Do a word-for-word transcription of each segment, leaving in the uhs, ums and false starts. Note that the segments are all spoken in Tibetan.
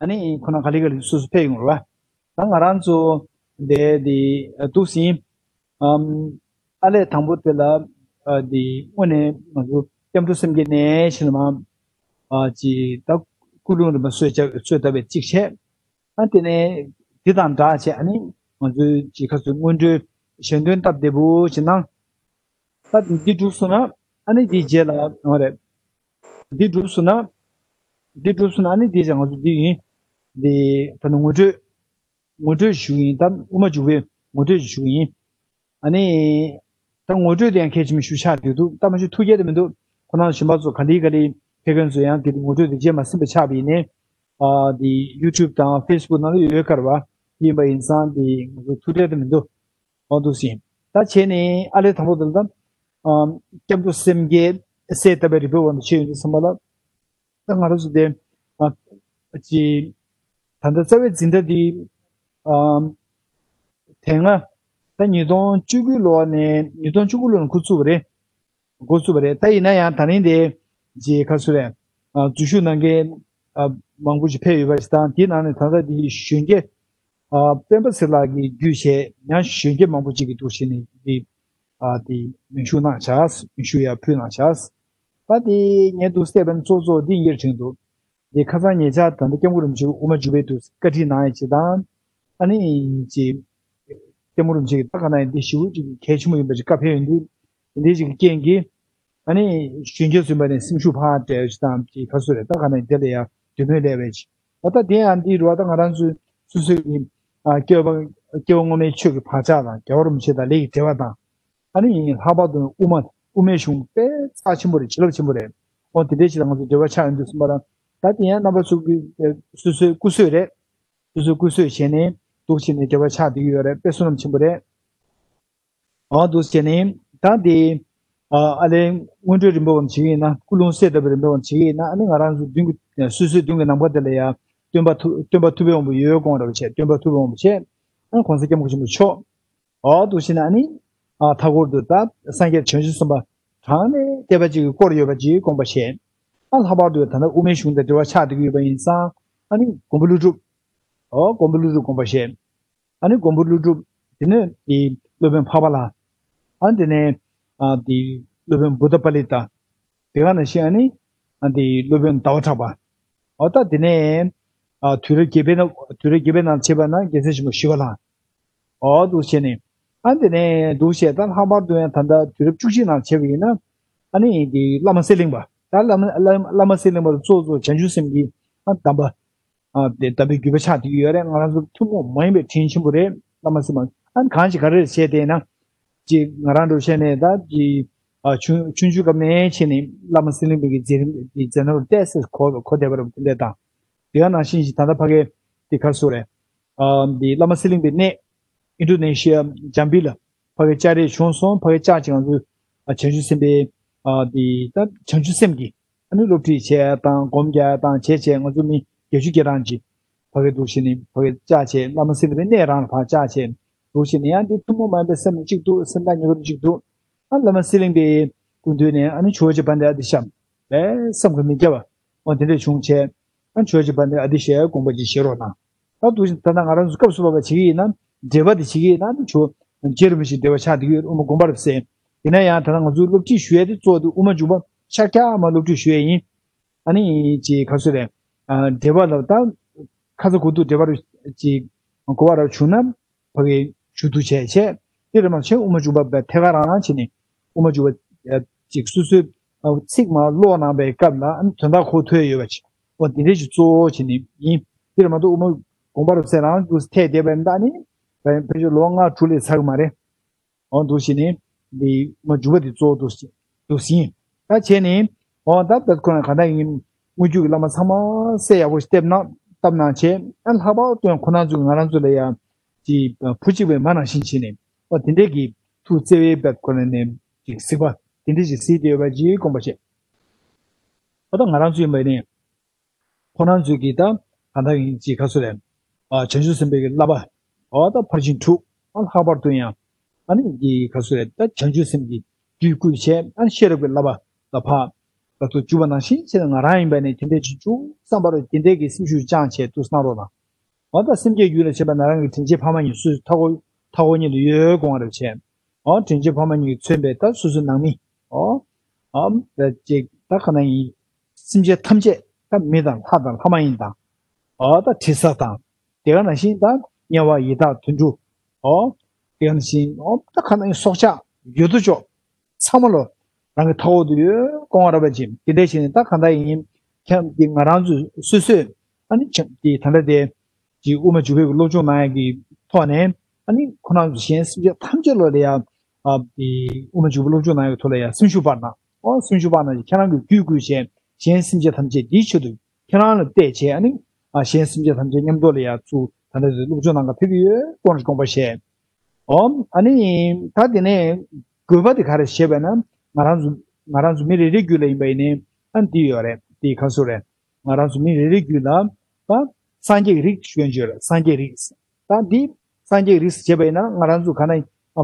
ཨ་ནི་ཁོ་ན་ག་ལེ་ག་ལེ་སོ་སོ་ཕེབས་ཡོང་རེད་བ། ད་ང་རང་ཚོ་འདི་འདི་འདུག་ཟིན། ཨམ། ཨ་ལས་དང་པོ་དེ་ལ་ཨ་འདི་དངོས་གནས་ང་ཚོ་སྐྱབས་འགྲོ་སེམས་བསྐྱེད་ནས་ཕྱིན་མ་ཨ་ཅི་ད་ཀུན་སློང་རིམ་པ་གསོས་བྱ་གསོས་ལྟ་བའི་གཅིག་བྱས། ཨ་དེ་ནས་འདི་དང་འདྲ་བྱས་ཨ་ནི་ང་ཚོའི་ཅི་ཁ་ཚོད་སྔོན་འགྲོའི་གཞན་དོན་སྟབས་བདེ་པོ་ཅིག་གནང་། ད་འདི་འགྲུབ་སོང་ན་ཨ་ནི་འདི་རྗེས་ལ་ཡོང་བ་རེད། འདི་འགྲུབ་སོང་ན། འདི་འགྲུབ་སོང་ན་ཨ་ནི་འདི་ཅང་ང་ཚོ་འདི་ཡིན། འདི་ད་ནི་ངོ་སྤྲོད། ངོ་སྤྲོད་ཞུ་ཡིན་ད་དབུ་མ་འཇུག་པའི་ངོ་སྤྲོད་ཞུ་ཡིན། ཨ་ནི། ད་ངོ་སྤྲོད་དེ་ཡང་གལ་ཆེན་པོ་ཞུ་ཆགས་འདུག་འདུག་ད་མ་ཞུ་ཐུགས་བསྐྱེད་དེ་མི་འདུག་ཁོ་ན་གཞན་པ་ཚོ་ག་ལེ་ག་ལེ་ཕེབས་མཁན་ཚོ་ཡང་དེ་ངོ་སྤྲོད་དེ་རྗེས་མ་ཟིན་པ་ཆགས་པ་ཡིན་ནའི། ཨ་འདི་ཡུ་ཊུབ་དང་ཕེ་སི་བུག་ནང་ལ་ཡོད་ཀར་བ་ཡིན་པ་ཡིན་ཙང་འདི་ང་ཚོ་ཐུགས་བསྐྱེད་དེ་མི་འདུག་འོ་འདུག་ཟིན། ད་བྱས་ནས་ཨ་ལས་དང་པོ་དེ་ལ་ད། ཨམ། སྐྱབས་འགྲོ་སེམས་བསྐྱེད་གསལ་བཏབ་པའི་རིམ་པ་འོག་ཏུ་ཆེ་ཡོད་འདུག་བསམ་པ་ལ། ད་ང་རང་ཚོ་དེ། ཨ། ཅི། ད་ལྟ་རྩ་བའི་འཛིན་གྲྭ་འདི། ཨམ། དེ་སྔ། ད་ཉིས་སྟོང་བཅུ་དགུ་ལོ་ནས་ཉིས་སྟོང་བཅུ་དགུ་ལོ་ནས་འགོ་བཙུགས་པ་རེད། འགོ་བཙུགས་པ་རེད། ད་ཡིན་ན་ཡང་ད་རིང་དེ། ཅི་ཁ་སུ་རེད། ཨ། འཛུལ་ཞུགས་གནང་མཁན། ཨ། མང་པོ་ཞིག་ཕེབས་ཡོད་པ་ཞིག་དང་དེའི་ནང་ནས་ད་ལྟ་འདི་གཞོན་སྐྱེས། ཨ། སྤེན་པ་ཚེ་ལགས་ཀྱིས་བརྒྱུད་བྱས་ཡང་གཞོན་སྐྱེས་མང་པོ་ཅིག་གིས་འདུག་བྱས་ནས་འདི། ཨ། འདི་མིང་ཞུགས་གནང་བྱས། མིང་ཞུགས་ཡར་ཕུལ་གནང་བྱས། ད་འདི་ངས་འདུག་བལྟས་པ་ན་གཙོ་གཙོ་འདི་གཉེར་བྱུང་འདུག་འདི་ཁ་སང་ཉེ་ཆར་ད་ལྟ་སྐྱབས་མགོན་རིན་པོ་ཆེ་དབུ་མ་འཇུག་པའི་དུས་བཀའ་ཁྲིད་གནང་ཡ་ཅིག་དང་། ཨ་ནི་ཅིག་སྐྱབས་མགོན་རིན་པོ་ཆེ་གིས་ད་ག་ན་ཡང་འདི་ཞེ་པོ་ཅིག་གལ་ཆེན་པོ་ཡིན་པ་ཅིག་བཀའ་ཕེབས་ཡོང་དུས། འདི་ཅིག་གི་རྐྱེན་གྱིས་ཨ་ནི་གཞོན་སྐྱེས་ཚོའི་བར་ནས་སེམས་ཤུགས་འཕར་བསྡད་ཡ་ཅིག་དང་ཅིག་ག་སུ་རེད། ད་ག་ན་ཡང་འདི་ལ་ཡང་འདོད་མོས་སླེབས་པ་ཅིག་འོ་ད་དེ་ཡང་འདི་རུ་བ་ད་ང་རང་ཚོའི་སོ་སོའི་གི་ཨ་སྐྱེ་བ་སྐྱེ་བ་སྔོན་མའི་ཆོས་ཀྱི་བག་ཆགས་དང་རྒྱལ་བ་རིན་པོ་ཆེ་དང་ལས་ཀྱི་འབྲེལ་བ་དང་། ཨ་ནི་ལྷག་པར་དུ་དབུ་མ་དབུ་མའི་གཞུང་དཔེ་རྩ་ཆེན་པོ་རེད། བྱིན་རླབས་ཆེན་པོ་རེད། འོ་དེ་འདྲའི་ཞིག་ལ་ང་ཚོ་འབྲེལ་བ་ཆགས་ཡོང་དུས་ཙམ་པ་ལ། ད་དེ་ཡང་རྣམ་པ་ཚོ་གི་སོ་སོའི་སྐུ་གཟུགས་རེད། སོ་སོའི་སྐུ་གཟུགས་བྱས་ནས་འདུག་བྱས་ནས་འབྲེལ་བ་ཆགས་བསྡད་ཀྱི་ཡོད་རེད། དཔེ་བསོད་ནམས་ཆེན་པོ་རེད། འོ་འདུག་བྱས་ནས་ད་དེ་ཨ་ཨ་ལས་སྔོན་འགྲོའི་རིམ་པ་བམ་བྱེད་ཀྱི་ཡིན་ན། ཀུན་སློང་གསལ་བཏབ་པའི་རིམ་པ་བམ་བྱེད་ཀྱི་ཡིན་ན། ཨ་ནི་ང་རང་ཚོ་མདུན་གྱི་སོ་སོའི་མདུན་གྱི་ནམ་མཁའ་དེ་ལ་ཡང་སྟོན་པ་ཐུ་སྟོན་པ་ཐུབ་པའི་དབང་པོ་ཡོད་དགོངས་རབ་བྱས། སྟོན་པ་ཐུབ་པའི་དབང་པོ་བྱས། ཨ་ནི་གོང་ས་སྐྱབས་མགོན་ཆེན་པོ་མཆོག་འོ་འདུག་བྱས་ན་ཨ་ནི། ཨ་མཐའ་སྐོར་དུ་ད་སངས་རྒྱས་བྱང་ཆུབ་སེམས་དཔའ་གྲངས་མེད་དད་པ་ཅིག་གིས་བསྐོར་ཡོད་པ་ཅིག་དགོངས་པ་བཞེས། ཨ་ལྷག་པར་དུ་ད་ལྟ་དབུ་མའི་གཞུང་དང་འབྲེལ་བ་ཆགས་བསྡད་ཀྱི་ཡོད་པ་ཡིན་ཙང་། ཨ་ནི་མགོན་པོ་ཀླུ་སྒྲུབ། ཨོ་མགོན་པོ་ཀླུ་སྒྲུབ་དགོངས་པ་བཞེས། ཨ་ནི་མགོན་པོ་ཀླུ་སྒྲུབ། དེ་ནས་དེ་སློབ་དཔོན་འཕགས་པ་ལྷ། ཨ་དེ་ནས་ཨ་དེ་སློབ་དཔོན་བུདྡྷ་པཱ་ལི་ཏ། དེ་ག་ནང་བཞིན་ཨ་ནི་ཨ་དེ་སློབ་དཔོན་ཟླ་བ་གྲགས་པ། ཨོ་ད་དེ་ནས་ཨ་དུས་རབས་བརྒྱད་པའི་ནང་དུས་རབས་བརྒྱད་པའི་ནང་བྱས་པ་ན་རྒྱལ་སྲས་ཆེན་པོ་ཞི་བ་ལྷ། ཨོ་འདུག་བྱས་ནས། ཨ་དེ་ནས་འདུག་བྱས་ད་ལྷག་པར་དུ་ཡང་ད་ལྟ་དུས་རབས་བཅུ་གཅིག་ནང་བྱས་པ་ཡིན་ན། ཨ་ནི་དེ་བླ་མ་གསེར་གླིང་པ། ད་བླ་མ་བླ་མ་བླ་མ་གསེར་གླིང་པ་གཙོ་གཙོ་བྱང་ཆུབ་སེམས་ཀྱི་ཨ་གདམས་པ། ཨ་དེ་གདམས་པའི་བརྒྱུད་པ་ཆགས་བསྡད་ཀྱི་ཡོད་རེད། ང་རང་ཚོ་ཐུན་མོང་མ་ཡིན་པའི་དྲིན་ཆེན་པོ་རེད། བླ་མ་སེམས་མ་ཨ་ནི་གང་ཞིག་ག་རེ་རེད་བྱས་བསྡད་ན། ཅིག་ང་རང་འདྲ་བོ་བྱས་ནས་ད་ཅིག་ཨ་ཆུང་ཆུང་ཆུང་སྐབས་ནས་བྱས་ནས་བླ་མ་གསེར་གླིང་པའི་གི་མཛད་རིམ་གྱི་མཛད་རྣམ་ལ་ཏོག་ཙམ་གོ་གོ་བསྡད་པ་རེད། དེ་འདྲ་དང་། དེ་ག་ནང་བཞིན་ཞིག་ད་ལྟ་ཕ་གའི་དེ་ག་རེ་ཟེར་དགོས་རེད། ཨ་འདི་བླ་མ་གསེར་གླིང་པའི་གནས། ཨིན་ཌོ་ནེ་ཤི་ཡ་ཇམ་བི་ལ་ཕ་གའི་བཅར་ཡས་བྱུང་སོང་། ཕ་གའི་བཅར་ཅིག་ང་ཚོས་ཨ་བྱང་ཆུབ་སེམས་དཔའི་ཨ་འདི་ད་བྱང་ཆུབ་སེམས་ཀྱི་ཨ་ནི་སློབ་ཁྲིད་བྱས་དང་སྒོམ་རྒྱག་དང་བྱས་བྱས་ང་ཚོ་མི་བརྒྱད་ཅུ་གྱ་གྲངས་ཅིག་ཕ་གའི་འདུག་བྱས་ནས་ཕ་གའི་བཅར་བྱས། བླ་མ་གསེར་གླིང་པའི་གནས་རང་ལ་ཕར་བཅར་བྱས་འདུག་བྱས་ནས་ཡང་འདི་ཐུན་མོང་མ་ཡིན་པའི་སེམས་ནང་གཅིག་འདུག་སེམས་ཐག་ཉེ་པོ་གཅིག་འདུག་ཨ་བླ་མ་གསེར་གླིང་པའི་སྐུ་མདུན་ནས་ཨ་ནི་ཇོ་བོ་རྗེ་དཔལ་ལྡན་ཨ་ཏི་ཤ་ལས་བསམ་གྱིས་མི་ཁྱབ་པ་འོ་དེ་འདྲ་བྱུང་བྱས། ཨ་ཇོ་བོ་རྗེ་དཔལ་ལྡན་ཨ་ཏི་ཤའི་དགོངས་པ་ཅིག་བཞེས་རོགས་གནང་། ད་འདུག་ད་ལྟ་ང་རང་ཚོ་སྐབས་སུ་བབས་པ་བྱེད་ཀྱི་ཡིན་ན། འགྲེལ་པ་དེ་བྱེད་ཀྱི་ཡིན་ན་ཨ་ནི་ཇོ་རྗེ་རིན་པོ་ཆེའི་འགྲེལ་པ་ཆགས་བསྡད་ཀྱི་ཡོད། དབུ་མ་དགོངས་པ་རབ་གསལ། ཡིན་ན་ཡང་ད་ལྟ་ང་ཚོའི་སློབ་ཁྲིད་ཞུ་ཡས་དེ་གཙོ་བོ་དེ་དབུ་མ་འཇུག་པ་ཤཱཀྱ་མ་སློབ་ཁྲིད་ཞུ་ཡས་ཡིན། ཨ་ནི་ཅིག་ག་རེ་ཟེར་རེད། ཨ་འགྲེལ་པ་ལ་ད་ཁ་ཚ་དགོས་གཏུགས་འགྲེལ་པ་རུ་ཅིག་གོ་བ་རུ་བྱུང་ན། ཕ་གི་ཞུ་གཏུག་བྱས་བྱས། དེ་རེད་མ་ཆེན་དབུ་མ་འཇུག་པ་བས་ཐད་ཀར་རང་རང་བྱས་ནས་དབུ་མ་འཇུག་པ་ཅིག་སོ་སོའི་ཚིག་མ་ཀློག་གནང་པའི་སྐབས་ལ་དོན་དག་གོ་ཐོས་ཡོད་པ་ཅིག་འོ་དེ་འདྲས་ཅིག་གཙོ་བོ་བྱས་ནས་ཡིན། དེ་རེད་མ་གཏོགས་དབུ་མ་དགོངས་པ་རབ་གསལ་རང་དུ་ཐད་བསྡད་པ་ཡིན་ད་ནི་ཕལ་ཆེར་ལོ་ལྔ་དྲུག་ལས་ཚར་གི་མ་རེད། འོ་འདུག་བྱས་ནས་འདི་མ་འཇུག་པ་འདི་གཙོ་བོ་འདུག་འདུག་ཟིན། ད་བྱས་ནས་འོ་ད་བད་ཁོ་ན་ག་ད་ཡིན་དངོས་བརྒྱུད་ཀྱི་བླ་མ་ཚང་མ་གསལ་ཡག་པོ་ཞིག་བཏབ་གནང་བཏབ་གནང་བྱས། ཨ་ལྷག་པར་དུ་ཁོ་ན་ཚོས་ང་རང་ཚོ་ལ་ཡང་ཅིག་བུ་གཅིག་པའི་མ་ནང་བཞིན་བྱས་ནས་འོ་དེ་འདྲས་ཀྱི་ཐུགས་བརྩེ་བའི་བད་ཁོ་ན་ནས་ཅིག་གཟིགས་པ་དེ་འདྲས་ཅིག་གཟིགས་བསྡད་ཡོད་པ་ཅིག་དགོངས་པ་བཞེས། འོ་ད་ང་རང་ཚོ་ཡིན་པ་ནི། ཁོ་རང་ཚོས་ཀྱིས་ད་གང་ལྟར་ཡིན་ཅིག་ག་རེ་ཟེར་རེད། ཨ་བྱང་ཆུབ་སེམས་དཔའི་གི་བསླབ་པ། འོ་ད་ཕར་ཕྱིན་དྲུག་ཨ་ལྷག་པར་དུ་ཡང་ཨ་ནི་གི་ག་རེ་ཟེར་རེད། ད་བྱང་ཆུབ་སེམས་ཀྱི་རྒྱུད་བསྐུལ་བྱས། ཨ་ནི་ཤེས་རབ་ཀྱི་བསླབ་པ་ལ་ཕར་ ད་ཚོ་འཇུག་པ་ནང་བཞིན་བྱས་ནས་ང་རང་ཡིན་པ་ནས་དེ་འདྲས་ཅིག་འཇུག་བསམ་པ་རུ་དེ་འདྲས་ཀྱི་སེམས་ཤུགས་བཅངས་བྱས་འདུག་གནང་རོགས་གནང་། འོ་ད་སེམས་བསྐྱེད་རྒྱུད་ལ་བྱེད་པ་ན་རང་གི་དྲིན་ཅན་ཕ་མ་གཉིས་སུ་མཐའ་འཁོར་མཐའ་འཁོར་གཉིས་ལ་ཡོད་དགོངས་པ་རེ་བྱས། འོ་དྲིན་ཅན་ཕ་མ་གཉིས་ཀྱིས་མཚོན་པའི་ད་སོ་སོའི་ནང་མི། འོ། ཨམ་ད་ཅིག་ད་ག་ན་ཡིན། སེམས་ཅན་ཐམས་ཅད་ད་མི་དང་ལྷ་དང་ལྷ་མ་ཡིན་དང་། འོ་ད་དྲི་ཟ་དང་། དེ་ག་ནང་བཞིན་ད་དམྱལ་བ་ཡི་དྭགས་དུད་འགྲོ། འོ། དེ་ག་ནང་བཞིན་འོ་ད་ག་ན་ཡིན་སྲོག་ཆགས་ཡོད་དོ་ཅོག་ཚང་མ་ལོ། རང་གི་མཐའ་འཁོར་དུ་ཡོད་དགོངས་པ་རེད་པ་ཅིག་དེ་འདྲས་བྱས་ནས་ད་ག་ད་ཡིན། ཁྱམས་ཀྱི་ང་རང་ཚོ་སོ་སོས་ཨ་ནི་ཁྱམས་ཀྱི་ད་ལྟ་དེ། ཀྱི་དབུ་མ་འཇུག་པའི་སློབ་སྦྱོང་གནང་ཡག་གི་ཐོག་ནས་ཨ་ནི་ཁོ་རང་ཚོ་གཞན་སེམས་ཅན་ཐམས་ཅད་ལོ་ལ་ཡ། ཨ་དེ་དབུ་མ་འཇུག་པའི་སློབ་སྦྱོང་གནང་ཡག་གི་ཐོག་ལ་ཡ་སེམས་ཤུགས་སྤར་ན། ཨོ་སེམས་ཤུགས་སྤར་ན་ཁྱེད་རང་གི་རྒྱུད་བསྐུལ་བྱས་གཞན་སེམས་ཅན་ཐམས་ཅད་འདིའི་ཆེད་དུ་ཁྱེད་རང་ལ་གཏད་བྱས་ཨ་ནི་ཨ་གཞན་སེམས་ཅན་ཐམས་ཅད་མཉམ་དུ་ལ་ཡ་ཚུར་ད་ལྟ་སློབ་སྦྱོང་གནང་ག་ཕེབས་ཀྱི་ཡོད་དགོངས་དགོངས་པ་བཞེས། ཨོ་ཨ་ནི་ད་དེ་ནས་དགོས་པ་དེ་ག་རེ་བྱས་པ་ན་ང་རང་ཚོ་ང་རང་ཚོ་མི་རེ་རེའི་རྒྱུད་ལ་ཡིན་པ་ཡིན་ནའི་ཨ་ནི་འདི་ཡོད་རེད་འདི་ག་སུ་རེད། ང་རང་ཚོ་མི་རེ་རེའི་རྒྱུད་ལ་ད་སངས་རྒྱས་ཀྱི་རིགས་ཞུ་ཡོད་རེད། སངས་རྒྱས་རིགས། ད་འདི་སངས་རྒྱས་ཀྱི་རིགས་བྱས་པ་ཡིན་ན་ང་རང་ཚོ་ག་ན་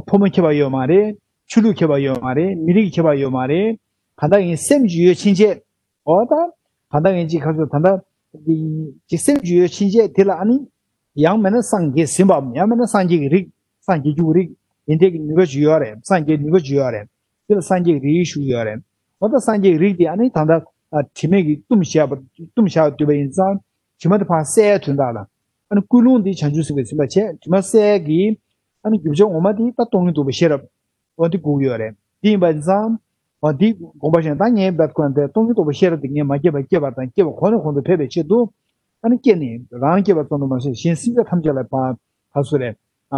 ཕོ་མོ་ཁྱད་པར་ཡོད་མ་རེད། ཆོས་ལུགས་ཁྱད་པར་ཡོད་མ་རེད། མི་རིགས་ཁྱད་པར་ཡོད་མ་རེད། ག་ད་ཡིན་སེམས་ཀྱི་ཡོད་ཕྱིན་ཆད། འོ་ད་ག་ད་ཡིན་ཅིག་ཁ་ཚོ་ད་ད་འདི་ཅིག་སེམས་ཀྱི་ཡོད་ཕྱིན་ཆད་དེ་ལ་ཨ་ནི་ཡང་མིན་ན་སངས་རྒྱས་ཟིན་པའམ་ཡང་མིན་ན་སངས་རྒྱས་ཀྱི་རིགས་སངས་རྒྱས་རྒྱུ་རིགས་ཡིན་དེ་གི་ནུས་པ་ཅིག་ཡོད་རེད། སངས་རྒྱས་ནུས་པ་ཅིག་ཡོད་རེད། དེ་ལ་སངས་རྒྱས་ཀྱི་རིགས་ཞུ་ཡོད་རེད། འོ་ད་སངས་རྒྱས་ཀྱི་རིགས་དེ་ཨ་ནི་ད་ལྟ་དྲི་མས་ཀྱིས་བཏུམས་བཞག་པ་བཏུམས་བཞག་འདོད་པ་ཡིན་ཙང་དྲི་མ་དེ་ཕར་བསལ་དོན་དག་ལ་ཨ་ནི་ཀུན་སློང་འདི་བྱང་ཆུབ་སེམས་དཔའི་སེམས་པ་བྱས་དྲི་མ་བསལ་གྱི་ཨ་ནི་རྒྱུ་ཆ་ངོ་མ་དེ་ད་སྟོང་ཉིད་རྟོགས་པའི་ཤེས་རབ་འོ་འདི་དགོས་ཀྱི་ཡོད་རེད། འདི་ཡིན་པ་ཙང་འོ་འདི་དགོངས་པ་བཞེས་ད་ངས་འབད་ཁོ་ན་དེ་སྟོང་ཉིད་རྟོགས་པའི་ཤེས་རབ་དེ་ངས་མ་སྐྱེས་པ་སྐྱེས་པ་དང་སྐྱེས་པ་གོང་ནས་གོང་དུ་འཕེལ་བའི་ཆེད་དུ་ཨ་ནི་སྐྱེས་ནས་རང་སྐྱེས་པ་ཙམ་དུ་མ་ཟད་གཞན་སེམས་ཅན་ཐམས་ཅད་ལ་ཕར་ཕར་ཚུར་རེ། ཨ་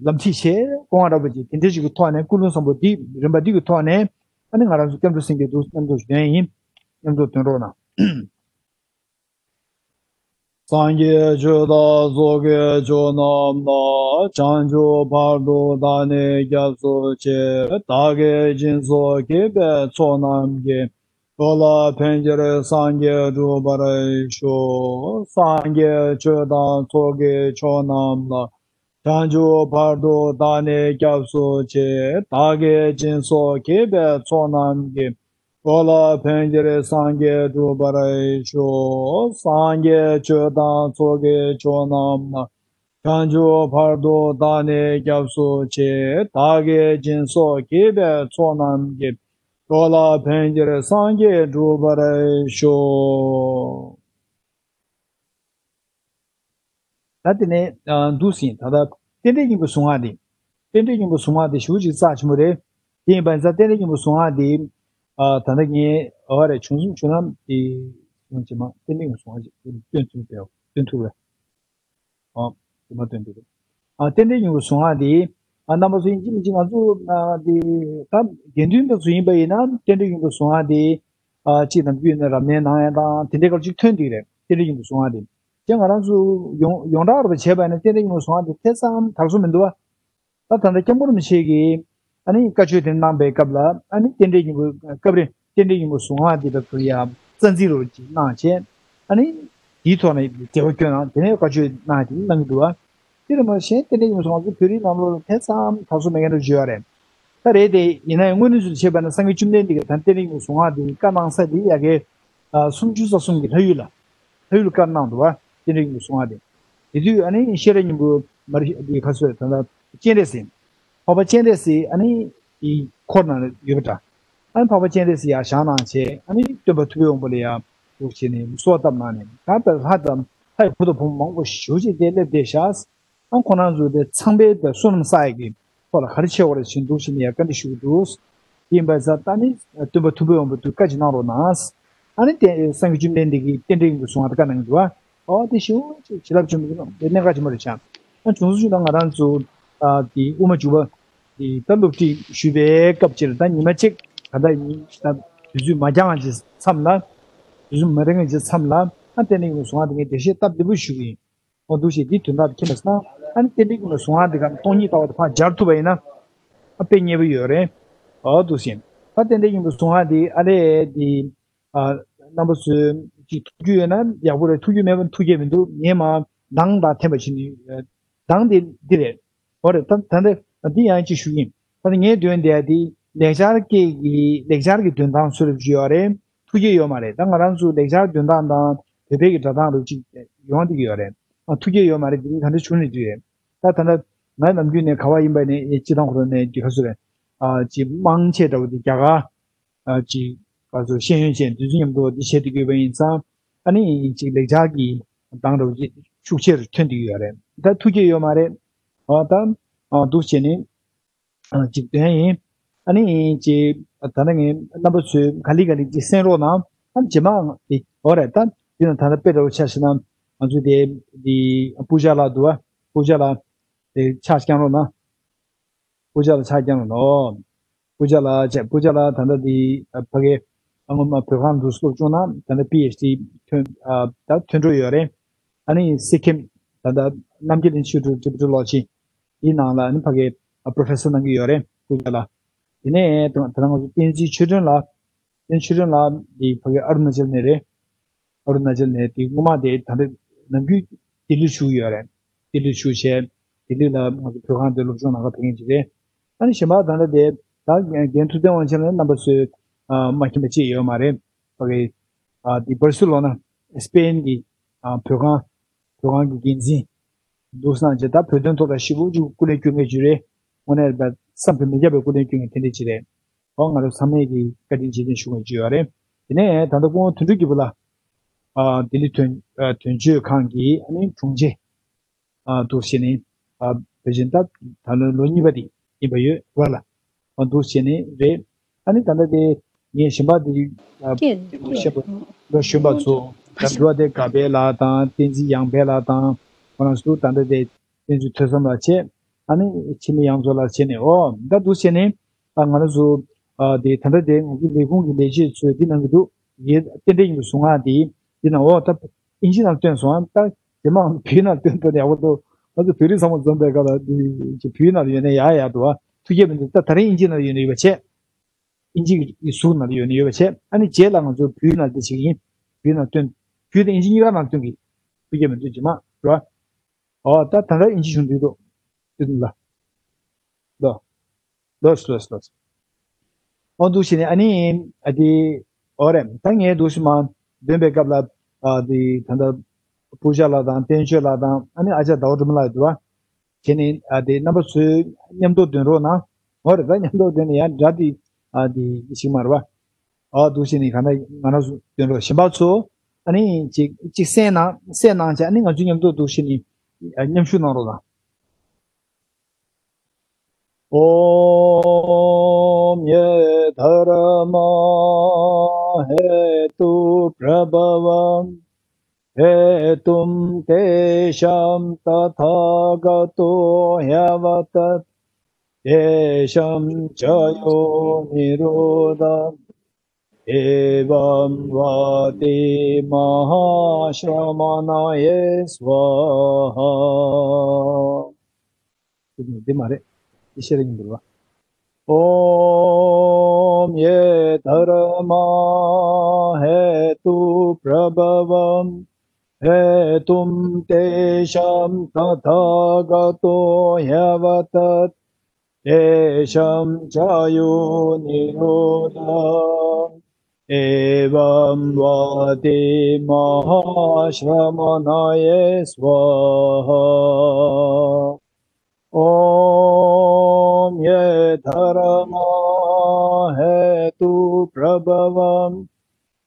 ལམ་ཁྲིད་བྱས་དགོངས་པ་རབ་པ་ཅིག་དེ་འདྲ་ཞིག་གི་ཐོག་ནས་ཀུན་སློང་བཟང་པོ་འདི་རིམ་པ་འདི་གི་ཐོག་ནས་ཨ་ནི་ང་རང་ཚོ་སྐྱབས་འགྲོ་སེང་གེ་འདུག་སྐྱབས་འགྲོ་ཞུ་མཁན་ཡིན། མཉམ་དུ་འདོན་རོགས་གནང་། སངས་རྒྱས་ཆོས་དང་ཚོགས་ཀྱི་མཆོག་རྣམས་ལ། བྱང་ཆུབ་བར་དུ་བདག་ནི་སྐྱབས་སུ་མཆི། བདག་གིས་སྦྱིན་སོགས་བགྱིས་པའི་ཚོགས་རྣམས་ཀྱིས། འགྲོ་ལ་ཕན་ཕྱིར་སངས་རྒྱས་འགྲུབ་པར་ཤོག་སངས་རྒྱས་ཆོས་དང་ཚོགས་ཀྱི་མཆོག་རྣམས་ལ། བྱང་ཆུབ་བར་དུ་བདག་ནི་སྐྱབས་སུ་མཆི། བདག་གིས་སྦྱིན་སོགས་བགྱིས་པའི་ཚོགས་རྣམས་ཀྱིས། འགྲོ་ལ་ཕན་ཕྱིར་སངས་རྒྱས་འགྲུབ་པར་ཤོག་སངས་རྒྱས་ཆོས་དང་ཚོགས་ཀྱི་མཆོག་རྣམས་ལ། བྱང་ཆུབ་བར་དུ་བདག་ནི་སྐྱབས་སུ་མཆི། བདག་གིས་སྦྱིན་སོགས་བགྱིས་པའི་ཚོགས་རྣམས་ཀྱིས། འགྲོ་ལ་ཕན་ཕྱིར་སངས་རྒྱས་འགྲུབ་པར་ཤོག་ད་དེ་ནས་འདུག་ཟིན་ད་ལྟ་རྟེན་འབྲེལ་སྙིང་པོ་གཟུངས་སྔགས་འདི། རྟེན་འབྲེལ་སྙིང་པོ་གཟུངས་སྔགས་འདི་ཞེ་པོ་ཅིག་རྩ་ཆེན་པོ་རེད། དེ་ཡིན་པ་ཡིན་ཙང་རྟེན་འབྲེལ་སྙིང་པོ་གཟུངས་སྔགས་འདི། ད་ལྟ་ངས་འོ་རེད་བྱུང་སོང་བྱུང་ན་དེ་ཡོང་ཅི་མ་རྟེན་འབྲེལ་སྙིང་པོ་གཟུངས་སྔགས་ཅིག་སྟོན་ཐུབ་པས་སྟོན་ཐུབ་རེད། ཨོ། དེ་མ་སྟོན་འདུག་ཨ་རྟེན་འབྲེལ་སྙིང་པོ་གཟུངས་སྔགས་འདི། ཨ་རྣམ་པ་ཚོ་ཡིན་གཅིག་མིན་གཅིག་ང་ཚོ་ཨ་འདི་ད་དགེ་འདུན་པ་ཚོ་ཡིན་པ་ཡིན་ན་རྟེན་འབྲེལ་སྙིང་པོ་གཟུངས་སྔགས་འདི། ཨ་གཅིག་ནམ་རྒྱུན་ནས་རབ་གནས་གནང་ཡ་དང་དེ་འདྲའི་སྐབས་ཅིག་ཐོན་འདུག་རེད་རྟེན་འབྲེལ་སྙིང་པོ་གཟུངས་སྔགས་འདི། ཅེས་ང་རང་ཚོ་ཡོངས་ཡོངས་གྲགས་རུ་བྱས་པ་ཡིན་ན་རྟེན་འབྲེལ་སྙིང་པོ་གཟུངས་སྔགས་འདི་ཐེ་ཚོམ་དར་སོ་མི་འདུག་བ། ད་ད་ལྟ་སྐྱབས་མགོན་རིན་པོ་ཆེ་གིས་ཨ་ནི་བཀའ་ཆོས་དེ་གནང་པའི་སྐབས་ལ་ཨ་ནི་རྟེན་འབྲེལ་སྙིང་པོ་སྐབས་རེ་རྟེན་འབྲེལ་སྙིང་པོ་གཟུངས་སྔགས་འདི་ལ་ཐུག་ཡ་རྩ་འཛིན་རུ་ཅིག་གནང་བྱས་ཨ་ནི་དེའི་ཐོག་ནས་འབྲེལ་བ་བསྐྱོན་གནང་དེ་ནས་བཀའ་ཆོས་གནང་དེ་གནང་གི་འདུག་བ། དེ་རེད་མ་གཞན་རྟེན་འབྲེལ་སྙིང་པོ་གཟུངས་སྔགས་ཚོ་བོད་རིགས་ནང་ལོགས་ལ་ཐེ་ཚོམ་དར་སོ་མེད་མཁན་རུ་བརྗོད་ཡ་རེད། ད་རེད་དེ་ཡིན་ན་ཡང་དངོས་གནས་སུ་བྱས་པ་ན་སངས་རྒྱས་བཅོམ་ལྡན་འདས་ཀྱིས་ད་རྟེན་འབྲེལ་སྙིང་པོ་གཟུངས་སྔགས་འདི་བཀའ་གནང་ས་འདི་ཡ་གི་སུམ་ཅུ་རྩ་གསུམ་གྱི་ལྷ་ཡུལ་ལ། ལྷ་ཡུལ་བཀའ་གནང་འདུག་བ། རྟེན་འབྲེལ་སྙིང་པོ་གཟུངས་སྔགས་འདི། དེ་དུས་ཨ་ནི་ཤེས་རབ་སྙིང་པོ་མ་རི་འདི་ཁ་སོས་ད་ལྟ་སྤྱན་རས་གཟིགས། འཕགས་པ་སྤྱན་རས་གཟིགས་ཨ་ནི་དེའི་འཁོར་ནང་ལ་ཡོད་པ་འདྲ། ཨ་ནི་འཕགས་པ་སྤྱན་རས་གཟིགས་ཡར་བཞེངས་གནང་བྱས་ཨ་ནི་སྟོན་པ་ཐུབ་པའི་དབང་པོ་ལ་ཡང་འདུག་བྱས་ནས་གསོལ་བ་བཏབ་གནང་ནས་ད་ལྟ་ལྷ་དང་ལྷ་ཡི་བུ་དང་བུ་མོ་མང་པོ་ཞེ་པོ་ཅིག་དེ་སླེབས་བསྡད་ཤག་ཨ་ཁོ་རང་ཚོ་དེ་ཚངས་པའི་དེ་བསོད་ནམས་བསགས་ཡས་ཀྱི་ཐོག་ལ་ག་རེ་བྱེད་དགོས་རེད་ཅེས་འདུག་ཞེས་ནས་ཡར་བཀའ་འདྲི་ཞུ་གི་འདུག་ཡིན་པ་ས་ད་ནི་སྟོན་པ་ཐུབ་པའི་དབང་པོ་དུ་བཀའ་ཅིག་གནང་རོགས་གནང་། ཨ་ནི་དེ་སངས་རྒྱས་བཅོམ་ལྡན་འདས་ཀྱིས་རྟེན་འབྲེལ་སྙིང་པོ་གཟུངས་སྔགས་དེ་བཀའ་གནང་གི་འདུག་བ། ཨོ་དེ་ཞུ་ཅིག་བྱིན་རླབས་ཆེན་པོ་ཞིག་དེ་གནད་འགག་ཆེན་པོ་རེད་ཤག་ཨ་བྱུང་སོང་ཞུ་ན་ང་རང་ཚོ་ཨ་དེ་དབུ་མ་འཇུག་པ་དེ་ད་སློབ་ཁྲིད་ཞུས་པའི་སྐབས་ཅིག་ལ་ད་ཉི་མ་གཅིག་ད་ལྟ་ཡིན་ད་དུས་ཚོད་མ་འགྱངས་ཅིག་མཚམས་ལ། དུས་ཚོད་མ་རིང་ཅིག་མཚམས་ལ་ཨ་རྟེན་འབྲེལ་སྙིང་པོ་གཟུངས་སྔགས་དེ་ངས་འགྲེལ་བཤད་སྟབས་བདེ་པོ་ཞུ་གི་ཡིན། འོ་འདུག་ཞེས་འདི་དོན་དག་ཁྱེད་ལ་སོང་ན་ཨ་ནི་རྟེན་འབྲེལ་སྙིང་པོ་གཟུངས་སྔགས་འདི་ག་སྟོང་ཉིད་ལྟ་བ་དེ་ཕར་སྦྱར་ཐུབ་པ་ཡིན་ན་ཨ་དཔེ་མཉེས་པོ་ཡོད་རེད། འོ་འདུག་ཞེས་ད་རྟེན་འབྲེལ་སྙིང་པོ་གཟུངས་སྔགས་འདི་ཨ་ལས་འདི་ཨ་རྣམ་པ་ཚོས་ཅིག་ཐུགས་རྒྱུས་ཡོད་ན་ཡག་པོ་རེད། ཐུགས་རྒྱུས་མེད་པ་ཐུགས་རྒྱུས་མི་འདུག་ངས་མ་གདངས་དང་འཐེན་པ་བྱས་ནས་གདངས་འདི་འདི་རེད། འོ་རེད་ད་ད་འདི་འདི་ཡང་ཅིག་ཞུ་གི་ཡིན། ད་ནི་ངས་འདོན་བསྡད་དེ་ལེགས་སྦྱར་སྐད་ཀྱི་ལེགས་སྦྱར་གྱི་འདོན་སྟངས་སུ་རེ་བརྗོད་ཡོད་རེད། ཐུགས་བསྐྱེད་ཡོད་མ་རེད། ད་ང་རང་ཚོ་ལེགས་སྦྱར་འདོན་སྟངས་དང་བོད་པའི་གི་སྒྲ་གདངས་རུ་ཅིག་ཡོང་བསྡད་ཀྱི་ཡོད་རེད། ཨ་ཐུགས་བསྐྱེད་ཡོད་མ་རེད། དེ་རིང་ག་འདྲ་བྱུང་ནས་འདུག་རེད། ད་ད་ལྟ་ང་ནམ་རྒྱུན་ནས་ག་བ་ཡིན་པ་ནས་སྤྱི་བཏང་ཁོ་རང་ནས་ཀྱི་ཁ་སུ་རེད། ཨ་ཅིག་དམངས་ཆེད་འདྲ་བོ་དེ་རྒྱ་གར་ཨ་ཅིག་ག་ཚོད་ཤེས་ཡོན་ཅན་དེ་ཚོ་མཉམ་དུ་འདི་བྱེད་དུ་དགོས་པ་ཡིན་ཙང་། ཨ་ནི་ཅིག་ལེགས་སྦྱར་གྱི་གདངས་འདྲ་བོ་ཅིག་ཤུགས་ཆེར་ཐོན་དུ་ཡོད་རེད། ད་ཐུགས་བསྐྱེད་ཡོད་མ་རེད། ཨ་ད་ཨ་འདུག་བྱས་ནས། ཨ་ཅིག་དོན་ཡིན། ཨ་ནི་ཅིག་ད་ནི་ངས་རྣམ་པ་ཚོས་ག་ལེ་ག་ལེ་ཅིག་གསན་རོགས་གནང་། ཨ་ནི་རྗེས་མ་དེ་འོ་རེད། ད་དེ་ན་ད་ལྟ་དཔེ་འདྲ་བོ་ཆ་བཞག་ན་ང་ཚོས་དེ་དེ་པུ་ཇ་ལ་འདུག་བ། པུ་ཇ་ལ་དེ་ཕྱག་བརྐྱང་རོགས་གནང་། པུ་ཇ་ལ་ཕྱག་བརྐྱང་རོགས་གནང་། པུ་ཇ་ལ་བྱས། པུ་ཇ་ལ་ད་ལྟ་དེ་ཕ་གི་སྔོན་མ་བོད་ཁང་དུ་སློབ་སྦྱོང་གནང་། ད་ལྟ་པི་ཨེཆ་ཌི་ཐོན་ཨ་ད་ཐོན་འགྲོ་ཡོད་རེད། ཨ་ནི་སི་ཁིམ་ད་ལྟ་རྣམ་རྒྱལ་གླིང་ཆོས་དྲུག་ཊི་བི་ཊི་ལོ་ཇི་ཡི་ནང་ལ་ཨ་ནི་ཕ་གི་ཨ་པོ་རོ་ཕེ་སར་གནང་གི་ཡོད་རེད། ཀུན་དགའ་ལགས། དེ་ནས་ད་ད་ལྟ་ང་ཚོ་བསྟན་འཛིན་ཆོས་སྒྲོན་ལགས། བསྟན་འཛིན་ཆོས་སྒྲོན་ལགས་འདི་ཕ་གི་ཨ་རུ་ན་ཅལ་ནས་རེད། ཨ་རུ་ན་ཅལ་ནས་དེ་སྔོན་མ་དེ་ད་ལྟ་ནམ་རྒྱུན་ལྡི་ལིར་བཞུགས་ཡོད་རེད། ལྡི་ལིར་བཞུགས་བྱས་ལྡི་ལི་ལ་ང་ཚོ་བོད་ཁང་དེ་སློབ་སྦྱོང་གནང་ག་ཕེབས་མཁན་ཅིག་རེད། ཨ་ནི་གཞན་པ་ད་ལྟ་དེ་ད་རྒན་ཐུབ་བསྟན་དབང་ཆེན་ལགས་རྣམ་པ་ཚོས་ཨ་མ་མཁྱེན་པ་ཅིག་ཡོད་མ་རེད། ཕ་གི་ཨ་དེ་སྦར་སི་ལོ་ན་སི་པེན་གྱི་ཨ་བོད་ཁང་བོད་ཁང་གི་འགན་འཛིན་འདུག་སྣང་བྱས། ད་བོད་དོན་ཐོག་ལ་ཞེ་པོ་ཅིག་སྐུ་ལས་བསྐྱོན་མཁན་ཅིག་རེད། དངོས་གནས་རེད་པ། བསམ་དུ་མི་ཁྱབ་པའི་སྐུ་ལས་བསྐྱོན་མཁན་དེ་འདྲ་ཅིག་རེད། ཨོ་ང་རང་ཚང་མས་ཀྱི་བཀའ་དྲིན་རྗེས་དྲན་ཞུ་དགོས་ཀྱི་ཡོད་རེད། དེ་ནས་ད་ལྟ་སྐུ་ངོ་དོན་གྲུབ་སྐྱིད་པོ་ལགས། ཨ་ལྡི་ལི་དོན་ཨ་དོན་གཅོད་ཁང་གི་ཨ་ནི་དྲུང་ཆེ་ཨ་འདུག་བྱས་ནས་ཨ་ཕལ་ཆེར་ད་ད་ལོ་ལོ་གཉིས་པ་དེ་ཡིན་པ་ཡོད་རེད་ལ། ཨ་འདུག་བྱས་ནས་རེད། ཨ་ནི་ད་ལྟ་དེ་ངས་གཞན་པ་དེ་ཨ་སྐད་སྐད་ཤེས་པ་ལོ་གཞོན་པ་ཚོ་ད་འདུག་བ། དེ་དགའ་འཕེལ་ལགས་དང་བསྟན་འཛིན་ཡང་འཕེལ་ལགས་དང་ཁོ་རང་ཚོ་ད་ལྟ་དེ་བསྟན་འཛིན་ཐོས་བསམ་ལགས་བྱས། ཨ་ནི་འཆི་མེད་དབྱངས་མཚོ་ལགས་བྱས་ནས། ཨོ་ད་འདུག་བྱས་ནས་ཨ་ང་རང་ཚོ་ཨ་དེ་ད་ལྟ་དེ་ང་ཚོ་ལས་ཁུངས་ཀྱི་ལས་བྱེད་ཚོས་འདི་གནང་གི་འདུག་ཡེ་རྟེན་འབྲེལ་ཡིན་པའི་གཟུངས་སྔགས་དེ་འདི་ན། ཨོ་ད་ཨིན་ཇི་ནང་བཏོན་སོང་། ཨ་ད་རྗེས་མ་བོད་ཡིག་ནང་བཏོན་ཐུབ་ན་ཡག་པོ་འདུག་ང་ཚོ་བོད་རིགས་ཚང་མ་འཛོམས་པའི་སྐབས་ལ་འདི་བོད་ཡིག་ནང་ཡོད་ན་ཡག་ཡག་འདུག་ཨ་ཐུགས་སྐྱེད་མི་འདུག་ད་ད་རིང་ཨིན་ཇི་ནང་ཡོད་ན་ཡོད་པ་བྱས། ཨིན་ཇི་གི་གཟུགས་ནང་ཡོད་ན་ཡོད་པ་བྱས། ཨ་ནི་རྗེས་ལ་ང་ཚོ་བོད་ཡིག་ནང་འདི་བྱེད་ཀྱི་ཡིན། བོད་ཡིག་ནང་བཏོན། བོད་དང་ཨིན་ཇི་གཉིས་ཀ་ནང་བཏོན་གྱི། ཐུགས་སྐྱེད་མི་འདུག་རྗེས་མ་རེད་བ། ཨོ་ད་ད་ལྟ་ཨིན་ཇི་བྱུང་འདུག་འདུག་འདུག་ལ། ལོ། ལོས་ལོས་ལོས། ཨོ་འདུག་བྱས་ནས་ཨ་ནི་ཨ་དེ། ཨོ་རེད། ད་ངས་འདུག་སེ་མར་འདོན་པའི་སྐབས་ལ་ཨ་དེ་ད་ལྟ་པུ་ཇ་ལགས་དང་བསྟན་ཆོས་ལགས་དང་ཨ་ནི་ཨ་ཅག་ཟླ་བ་སྒྲོལ་མ་ལགས་འདུག་བ། བྱས་ནས་ཨ་དེ་རྣམ་པ་ཚོས་མཉམ་དུ་འདོན་རོགས་གནང་། ཨོ་རེད། ད་མཉམ་དུ་འདོན་ནས་ཡང་སྒྲ་དེ་ཨ་དེ་ཞིག་མ་རེད་བ། ཨོ་འདུག་བྱས་ནས་གང་ལྟར་ང་རང་ཚོ་འདོན་རོགས། གཞན་པ་ཚོ་ཨ་ནི་ཅིག་ཅིག་གསན་གནང་། གསན་གནང་བྱས་ཨ་ནི་ང་ཚོ་མཉམ་དུ་འདུག་བྱས་ནས་ཨ་མཉམ་ཞུགས་གནང་རོགས་གནང་། ॐ ये धर्मा हेतु प्रभवं हेतुं तेषां तथागतो ह्यवदत्। तेषां च यो निरोध एवं वाति महाश्रमणये स्वाहा। འདི་མ་རེད། འདི་ཤེས་རེ་ཡིན་འདུག་བ། ॐ ये धर्मा हेतु प्रभवं हेतुं तेषां तथागतो ह्यवदत्। तेषां च यो निरोध एवं वाति महाश्रमणये स्वाहा। ॐ ये धर्मा हेतु प्रभवं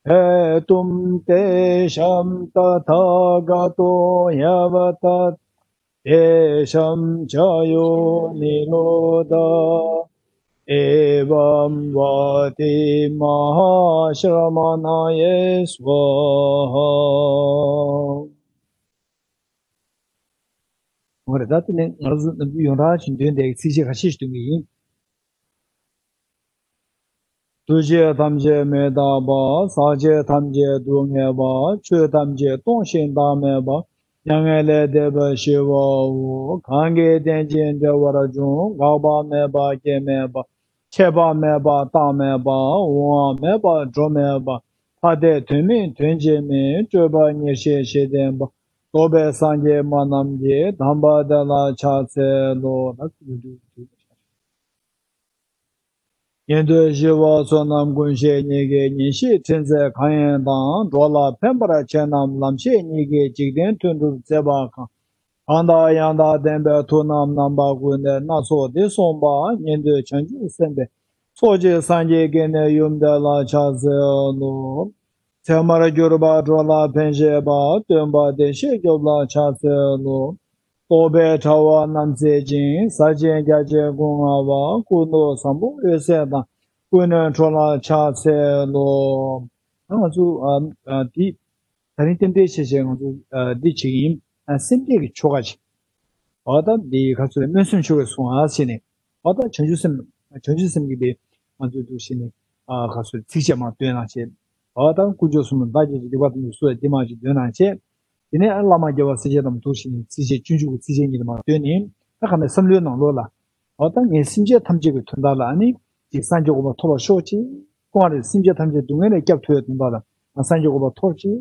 हेतुं तेषां तथागतो ह्यवदत्। तेषां च यो निरोध एवं वाति महाश्रमणये स्वाहा। འོ་རེད། ད་དེ་ནས་ང་རང་ཚོ་ནམ་རྒྱུན་ཡོངས་གྲགས་ཤིག་འདོན་དེ་ཚིགས་བཅད་ཁ་ཤས་ཤིག་འདོན་གྱི་ཡིན། འདུ་བྱེད་ཐམས་ཅད་མི་རྟག་པ། ཟག་བཅས་ཐམས་ཅད་སྡུག་བསྔལ་བ། ཆོས་ཐམས་ཅད་སྟོང་ཞིང་བདག་མེད་པ། མྱ་ངན་ལས་འདས་པའི་ཞི་བའོ། གང་གིས་རྟེན་ཅིང་འབྲེལ་བར་འབྱུང་། འགག་པ་མེད་པ་སྐྱེ་མེད་པ། ཆད་པ་མེད་པ་རྟག་མེད་པ། འོང་བ་མེད་པ་འགྲོ་མེད་པ། ཐ་དད་དོན་མིན་དོན་གཅིག་མིན། སྤྲོས་པ་ཉེར་ཞི་ཞི་བརྟན་པ། རྫོགས་པའི་སངས་རྒྱས་སྨྲ་རྣམས་ཀྱི། དམ་པ་དེ་ལ་ཕྱག་འཚལ་ལོ། ལ་ཡོད་དུ་འདུག་ཉན་ཐོས་ཞི་བ་བསོད་ནམས་ཀུན་ཤེས་ཉིད་ཀྱིས། ཉེར་ཞི་ཁྲིད་མཛད་གང་ཡིན་དང་། འགྲོ་ལ་ཕན་པར་བྱེད་རྣམས་ལམ་ཤེས་ཉིད་ཀྱིས། འཇིག་རྟེན་མཐུན་གྲུབ་མཛད་པ་གང་། གང་དག་ཡང་དག་ལྡན་པའི་མཐུ་རྣམས་རྣམ་པ་ཀུན་ནས། སྣ་ཚོགས་འདི་གསུངས་པ་ཉན་ཐོས་བྱང་ཆུབ་སེམས་དཔའི་ཚོགས་ཀྱིས། སངས་རྒྱས་ཀྱི་ནི་ཡུམ་དེ་ལ་ཕྱག་འཚལ་ལོ། ཚད་མར་གྱུར་པ་འགྲོ་ལ་ཕན་བཞེད་པ། སྟོན་པ་བདེ་གཤེགས་སྐྱོབ་ལ་ཕྱག་འཚལ་ལོ། རྟོག་པའི་དྲ་བ་རྣམས་བསལ་ཞིང་། ཟག་བཅས་རྒྱ་ཆེན་ཀུན་མངའ་བ། ཀུན་ཏུ་བཟང་པོ་འོད་གསལ་དང་། ཀུན་ནས་འཕྲོ་ལ་ཕྱག་འཚལ་ལོ། ང་ཚོ་ཨ་ཨ་འདི་ད་རིང་རྟེན་འབྲེལ་བྱས་བྱས་ང་ཚོ་ཨ་འདི་བྱེད་ཀྱི་ཡིན། ཨ་སེམས་བསྐྱེད་ཀྱི་ཆོ་ག་བྱེད། འོ་ད་འདི་ག་ཚོད་སྨོན་སེམས་ཆོ་ག་སོང་ཨ་བྱས་ནས། འོ་ད་བྱང་ཆུབ་སེམས། བྱང་ཆུབ་སེམས་ཀྱི་དེ་ང་ཚོས་འདུག་བྱས་ནས་ཨ་ག་ཚོད་ཚིགས་བཅད་མར་འདོན་གནང་བྱས། འོ་ད་དཀོན་མཆོག་གསུམ་ལ་བདག་བསྐྱེད་ཅིང་སྡིག་པ་ཐམས་ཅད་གསོལ་བ་འདི་མར་ཅིག་འདོན་གནང་བྱས། དེ་ནས་ཨ་བླ་མ་རྒྱལ་བ་སྲས་བཅས་རྣམས་འདུག་བྱས་ནས་ཚིགས་བཅད་སྤྱོད་འཇུག་གི་ཚིགས་བཅད་གཉིས་དེ་མར་འདོན་ནས། ད་ག་ནས་བསམ་བློའི་ནང་ལོགས་ལ། འོ་ད་ངས་སེམས་ཅན་ཐམས་ཅད་ཀྱི་དོན་དག་ལ་ཨ་ནི་ཅིག་སངས་རྒྱས་གོ་འཕང་ཐོབ་པར་ཤོག་ཅིག་སྐོང་བ་རེད། སེམས་ཅན་ཐམས་ཅད་སྡུག་བསྔལ་ལས་སྐྱབས་ཐུབ་པའི་དོན་དག་ལ་ང་སངས་རྒྱས་གོ་འཕང་ཐོབ་ཅིག་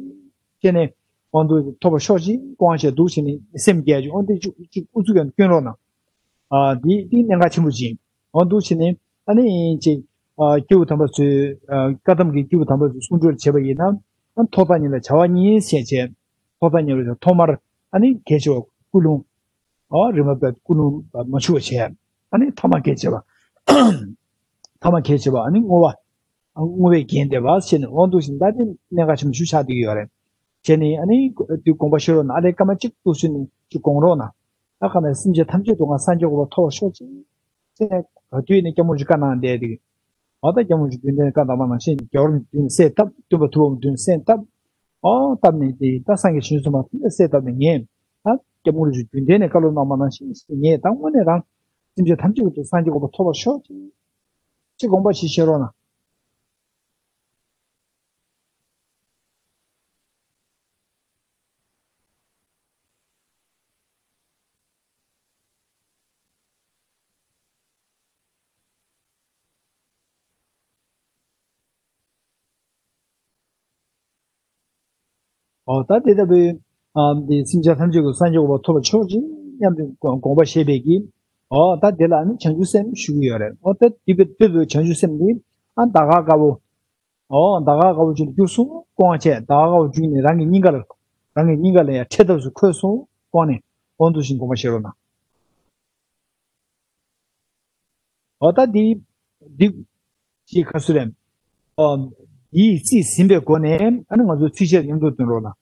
བྱས་ནས་དབང་དུ་ཐོབ་པར་ཤོག་ཅིག་སྐོང་བ་བྱས་འདུག་བྱས་ནས་སེམས་བསྐྱེད་ཅིག་དབང་དུ་བཅུག་ཅིག་ཨུ་ཚུགས་ཀྱང་བསྐྱོན་རོགས་གནང་། ཨ་འདི་འདི་གནད་འགག་ཆེན་པོ་ཅིག་འོ་འདུག་བྱས་ནས་ཨ་ནི་ཅིག་ཨ་སྐྱེས་བུ་དམ་པ་ཚོས་ཨ་བཀའ་གདམས་ཀྱི་སྐྱེས་བུ་དམ་པ་ཚོས་གསུང་གྲོས་བྱས་པ་ཡིན་ན། ཨ་ཐོག་མཐའ་གཉིས་ལ་བྱ་བ་གཉིས་བྱས་བྱས། ཐོག་མཐའ་གཉིས་ལ་ཐོག་མར་ཨ་ནི་གལ་ཆེ་བ་ཀུན་སློང་། ཨ་རིམ་པ་བས་ཀུན་སློང་མ་འཆུག་པ་བྱས། ཨ་ནི་ཐ་མ་གལ་ཆེ་བ། ཐ་མ་གལ་ཆེ་བ་ཨ་ནི་བསྔོ་བ། ཨ་བསྔོ་བས་བརྒྱན་ཏེ་བ་བྱས་ནས་འོ་འདུག་བྱས་ནས་ད་དེ་གནད་འགག་ཆེན་པོ་ཞིག་ཆགས་བསྡད་ཀྱི་ཡོད་རེད། བྱས་ནས་ཨ་ནི་དེ་དགོངས་པ་བཞེས་རོགས་གནང་། ཨ་ལས་སྐར་མ་གཅིག་འདུག་བྱས་ནས་ཅིག་དགོངས་རོགས་གནང་། ད་ག་ནས་སེམས་ཅན་ཐམས་ཅད་དུ་ང་སངས་རྒྱས་གོ་འཕང་ཐོབ་པར་ཤོག་ཅིག་བྱས་ནས་ག་དུས་ནས་སྐྱབས་མགོན་རིན་པོ་ཆེ་བཀའ་གནང་བསྡད་དེ། འོ་ད་སྐྱབས་མགོན་རིན་པོ་ཆེ་རྒྱུན་ལྡན་བཀའ་གདམས་པ་ནང་བཞིན་རྒྱལ་བ་རིན་པོ་ཆེ་མདུན་ནས་གསལ་བཏབ། སྟོན་པ་ཐུབ་པ་མདུན་ནས་གསལ་བཏབ། ཨོ་བཏབ་ནས་དེ་ད་སངས་རྒྱས་བྱང་ཆུབ་སེམས་དཔའ་ཐམས་ཅད་གསལ་བཏབ་ནས་ངས་ད་སྐྱབས་མགོན་རིན་པོ་ཆེ་རྒྱུན་ལྡན་ནས་བཀའ་སློབ་གནང་བ་ནང་བཞིན་ངས་ད་དངོས་གནས་རང་སེམས་ཅན་ཐམས་ཅད་ཀྱི་དོན་སངས་རྒྱས་གོ་འཕང་ཐོབ་པར་ཤོག་ཅིག་ཅིག་དགོངས་པ་ཞིག་བཞེས་རོགས་གནང་། ཨོ་ད་དེ་ལྟ་བུའི་ཨ་འདི་སེམས་ཅན་ཐམས་ཅད་ཀྱི་སངས་རྒྱས་གོ་འཕང་ཐོབ་པར་ཤོག་ཅིག་སྙམ་པའི་དགོངས་དགོངས་པ་བཞེས་པའི་གི། ཨོ་ད་དེ་ལ་ནི་བྱང་ཆུབ་སེམས་ཞུ་གི་ཡོད་རེད། ཨོ་ད་དེ་བའི་དེ་བའི་བྱང་ཆུབ་སེམས་འདི་ཨ་ད་ག་དཀར་པོ། ཨོ་ད་ག་དཀར་པོ་ཅིག་ལ་གྱུར་སོང་སྐོང་བ་བྱས། ད་ག་དཀར་པོ་བྱུང་ནས་རང་གི་སྙིང་ག་ལ་རང་གི་སྙིང་ག་ལ་ཡང་འཕྲད་ཐབས་སུ་འཁོད་སོང་སྐོང་ནས་དབང་དུ་བྱིན་དགོངས་པ་བཞེས་རོགས་གནང་། འོ་ད་འདི་འདི་ཅིག་ཁ་སུ་རེད། ཨོ་འདིའི་རྩིས་ཟིན་པའི་སྒོ་ནས་ཨ་ནི་ང་ཚོ་ཚིགས་བཅད་མཉམ་དུ་འདོན་རོགས་གནང་།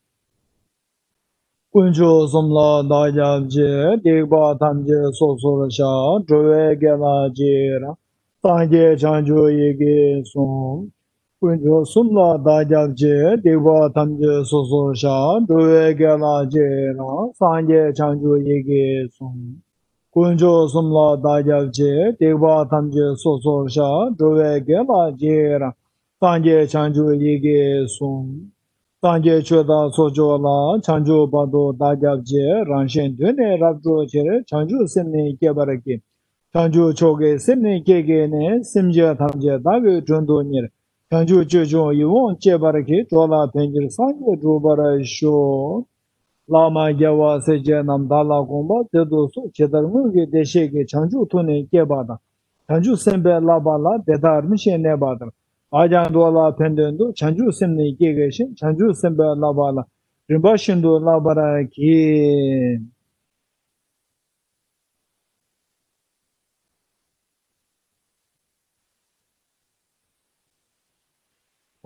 དཀོན་མཆོག་གསུམ་ལ་བདག་སྐྱབས་མཆི། སྡིག་པ་ཐམས་ཅད་སོ་སོར་བཤགས། འགྲོ་བའི་དགེ་ལ་རྗེས་རང་། སངས་རྒྱས་བྱང་ཆུབ་ཡི་གེ་གསུམ། དཀོན་མཆོག་གསུམ་ལ་བདག་སྐྱབས་མཆི། སྡིག་པ་ཐམས་ཅད་སོ་སོར་བཤགས། འགྲོ་བའི་དགེ་ལ་རྗེས་རང་། སངས་རྒྱས་བྱང་ཆུབ་ཡི་གེ་གསུམ། དཀོན་མཆོག་གསུམ་ལ་བདག་སྐྱབས་མཆི། སྡིག་པ་ཐམས་ཅད་སོ་སོར་བཤགས། འགྲོ་བའི་དགེ་ལ་རྗེས་རང་། སངས་རྒྱས་བྱང་ཆུབ་ཡི་གེ་གསུམ། སངས་རྒྱས་ཆོས་དང་ཚོགས་མཆོག་ལ། བྱང་ཆུབ་བར་དུ་བདག་སྐྱབས་མཆི། རང་གཞན་དོན་ནི་རབ་བསྒྲུབ་ཕྱིར། བྱང་ཆུབ་སེམས་ནི་བསྐྱེད་པར་བགྱི། བྱང་ཆུབ་མཆོག་གི་སེམས་ནི་བསྐྱེད་བགྱིས་ནས། སེམས་ཅན་ཐམས་ཅད་བདག་གིས་མགྲོན་དུ་གཉེར། བྱང་ཆུབ་སྤྱོད་མཆོག་ཡིད་འོང་སྤྱད་པར་བགྱི། འགྲོ་ལ་ཕན་ཕྱིར་སངས་རྒྱས་འགྲུབ་པར་ཤོག། བླ་མ་རྒྱལ་བ་སྲས་བཅས་རྣམས། བདག་ལ་དགོངས་པ་མཛད་དུ་གསོལ། ཇི་ལྟར་སྔོན་གྱི་བདེ་གཤེགས་ཀྱིས། བྱང་ཆུབ་ཐུགས་ནི་བསྐྱེད་པ་དང་། བྱང་ཆུབ་སེམས་དཔའི་བསླབ་པ་ལ། དེ་ལྟར་རིམ་བཞིན་གནས་པ་ལྟར། བདག་ཀྱང་འགྲོ་ལ་ཕན་དོན་དུ། བྱང་ཆུབ་སེམས་ནི་བསྐྱེད་བགྱི་ཞིང་། བྱང་ཆུབ་སེམས་དཔའི་བསླབ་པ་ལ། རིམ་པ་བཞིན་དུ་བསླབ་པར་བགྱི།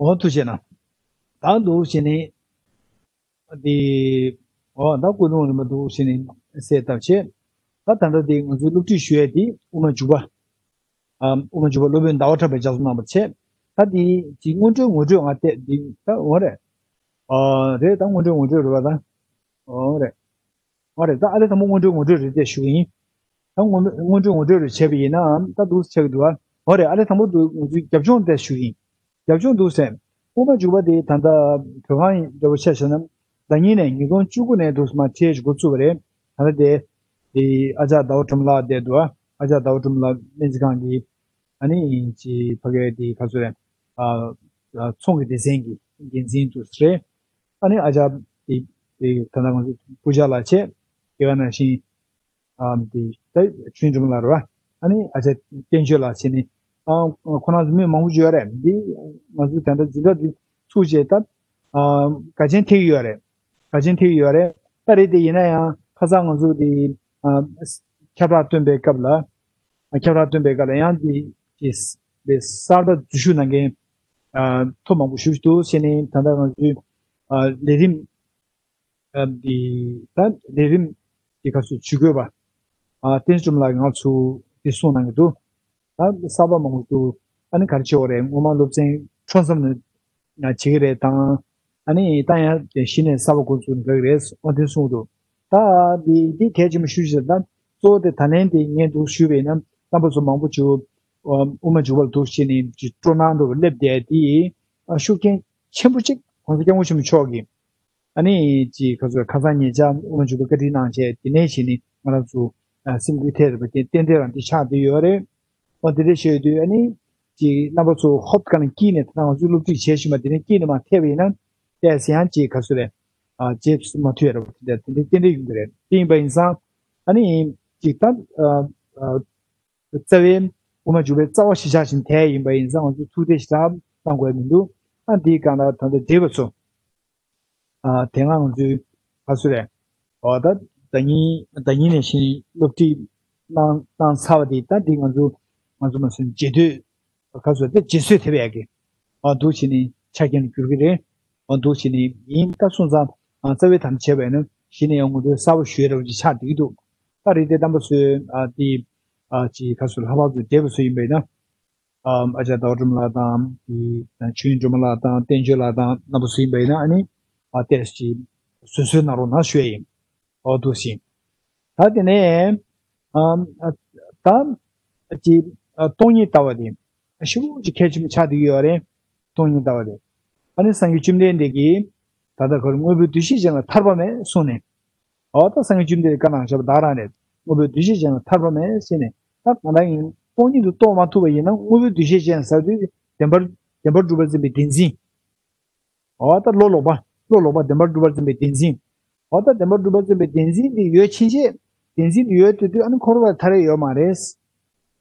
འོ་ཐུགས་རྗེ་གནང་། ད་འདུག་བྱས་ནས་འདི། འོ་ད་ཀུན་སློང་རིམ་པ་འདུག་བྱས་ནས་གསལ་བཏབ་བྱས། ད་ད་ལྟ་འདི་ང་ཚོའི་སློབ་ཁྲིད་ཞུ་ཡས་འདི་དབུ་མ་འཇུག་པ། ཨ་དབུ་མ་འཇུག་པ་སློབ་དཔོན་ཟླ་བ་གྲགས་པས་ལྗགས་རྩོམ་གནང་བ་བྱས། ད་འདི་ཅིག་སྔོན་འགྲོའི་ངོ་སྤྲོད་ང་བལྟས་འདི་ད་འོ་རེད། ཨ་རེད། ད་སྔོན་འགྲོའི་ངོ་སྤྲོད་རེད་པ་ད། འོ་རེད། འོ་རེད། ད་ཨ་ལས་དང་པོ་སྔོན་འགྲོའི་ངོ་སྤྲོད་རེད་དེ་ཞུ་གི་ཡིན། ད་སྔོན་སྔོན་འགྲོའི་ངོ་སྤྲོད་རེ་བྱས་པ་ཡིན་ནའང་ད་འདུག་སེ་ཆགས་ཀྱི་འདུག་ཨ། འོ་རེད། ཨ་ལས་དང་པོ་འདུག་ང་ཚོའི་རྒྱབ་ལྗོངས་དེ་ཞུ་གི་ཡིན། རྒྱབ་ལྗོངས་འདུག་སེ། དབུ་མ་འཇུག་པ་དེ་ད་ལྟ་བོད་ཁང་འདྲ་བོ་ཆ་བཞག་ན། ཟླ་ཉིན་ནས་ཉིས་སྟོང་བཅུ་དགུ་ནས་འདུག་སེ་མར་ཁྲལ་ཞིག་འགོ་བཙུགས་པ་རེད། ད་ལྟ་དེ། དེ་ཨ་ཅག་ཟླ་བ་སྒྲོལ་མ་ལགས་བསྡད་འདུག་ཨ། ཨ་ཅག་ཟླ་བ་སྒྲོལ་མ་ལགས་སྨན་རྩིས་ཁང་གི། ཨ་ནི་ཅི་ཕ་གའི་དེ་ག་ཚོད་རེད། ཨ་ཚོང་གི་སྡེ་ཚན་གྱི་འགན་འཛིན་འདུག་སེ་རེད། ཨ་ནི་ཨ་ཅག་དེ་དེ་ད་ལྟ་ང་ཚོ་སྐུ་ཞབས་ལགས་བྱས། དེ་ག་ནང་བཞིན། ཨ་དེ་ད་ཆོས་འབྲུག་ལགས་རེད་པ། ཨ་ནི་ཨ་ཅག་བསྟན་ཆོས་ལགས་བྱས་ནས་ ཨ་ཁོ་རང་ཚོ་མི་མང་པོ་ཅིག་ཡོད་རེད། འདི་ང་ཚོ་དེ་འདྲ་འཛིན་གྲྭ་འདི་ཚུགས་བྱས་ད་ཨ་དགའ་ཆེན་ཐེབས་ཀྱི་ཡོད་རེད། དགའ་ཆེན་ཐེབས་ཀྱི་ཡོད་རེད། ད་རེད་དེ་ཡིན་ན་ཡང་ཁ་སང་ང་ཚོ་དེ་ཨ་ཁྱབ་བསྒྲགས་བཏོན་པའི་སྐབས་ལ་ཨ་ཁྱབ་བསྒྲགས་བཏོན་པའི་སྐབས་ལ་ཡང་དེ་དེ་གསར་པ་འཛུལ་ཞུགས་གནང་མཁན་ཨ་ཐོ་མང་པོ་ཞེ་པོ་ཅིག་འདུག་ཟེར་ནས། ད་ལྟ་ང་ཚོའི་ཨ་ལས་རིམ་ཨ་འདི་ད་ལས་རིམ་གྱི་སྐབས་སུ་ཇུས་འགོད་པ་ཨ་བསྟན་འཛིན་སྒྲོལ་མ་ལགས་ང་ཚོ་འདི་གསུངས་གནང་གི་འདུག་ད་གསར་པ་མང་པོ་འདུག་ཨ་ནི་ག་རེ་བྱེད་དགོས་རེད། སྔོན་མ་སློབ་ཚན་འཕྲོ་མཚམས་ནས་བྱེད་ཀྱི་རེད་དང་། ཨ་ནི་ད་ཡང་དེ་གཞི་ནས་གསར་པ་འགོ་འཛུགས་འགྲོ་གི་རེད། འོ་དེ་གསུངས་འདུག་ད་འདི་འདི་གལ་ཆེན་པོ་ཞུ་ཞིག་ད་གཙོ་བོ་དེ་ད་ལན་དེ་ངས་འདུག་ཞུས་པས་ན་རྣམ་པ་ཚོ་མང་པོ་ཅིག་དབུ་མ་འཇུག་པར་འདུག་བྱས་ནས་ཅིག་སྤྲོ་སྣང་འདུག་སླེབས་བསྡད་དེ་ཤུགས་རྐྱེན་ཆེན་པོ་ཅིག་༸གོང་ས་༸སྐྱབས་མགོན་ཆེན་པོ་མཆོག་གིས་ཨ་ནི་ཅིག་ཁ་ཚོད་ཁ་སང་ཉེ་ཆར་དབུ་མ་འཇུག་པའི་བཀའ་དྲིན་གནང་བྱས། དེ་ནས་གཞི་ནས་ང་རང་ཚོ་སེམས་འགུལ་ཐེབས་པ་དེ་ཏན་ཏན་རང་འདི་ཆགས་བསྡད་ཡོད་རེད། འོ་དེ་འདྲ་བཤད་དུས་ཨ་ནི་ཅིག་རྣམ་པ་ཚོ་ཧོབ་ག་ནས་དཀྱིལ་ནས་ད་ང་ཚོའི་སློབ་ཁྲིད་བྱེད་བཞིན་པ་དེ་ནས་དཀྱིལ་ནས་མར་ཐེབས་པ་ཡིན་ན་ཏོག་ཙམ་ཡང་ཅིག་ག་ཚོད་རེད། ཨ་རྗེས་སུ་མ་མཐུད་ཡ་རེད་པ། དེ་འདྲ་དེ་འདྲ་ཏན་ཏན་ཡོང་གི་རེད། དེ་ཡིན་པ་ཡིན་ཙང་ཨ་ནི་ཅིག་ད་ཨ་ཨ་རྩ་བའི་དབུ་མ་འཇུག་པའི་རྩ་བ་གཞིར་བཞག་བཞིན་དེ་ཡིན་པ་ཡིན་ཙང་ང་ཚོས་ཐུགས་གཏད་ཞེ་དྲག་གཏང་དགོས་མི་འདུག་ཨ་འདིའི་སྒང་ལ་ད་ལྟ་འདྲེས་པ་ཚོ། ཨ་དེ་སྔ་ང་ཚོའི་ག་ཚོད་རེད། འོ་ད་ཟླ་ཉིན་ཟླ་ཉིན་ནས་བཞིན་སློབ་ཁྲིད་གནང་གནང་ཚར་བ་དེ་ད་འདི་ང་ཚོ་ང་ཚོ་མ་སོན་རྗེས་ཟློས་ག་ཚོད་དེ་རྗེས་སུ་ཐེབས་ཡག་གི་འོ་འདུག་བྱས་ནས་ཆ་རྐྱེན་གྱུར་གི་རེད། འོ་འདུག་བྱས་ནས་ཡིན་ད་སོང་ཙང་ཨ་རྩ་བའི་དམ་བཅས་པས་ན་གཞི་ནས་ཡང་ང་ཚོའི་གསར་པ་ཞུ་ཡ་རབ་ཅིག་ཆགས་བསྡད་ཀྱི་འདུག་ད་རེད་དེ་རྣམ་པ་ཚོས་ཨ་འདི་ཨ་ཅིག་ག་ཚོད་ལྷག་པར་དུ་འདྲེས་པ་ཚོ་ཡིན་པས་ན། ཨ་ཨ་ཅག་ཟླ་བ་སྒྲོལ་མ་ལགས་དང་དེ་ཆོས་དབྱིངས་སྒྲོལ་མ་ལགས་དང་བསྟན་ཆོས་ལགས་དང་རྣམ་པ་ཚོ་ཡིན་པ་ཡིན་ན་ཨ་ནི་ཨ་ཏོག་ཙམ་བཟོད་གསོལ་གནང་རོགས་གནང་ཞུ་ཡ་ཡིན། འོ་འདུག་སེ། ད་དེ་ནས་ཨ་ཨ་ད་ཅིག་ཨ་སྟོང་ཉིད་ལྟ་བ་དེ་ཞེ་པོ་ཅིག་གལ་ཆེན་པོ་ཆགས་བསྡད་ཀྱི་ཡོད་རེད། སྟོང་ཉིད་ལྟ་བ་དེ་ཨ་ནི་སངས་རྒྱས་བཅོམ་ལྡན་འདས་ཀྱིས་ད་ལྟ་ཁོར་དངོས་པོའི་འདུ་ཤེས་ཅན་ལ་ཐར་པ་མེད་གསུངས་ནས། འོ་ད་སངས་རྒྱས་བཅོམ་ལྡན་འདས་བཀའ་གནང་བཞག་པ་དག་རང་རེད། དངོས་པོའི་འདུ་ཤེས་ཅན་ལ་ཐར་པ་མེད་ཟེར་ནས། ད་གང་ལྟར་ཡིན་སྟོང་ཉིད་དུ་རྟོགས་མ་ཐུབ་པ་ཡིན་ན་དངོས་པོའི་འདུ་ཤེས་ཅན་ཟེར་དུས་བདེན་པར་བདེན་པར་གྲུབ་པར་འཛིན་པའི་བདེན་འཛིན། འོ་ད་བློ་ལོག་པ་བློ་ལོག་པ་བདེན་པར་གྲུབ་པར་འཛིན་པའི་བདེན་འཛིན། འོ་ད་བདེན་པར་གྲུབ་པར་འཛིན་པའི་བདེན་འཛིན་འདི་ཡོད་ཕྱིན་ཆད་བདེན་འཛིན་འདི་ཡོད་དུས་དུས་ཨ་ནི་འཁོར་བར་ཐར་ཡ་ཡོད་མ་རེད།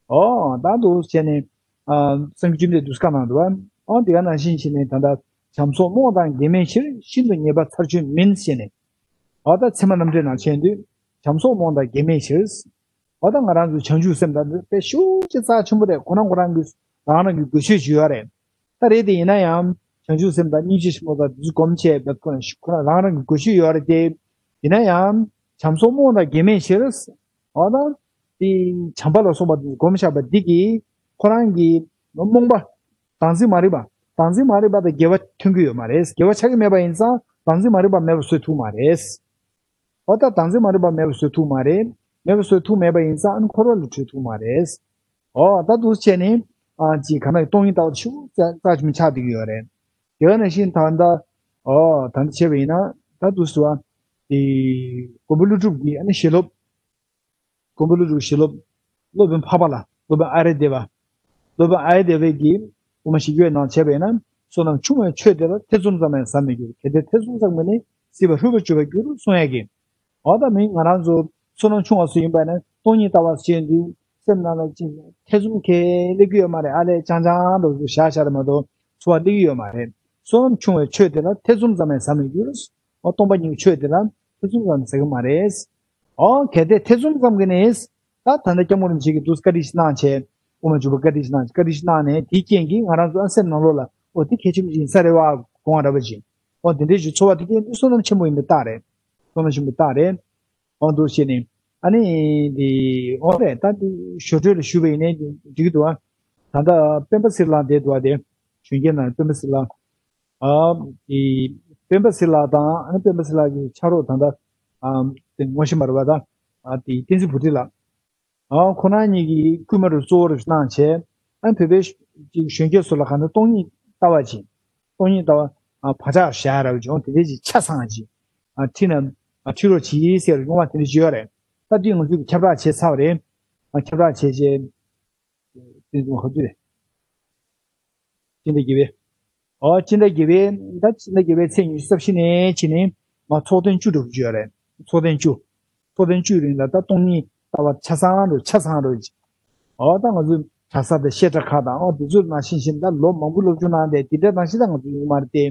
ཨོ་ད་འདུག་བྱས་ནས་ཨ་སངས་རྒྱས་བཅོམ་ལྡན་འདས་བཀའ་གནང་འདུག་བ། ཨོ་དེ་ག་ནང་བཞིན་བྱས་ནས་ད་ལྟ་བྱམས་སོགས་རྨོངས་དང་གེགས་མེད་ཕྱིར། ཤིན་ཏུ་ཉེས་པ་ཚར་གཅོད་མིན་ཟེར་ནས། ཨོ་ད་ཚད་མ་རྣམ་འགྲེལ་ནང་བྱས་དུས་བྱམས་སོགས་རྨོངས་དང་གེགས་མེད་ཕྱིར། ཨོ་ད་ང་རང་ཚོའི་བྱང་ཆུབ་སེམས་དང་དཔེ་ཤུགས་ཆེ་རྩ་ཆེན་པོ་རེད། ཁོ་རང་ཁོ་རང་གི་རང་རང་གི་དགོས་ཆོད་ཅིག་ཡོད་རེད། ད་རེད་དེ་ཡིན་ན་ཡང་བྱང་ཆུབ་སེམས་དང་སྙིང་རྗེ་ཆེན་པོ་དང་དེ་ཚོ་སྒོམ་བྱས་པ་ཁོ་རང་ཁོ་རང་རང་རང་གི་དགོས་ཆོད་ཡོད་རེད་དེ། ཡིན་ན་ཡང་བྱམས་སོགས་རྨོངས་དང་གེགས་མེད་ཕྱིར། འོ་ན། དེ་བྱམས་པ་ལ་སོགས་པ་དེ་སྒོམ་བཞག་པ་འདི་གིས་ཁོ་རང་གི་རྨོངས་པ། བདག་འཛིན་མ་རིག་པ། བདག་འཛིན་མ་རིག་པ་དང་དགེ་བ་ཐོན་གྱི་ཡོད་མ་རེད། དགེ་བ་ཆགས་ཀྱི་མེད་པ་ཡིན་ཙང་བདག་འཛིན་མ་རིག་པ་མེད་པ་བཟོ་ཐུབ་མ་རེད། འོ་ད་བདག་འཛིན་མ་རིག་པ་མེད་པ་བཟོ་ཐུབ་མ་རེད། མེད་པ་བཟོ་ཐུབ་མེད་པ་ཡིན་ཙང་ཨ་ནི་འཁོར་བ་ལས་གྲོལ་ཐུབ་མ་རེད། འོ་ད་འདུག་བྱས་ནས་ཨ་ཅིག་ག་ན་སྟོང་ཉིད་ལྟ་བ་ཤུགས་རྩ་ཆེན་པོ་ཆགས་བསྡད་ཀྱི་ཡོད་རེད། དེ་ག་ནང་བཞིན་ད་ལྟ་འོ་ད་ལྟ་བྱས་པ་ཡིན་ན་ད་འདུག་སེ་བ། དེ་མགོན་པོ་ཀླུ་སྒྲུབ་ཀྱི་ཨ་ནི་ཞལ་སློབ། མགོན་པོ་ཀླུ་སྒྲུབ་ཞལ་སློབ། སློབ་དཔོན་འཕགས་པ་ལ། སློབ་དཔོན་ཨ་རེ་དེ་བ། སློབ་དཔོན་ཨ་རེ་དེ་བས་ཀྱིས་དབུ་མ་བཞི་བརྒྱ་ནང་བྱས་པས་ན། བསོད་ནམས་ཆུང་བས་ཆོས་དེ་ལ་ཐེ་ཚོམ་ཙམ་ཡང་ཟ་མི་འགྱུར། གལ་ཏེ་ཐེ་ཚོམ་ཙམ་གྱིས་ནི། སྲིད་པ་ལྷོད་པར་གྱུར་པར་འགྱུར་གསུང་ཡས་ཀྱི། འོ་ད་མི་ང་རང་ཚོ་བསོད་ནམས་ཆུང་བ་ཚོ་ཡིན་པ་ན་སྟོང་ཉིད་ལྟ་བ་བྱས་དུས་སེམས་ནང་ལ་ཅིག་ཐེ་ཚོམ་གང་ཡང་སླེབས་ཀྱི་ཡོད་མ་རེད། ཨ་ལས་ཅང་ཅང་འདྲ་བོ་བཞག་བཞག་རེད་མ་གཏོགས་ཚོར་བ་སླེབས་ཀྱི་ཡོད་མ་རེད། བསོད་ནམས་ཆུང་བས་ཆོས་དེ་ལ་ཐེ་ཚོམ་ཙམ་ཡང་ཟ་མི་འགྱུར། འོ་སྟོང་པ་ཉིད་ཆོས་དེ་ལ་ཐེ་ཚོམ་ཙམ་ཟ་གི་མ་རེད། ཨོ་གལ་ཏེ་ཐེ་ཚོམ་ཙམ་གྱིས་ནི། ད་ད་ལྟ་སྐྱབས་མགོན་རིན་པོ་ཆེ་གིས་འདུག་བཀའ་དྲིན་ཞིག་གནང་བྱས། དབུ་མ་འཇུག་པ་བཀའ་དྲིན་ཞིག་གནང་བྱས། བཀའ་དྲིན་ཞིག་གནང་ནས་དེའི་རྐྱེན་གྱིས་ང་རང་ཚོ་ཨ་སེམས་ནང་ལོགས་ལ་ཨོ་དེ་གལ་ཆེན་པོ་ཞིག་ཡིན་ས་རེད་བ་དགོངས་པ་འདྲ་པོ་ཅིག་ཨོ་དེ་འདྲའི་ཞིག་ཚོར་བ་དེ་སྐྱེས་དུས་བསོད་ནམས་ཆེན་པོ་ཡིན་པའི་རྟགས་རེད། བསོད་ནམས་ཆེན་པོའི་རྟགས་རེད། ཨོ་འདུག་བྱས་ནས་ཨ་ནི་དེ་ཨོ་རེད། ད་དེ་ཞོར་འཕྲོས་ལ་ཞུས་པ་ཡིན་ནའི་འགྲིག་གི་འདུག་ཨ། ད་ལྟ་སྤེན་པ་སེར་ལགས་བསྡད་འདུག་ཨ། དེ་གཞོན་སྐྱེས་ནང་སྤེན་པ་སེར་ལགས། ཨ་དེ་སྤེན་པ་སེར་ལགས་དང་ཨ་ནི་སྤེན་པ་སེར་ལགས་ཀྱི་ཕྱག་རོགས་ད་ལྟ་ཨ་དེ་ངོ་ཤེས་མ་རེད་པ། ད་ཨ་དེ་བསྟན་འཛིན་བུ་ཁྲིད་ལགས། ཨ་ཁོ་རང་གཉིས་ཀྱིས་སྐུལ་མ་རུ་གཙོ་བོ་རུ་གནང་བྱས། ཨ་བོད་པའི་ཅིག་གཞོན་སྐྱེས་ཚོ་ལ་གང་ལྟར་སྟོང་ཉིད་ལྟ་བ་ཅིག་སྟོང་ཉིད་ལྟ་བ་ཨ་བག་ཆགས་བཞག་ར་བ་ཅིག་ཨོ་དེ་འདྲའི་ཅིག་ཆ་ཚང་ཅིག་ཨ་ཁྲིད་ན་ཨ་ཁྲིད་རོགས་གྱིས་ཟེར་སྙོན་མ་དེ་འདྲ་ཅིག་ཡོད་རེད། ད་དེ་ང་ཚོས་ཁྱབ་བསྒྲགས་བྱས་ཚར་བ་རེད། ཨ་ཁྱབ་བསྒྲགས་བྱས་རྗེས། དེ་ཚོ་ག་དུས་རེད། སྤྱི་ཟླ་བརྒྱད་པའི། ཨོ་སྤྱི་ཟླ་བརྒྱད་པའི་ད་སྤྱི་ཟླ་བརྒྱད་པའི་ཚེས་ཉི་ཤུ་རྩ་བཞི་ནས་ཕྱིན་ནས་མ་ཚོགས་ཐེངས་བཅུ་འགྲོ་གི་ཡོད་རེད། ཚོགས་ཐེངས་བཅུ། ཚོགས་ཐེངས་བཅུའི་རིང་ལ་ད་སྟོང་ཉིད་ལྟ་བ་ཆ་ཚང་རུ་ཆ་ཚང་རུ། ཨོ་ད་ང་ཚོས་ གྲྭ་ས་དང་བཤད་གྲྭ་ཁག་དང་ཨོ་དེ་ཚོ་ནང་བཞིན་བཞིན་ད་ལོ་མང་པོ་སློབ་སྦྱོང་གནང་སྟེ་དེ་འདྲ་ནང་བཞིན་ད་ང་ཚོ་ཡོང་གི་མ་རེད་དེ།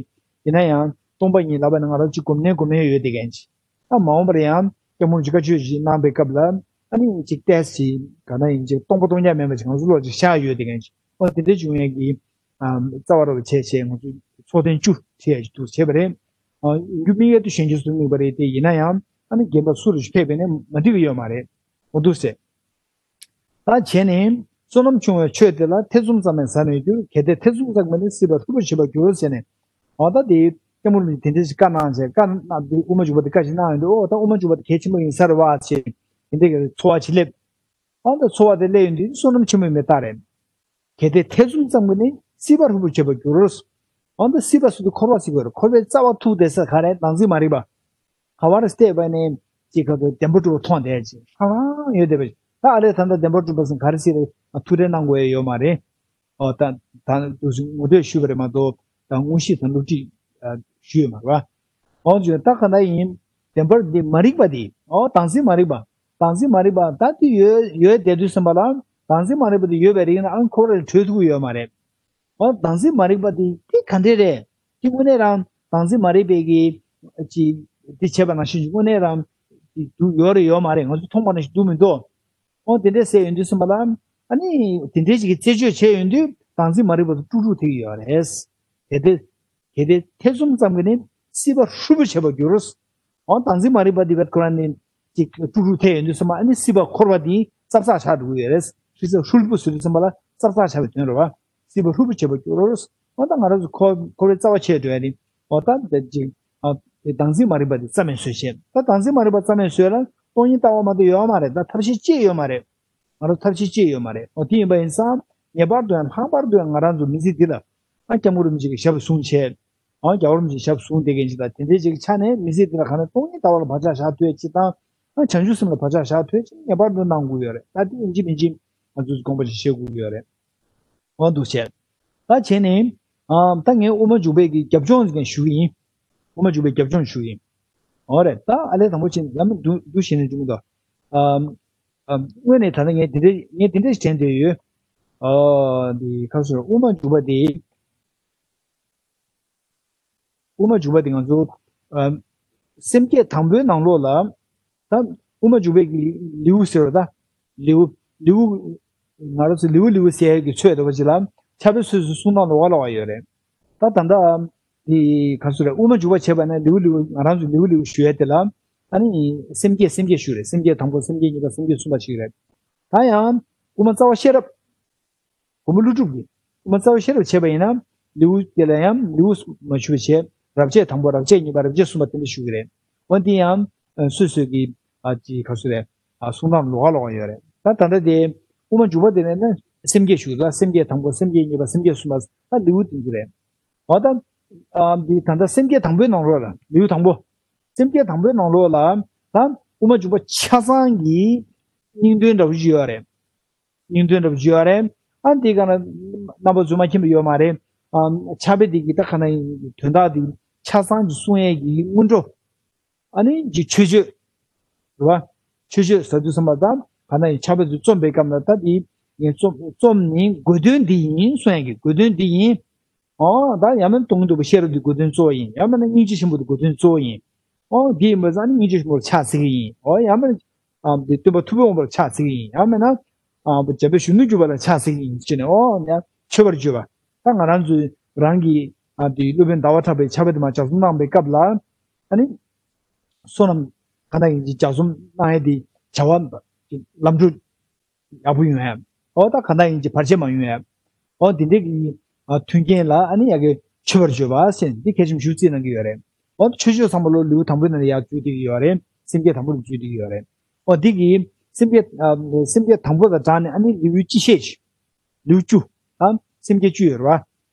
ཡིན་ན་ཡང་སྟོང་པ་ཉིད་ལབ་པ་ནི་ང་རང་ཅིག་གོམས་ནས་གོམས་ནས་ཡོད་བསྡད་མཁན་ཅིག་ད་མ་འོངས་པར་ཡང་སྐྱབས་མགོན་རིན་པོ་ཆེ་བཀའ་ཆོས་ཅིག་གནང་པའི་སྐབས་ལ་ཨ་ནི་ཅིག་ཏོག་ཙམ་ཅིག་ག་ན་ཡིན་ཅིག་སྟོང་པ་སྟོང་རྐྱང་མེད་པ་ཅིག་ང་ཚོ་ལོག་ཅིག་ཤར་ཡོད་བསྡད་མཁན་ཅིག་ཨོ་དེ་འདྲ་བྱུང་ཡས་ཀྱི་རྩ་བ་རུ་བྱས་བྱས་ང་ཚོ་ཚོགས་ཐེངས་བཅུ་བྱས་ཡས་ཅིག་འདུག་བྱས་པ་རེད། ཨ་རྒྱུ་དམིགས་ཡུལ་དུ་གཞོན་སྐྱེས་ཚོ་དམིགས་པ་རེད་དེ། ཡིན་ན་ཡང་ཨ་ནི་རྒན་པ་སུ་རུ་ཞིག་ཕེབས་པས་ནི་མ་འགྲིག་གི་ཡོད་མ་རེད། འོ་འདུག་ཟེར། ད་བྱས་ནས་བསོད་ནམས་ཆུང་བས་ཆོས་དེ་ལ་ཐེ་ཚོམ་ཙམ་ཡང་ཟ་མི་འགྱུར། གལ་ཏེ་ཐེ་ཚོམ་ཙམ་གྱིས་ནི་སྲིད་པ་ཧྲུལ་པོར་བྱེད་པར་འགྱུར་ཟེར་ནས། འོ་ད་དེ་སྐྱབས་མགོན་རིན་པོ་ཆེས་དེ་འདྲ་ཞིག་བཀའ་གནང་བྱས་བཀའ་གནང་དེ་དབུ་མ་འཇུག་པ་དེ་བཀའ་ཞིག་གནང་ཡོང་དུས་ཨོ་ད་དབུ་མ་འཇུག་པ་དེ་གལ་ཆེན་པོ་ཡིན་ས་རེད་བ་ཞེས་དེ་འདྲའི་གི་ཚོར་བ་ཞིག་སླེབས། ཨོ་ད་ཚོར་བ་དེ་སླེབས་ཡོང་དུས་བསོད་ནམས་ཆེན་པོའི་མི་རྟག་རེད། གལ་ཏེ་ཐེ་ཚོམ་ཙམ་གྱིས་ནི་སྲིད་པ་ཧྲུལ་པོར་བྱེད་པར་འགྱུར། འོ་ད་སྲིད་པ་ཟེར་དུས་འཁོར་བ་ཟེར་དགོས་རེད། འཁོར་བའི་རྩ་བ་ཐུག་བསྡད་ས་ག་རེ་བདག་འཛིན་མ་རིག་པ། ག་བར་བལྟས་པ་ནས་ཅིག་ག་ཚོད་བདེན་པ་གྲུབ་པ་མཐོང་བསྡད་ཅིག་ཧང་ཧང་ཡོད་བསྡད་པ་ཞིག་ད་ཨ་ལས་ད་ལྟ་བདེན་པ་གྲུབ་པ་ཟེར་ག་རེ་ཟེར་རེད། ཐུགས་ཁྲལ་གནང་དགོས་ཡ་ཡོད་མ་རེད། ཨོ་ད་ད་འདུག་སེ་ངོ་སྤྲོད་ཞུས་པ་རེད་མ་གཏོགས་ད་དངོས་གཞི་དང་སློབ་ཁྲིད་ཞུས་ཡོད་མ་རེད་བ། ཨོ་བྱས་ད་ག་འདྲ་ཡིན། བདེན་པར་འདི་མ་རིག་པ་འདི་ཨོ་བདག་འཛིན་མ་རིག་པ། བདག་འཛིན་མ་རིག་པ་ད་འདི་ཡོད་ཡོད་བསྡད་དུས་ཙམ་པ་ལ་བདག་འཛིན་མ་རིག་པ་འདི་ཡོད་པའི་རིགས་ན་ཨང་འཁོར་བར་གྲོལ་ཐུབ་ཀྱི་ཡོད་མ་རེད། ཨོ་བདག་འཛིན་མ་རིག་པ་འདི་འདི་ག་འདྲས་རེད། འདི་དངོས་གནས་རང་བདག་འཛིན་མ་རིག་པའི་གི་ཅི་འདི་བྱས་པ་ནང་བཞིན་དངོས་གནས་རང་འདི་འདུག་ཡོད་རེད་ཡོད་མ་རེད། ང་ཚོ་མཐོང་བ་ནང་བཞིན་འདུག་མི་འདུག་ཨོ་དེ་འདྲས་ཟེར་ཡོང་དུས་ཙམ་པ་ལ་ཨ་ནི་དེ་འདྲས་ཅིག་གི་རྩད་གཅོད་བྱས་ཡོང་དུས་བདག་འཛིན་མ་རིག་པ་དེ་དཀྲུག་དཀྲུག་ཐེབས་ཀྱི་ཡོད་རེད། གལ་ཏེ་གལ་ཏེ་ཐེ་ཚོམ་ཙམ་གྱིས་ནི་སྲིད་པ་ཧྲུལ་པོ་བྱེད་པར་འགྱུར། ཨོ་བདག་འཛིན་མ་རིག་པ་འདི་བར་ཁོ་རང་ནི་ཅིག་དཀྲུག་དཀྲུག་ཐེབས་ཡོང་དུས་ཙམ་པ་ཨ་ནི་སྲིད་པ་འཁོར་བ་འདི་ཙབ་ཙབ་ཆགས་འགྲོ་གི་ཡོད་རེད། སྲིད་པ་ཧྲུལ་པོ་ཟེར་དུས་ཙམ་པ་ལ་ཙབ་ཙབ་ཆགས་པའི་དོན་རེད་བ། སྲིད་པ་ཧྲུལ་པོ་བྱེད་པར་འགྱུར། ཨོ་ད་ང་རང་ཚོ་འཁོར་འཁོར་བའི་རྩ་བ་ཆད་འགྲོ་ཡ་ནི་ཨོ་ད་འདི་ཅིག་ཨ་དེ་བདག་འཛིན་མ་རིག་པ་འདི་རྩ་མེད་བཟོས་བྱས། ད་བདག་འཛིན་མ་རིག་པ་རྩ་མེད་བཟོས་ལ་སྟོང་ཉིད་ལྟ་བ་མ་གཏོགས་ཡོད་མ་རེད། ད་ཐབས་ཤེས་ཅི་ཡོད་མ་རེད། ང་རང་ཐབས་ཤེས་ཅི་ཡོད་མ་རེད། ཨོ་དེ་ཡིན་པ་ཡིན་ཙང་ངེས་པར་དུ་ཡང་ལྷག་པར་དུ་ཡང་ང་རང་ཚོ་མི་ཚེ་འདི་ལ་ཨ་སྐྱབས་མགོན་རིན་པོ་ཆེ་གི་ཞབས་བཟུང་བྱས། ཨ་རྒྱལ་བ་རིན་པོ་ཆེ་ཞབས་བཟུང་བསྡད་མཁན་ཅིག་དང་དེ་འདྲའི་ཅིག་ཆ་ནས་མི་ཚེ་འདི་ལ་གང་ན་སྟོང་ཉིད་ལྟ་བ་ལ་བག་ཆགས་བཞག་ཐུབ་ཅིག་དང་། ཨ་བྱང་ཆུབ་སེམས་ལ་བག་ཆགས་བཞག་ཐུབ་ཅིག་ངེས་པར་དུ་གནང་དགོས་ཡོད་རེད། ད་དེ་ཡིན་གཅིག་མིན་གཅིག་ང་ཚོས་དགོངས་པ་ཞིག་བཞེས་དགོས་ཀྱི་ཡོད་རེད། འོ་འདུག་བྱས། ད་བྱས་ནས་ཨ་ད་ངས་དབུ་མ་འཇུག་པའི་གི་རྒྱབ་ལྗོངས་ཅིག་ཞུ་གི་ཡིན། དབུ་མ་འཇུག་པའི་རྒྱབ་ལྗོངས་ཞུ་གི་ཡིན། འོ་རེད། ད་ཨ་ལས་དང་པོ་བྱས་ནས་ལམ་འདུག་འདུག་བྱས་ནས་འཇུག་མི་འདུག་ཨ་ཨ་དངོས་གནས་ད་ལྟ་ངས་དེ་འདྲའི་ངས་དེ་འདྲའི་དྲན་བསྡད་ཡོད། ཨ་འདི་ཁ་སོ་དབུ་མ་འཇུག་པ་དེ། དབུ་མ་འཇུག་པ་དེ་ང་ཚོ་ཨ་སེམས་བསྐྱེད་དང་པོའི་ནང་ལོགས་ལ་ད་དབུ་མ་འཇུག་པའི་གི་ལེའུ་ཟེར་བ་ད་ལེའུ་ལེའུ་ང་རང་ཚོ་ལེའུ་ལེའུ་ཟེར་གི་ཚོད་འདྲ་བ་ཅིག་ལ་ཕྱྭ་པའི་སོ་སོའི་གསུང་རྣམས་ལོགས་ཀ་ལོགས་ཀ་ཡོད་རེད། ད་ད་ལྟ་དེ་ག་ཚོད་རེད། དབུ་མ་འཇུག་པ་བྱས་པ་ན་ལེའུ་ལེའུ་ང་རང་ཚོ་ལེའུ་ལེའུ་ཞུ་ཡ་དེ་ལ་ཨ་ནི་སེམས་བསྐྱེད་སེམས་བསྐྱེད་ཞུ་རེད། སེམས་བསྐྱེད་དང་པོ་སེམས་བསྐྱེད་གཉིས་པ་སེམས་བསྐྱེད་གསུམ་པ་ཞིག་རེད། ད་ཡང་དབུ་མ་རྩ་བ་ཤེས་རབ། སྒོམ་པ་ཀླུ་སྒྲུབ་ཀྱི་དབུ་མ་རྩ་བ་ཤེས་རབ་བྱས་པ་ཡིན་ན་ལེའུ་དེ་ལ་ཡང་ལེའུ་མ་ཞུ་བ་བྱས། རབ་བྱེད་དང་པོ་རབ་བྱེད་གཉིས་པ་རབ་བྱེད་གསུམ་པ་དེ་འདྲ་ཞུ་གི་རེད། འོ་འདི་ཡང་སོ་སོའི་གི་ཨ་ཅི་ག་ཚོད་རེད། ཨ་གསུང་སྟངས་ལོགས་ཀ་ལོགས་ཀ་ཡོད་རེད། ད་ད་ལྟ་དེ་དབུ་མ་འཇུག་པ་དེ་ནས་ནི་སེམས་བསྐྱེད་ཞུ་གི་ལ་སེམས་བསྐྱེད་དང་པོ་སེམས་བསྐྱེད་གཉིས་པ་སེམས་བསྐྱེད་གསུམ་པ་ད་ལེའུ་དེ་འདྲ་རེད། འོ་ད་ཨ་འདི་ད་ལྟ་སེམས་བསྐྱེད་དང་པོའི་ནང་ལོགས་ལ་ལེའུ་དང་པོ། སེམས་བསྐྱེད་དང་པོའི་ནང་ལོགས་ལ་ད་དབུ་མ་འཇུག་པ་ཆ་ཚང་གི་སྙིང་དོན་འདྲ་བོ་ཞིག་ཡོད་རེད། སྙིང་དོན་འདྲ་པོ་ཅིག་ཡོད་རེད། ཨ་འདི་ག་ན་རྣམ་པ་ཚོས་མ་མཁྱེན་པ་ཡོད་མ་རེད། ཨ་ཕྱྭ་པའི་འདི་གི་ད་ག་ན་དོན་དག་འདི་ཆ་ཚང་གི་གསུང་ཡས་ཀྱི་སྔོན་འགྲོ། ཨ་ནི་ཅིག་མཆོད་བརྗོད་རེད་བ། མཆོད་བརྗོད་ཟེར་དུས་ཙམ་པ་ད་ག་ན་ཕྱྭ་པ་ཚོས་རྩོམ་པའི་སྐབས་ལ་ད་འདི་ངས་རྩོམ་རྩོམ་ནི་དགོས་དོན་འདི་ཡིན་གསུང་ཡས་ཀྱི་དགོས་དོན་འདི་ཡིན། ཨོ་ད་ཡང་མིན་སྟོང་ཉིད་རྟོགས་པའི་ཤེས་རབ་འདི་དགོས་དོན་གཙོ་བོ་ཡིན། ཡང་མིན་ན་སྙིང་རྗེ་ཆེན་པོ་འདི་དགོས་དོན་གཙོ་བོ་ཡིན། ཨོ་འདི་ཡིན་པ་ཙང་ནི་སྙིང་རྗེ་ཆེན་པོ་ལ་ཕྱག་འཚལ་གྱི་ཡིན། ཨོ་ཡང་མིན་ན་ཨ་འདི་སྟོན་པ་ཐུབ་པའི་དབང་པོ་ལ་ཕྱག་འཚལ་གྱི་ཡིན། ཡང་མིན་ན་ཨ་འཇམ་དཔལ་གཞོན་ནུར་གྱུར་པ་ལ་ཕྱག་འཚལ་གྱི་ཡིན་ཅེས་ནས་ཨོ་ཡང་མཆོད་པར་བརྗོད་པ། ད་ང་རང་ཚོའི་རང་གི་ཨ་འདི་སློབ་དཔོན་ཟླ་བ་གྲགས་པའི་ཕྱྭ་པ་དེ་མར་ལྗགས་རྩོམ་གནང་པའི་སྐབས་ལ་ཨ་ནི་བསོད་ནམས་གང་དག་ཡིན་གྱི་ལྗགས་རྩོམ་གནང་ཡས་དེ་བྱ་བ་ལམ་འགྲོ་ཡག་པོ་ཡོང་ཡ། ཨོ་ད་གང་ལྟར་ཡིན་གྱི་བར་ཆད་མ་ཡོང་ཡ། ཨོ་དེ་འདྲའི་གི་ཨ་མཐུན་རྐྱེན་ལ་ཨ་ནི་ཡ་གི་མཆོད་པར་བརྗོད་པ་ཟེར་འདི་གལ་ཆེན་པོ་ཞིག་བརྩིས་གནང་གི་ཡོད་རེད། ཨོ་མཆོད་བརྗོད་ཚང་མ་ལོ་ལེའུ་དང་པོའི་ནང་ལ་ཡར་འཛུལ་བསྡད་ཀྱི་ཡོད་རེད། སེམས་བསྐྱེད་དང་པོ་ལ་འཛུལ་བསྡད་ཀྱི་ཡོད་རེད། ཨོ་འདི་གི་སེམས་བསྐྱེད་ཨ་སེམས་བསྐྱེད་དང་པོ་དང་སྦྲགས་ནས་ཨ་ནི་ལེའུ་སྤྱི་བཤད་ཅིག་ལེའུ་བཅུ། ཨ་སེམས་བསྐྱེད་བཅུ་ཡོད་རེད་བ།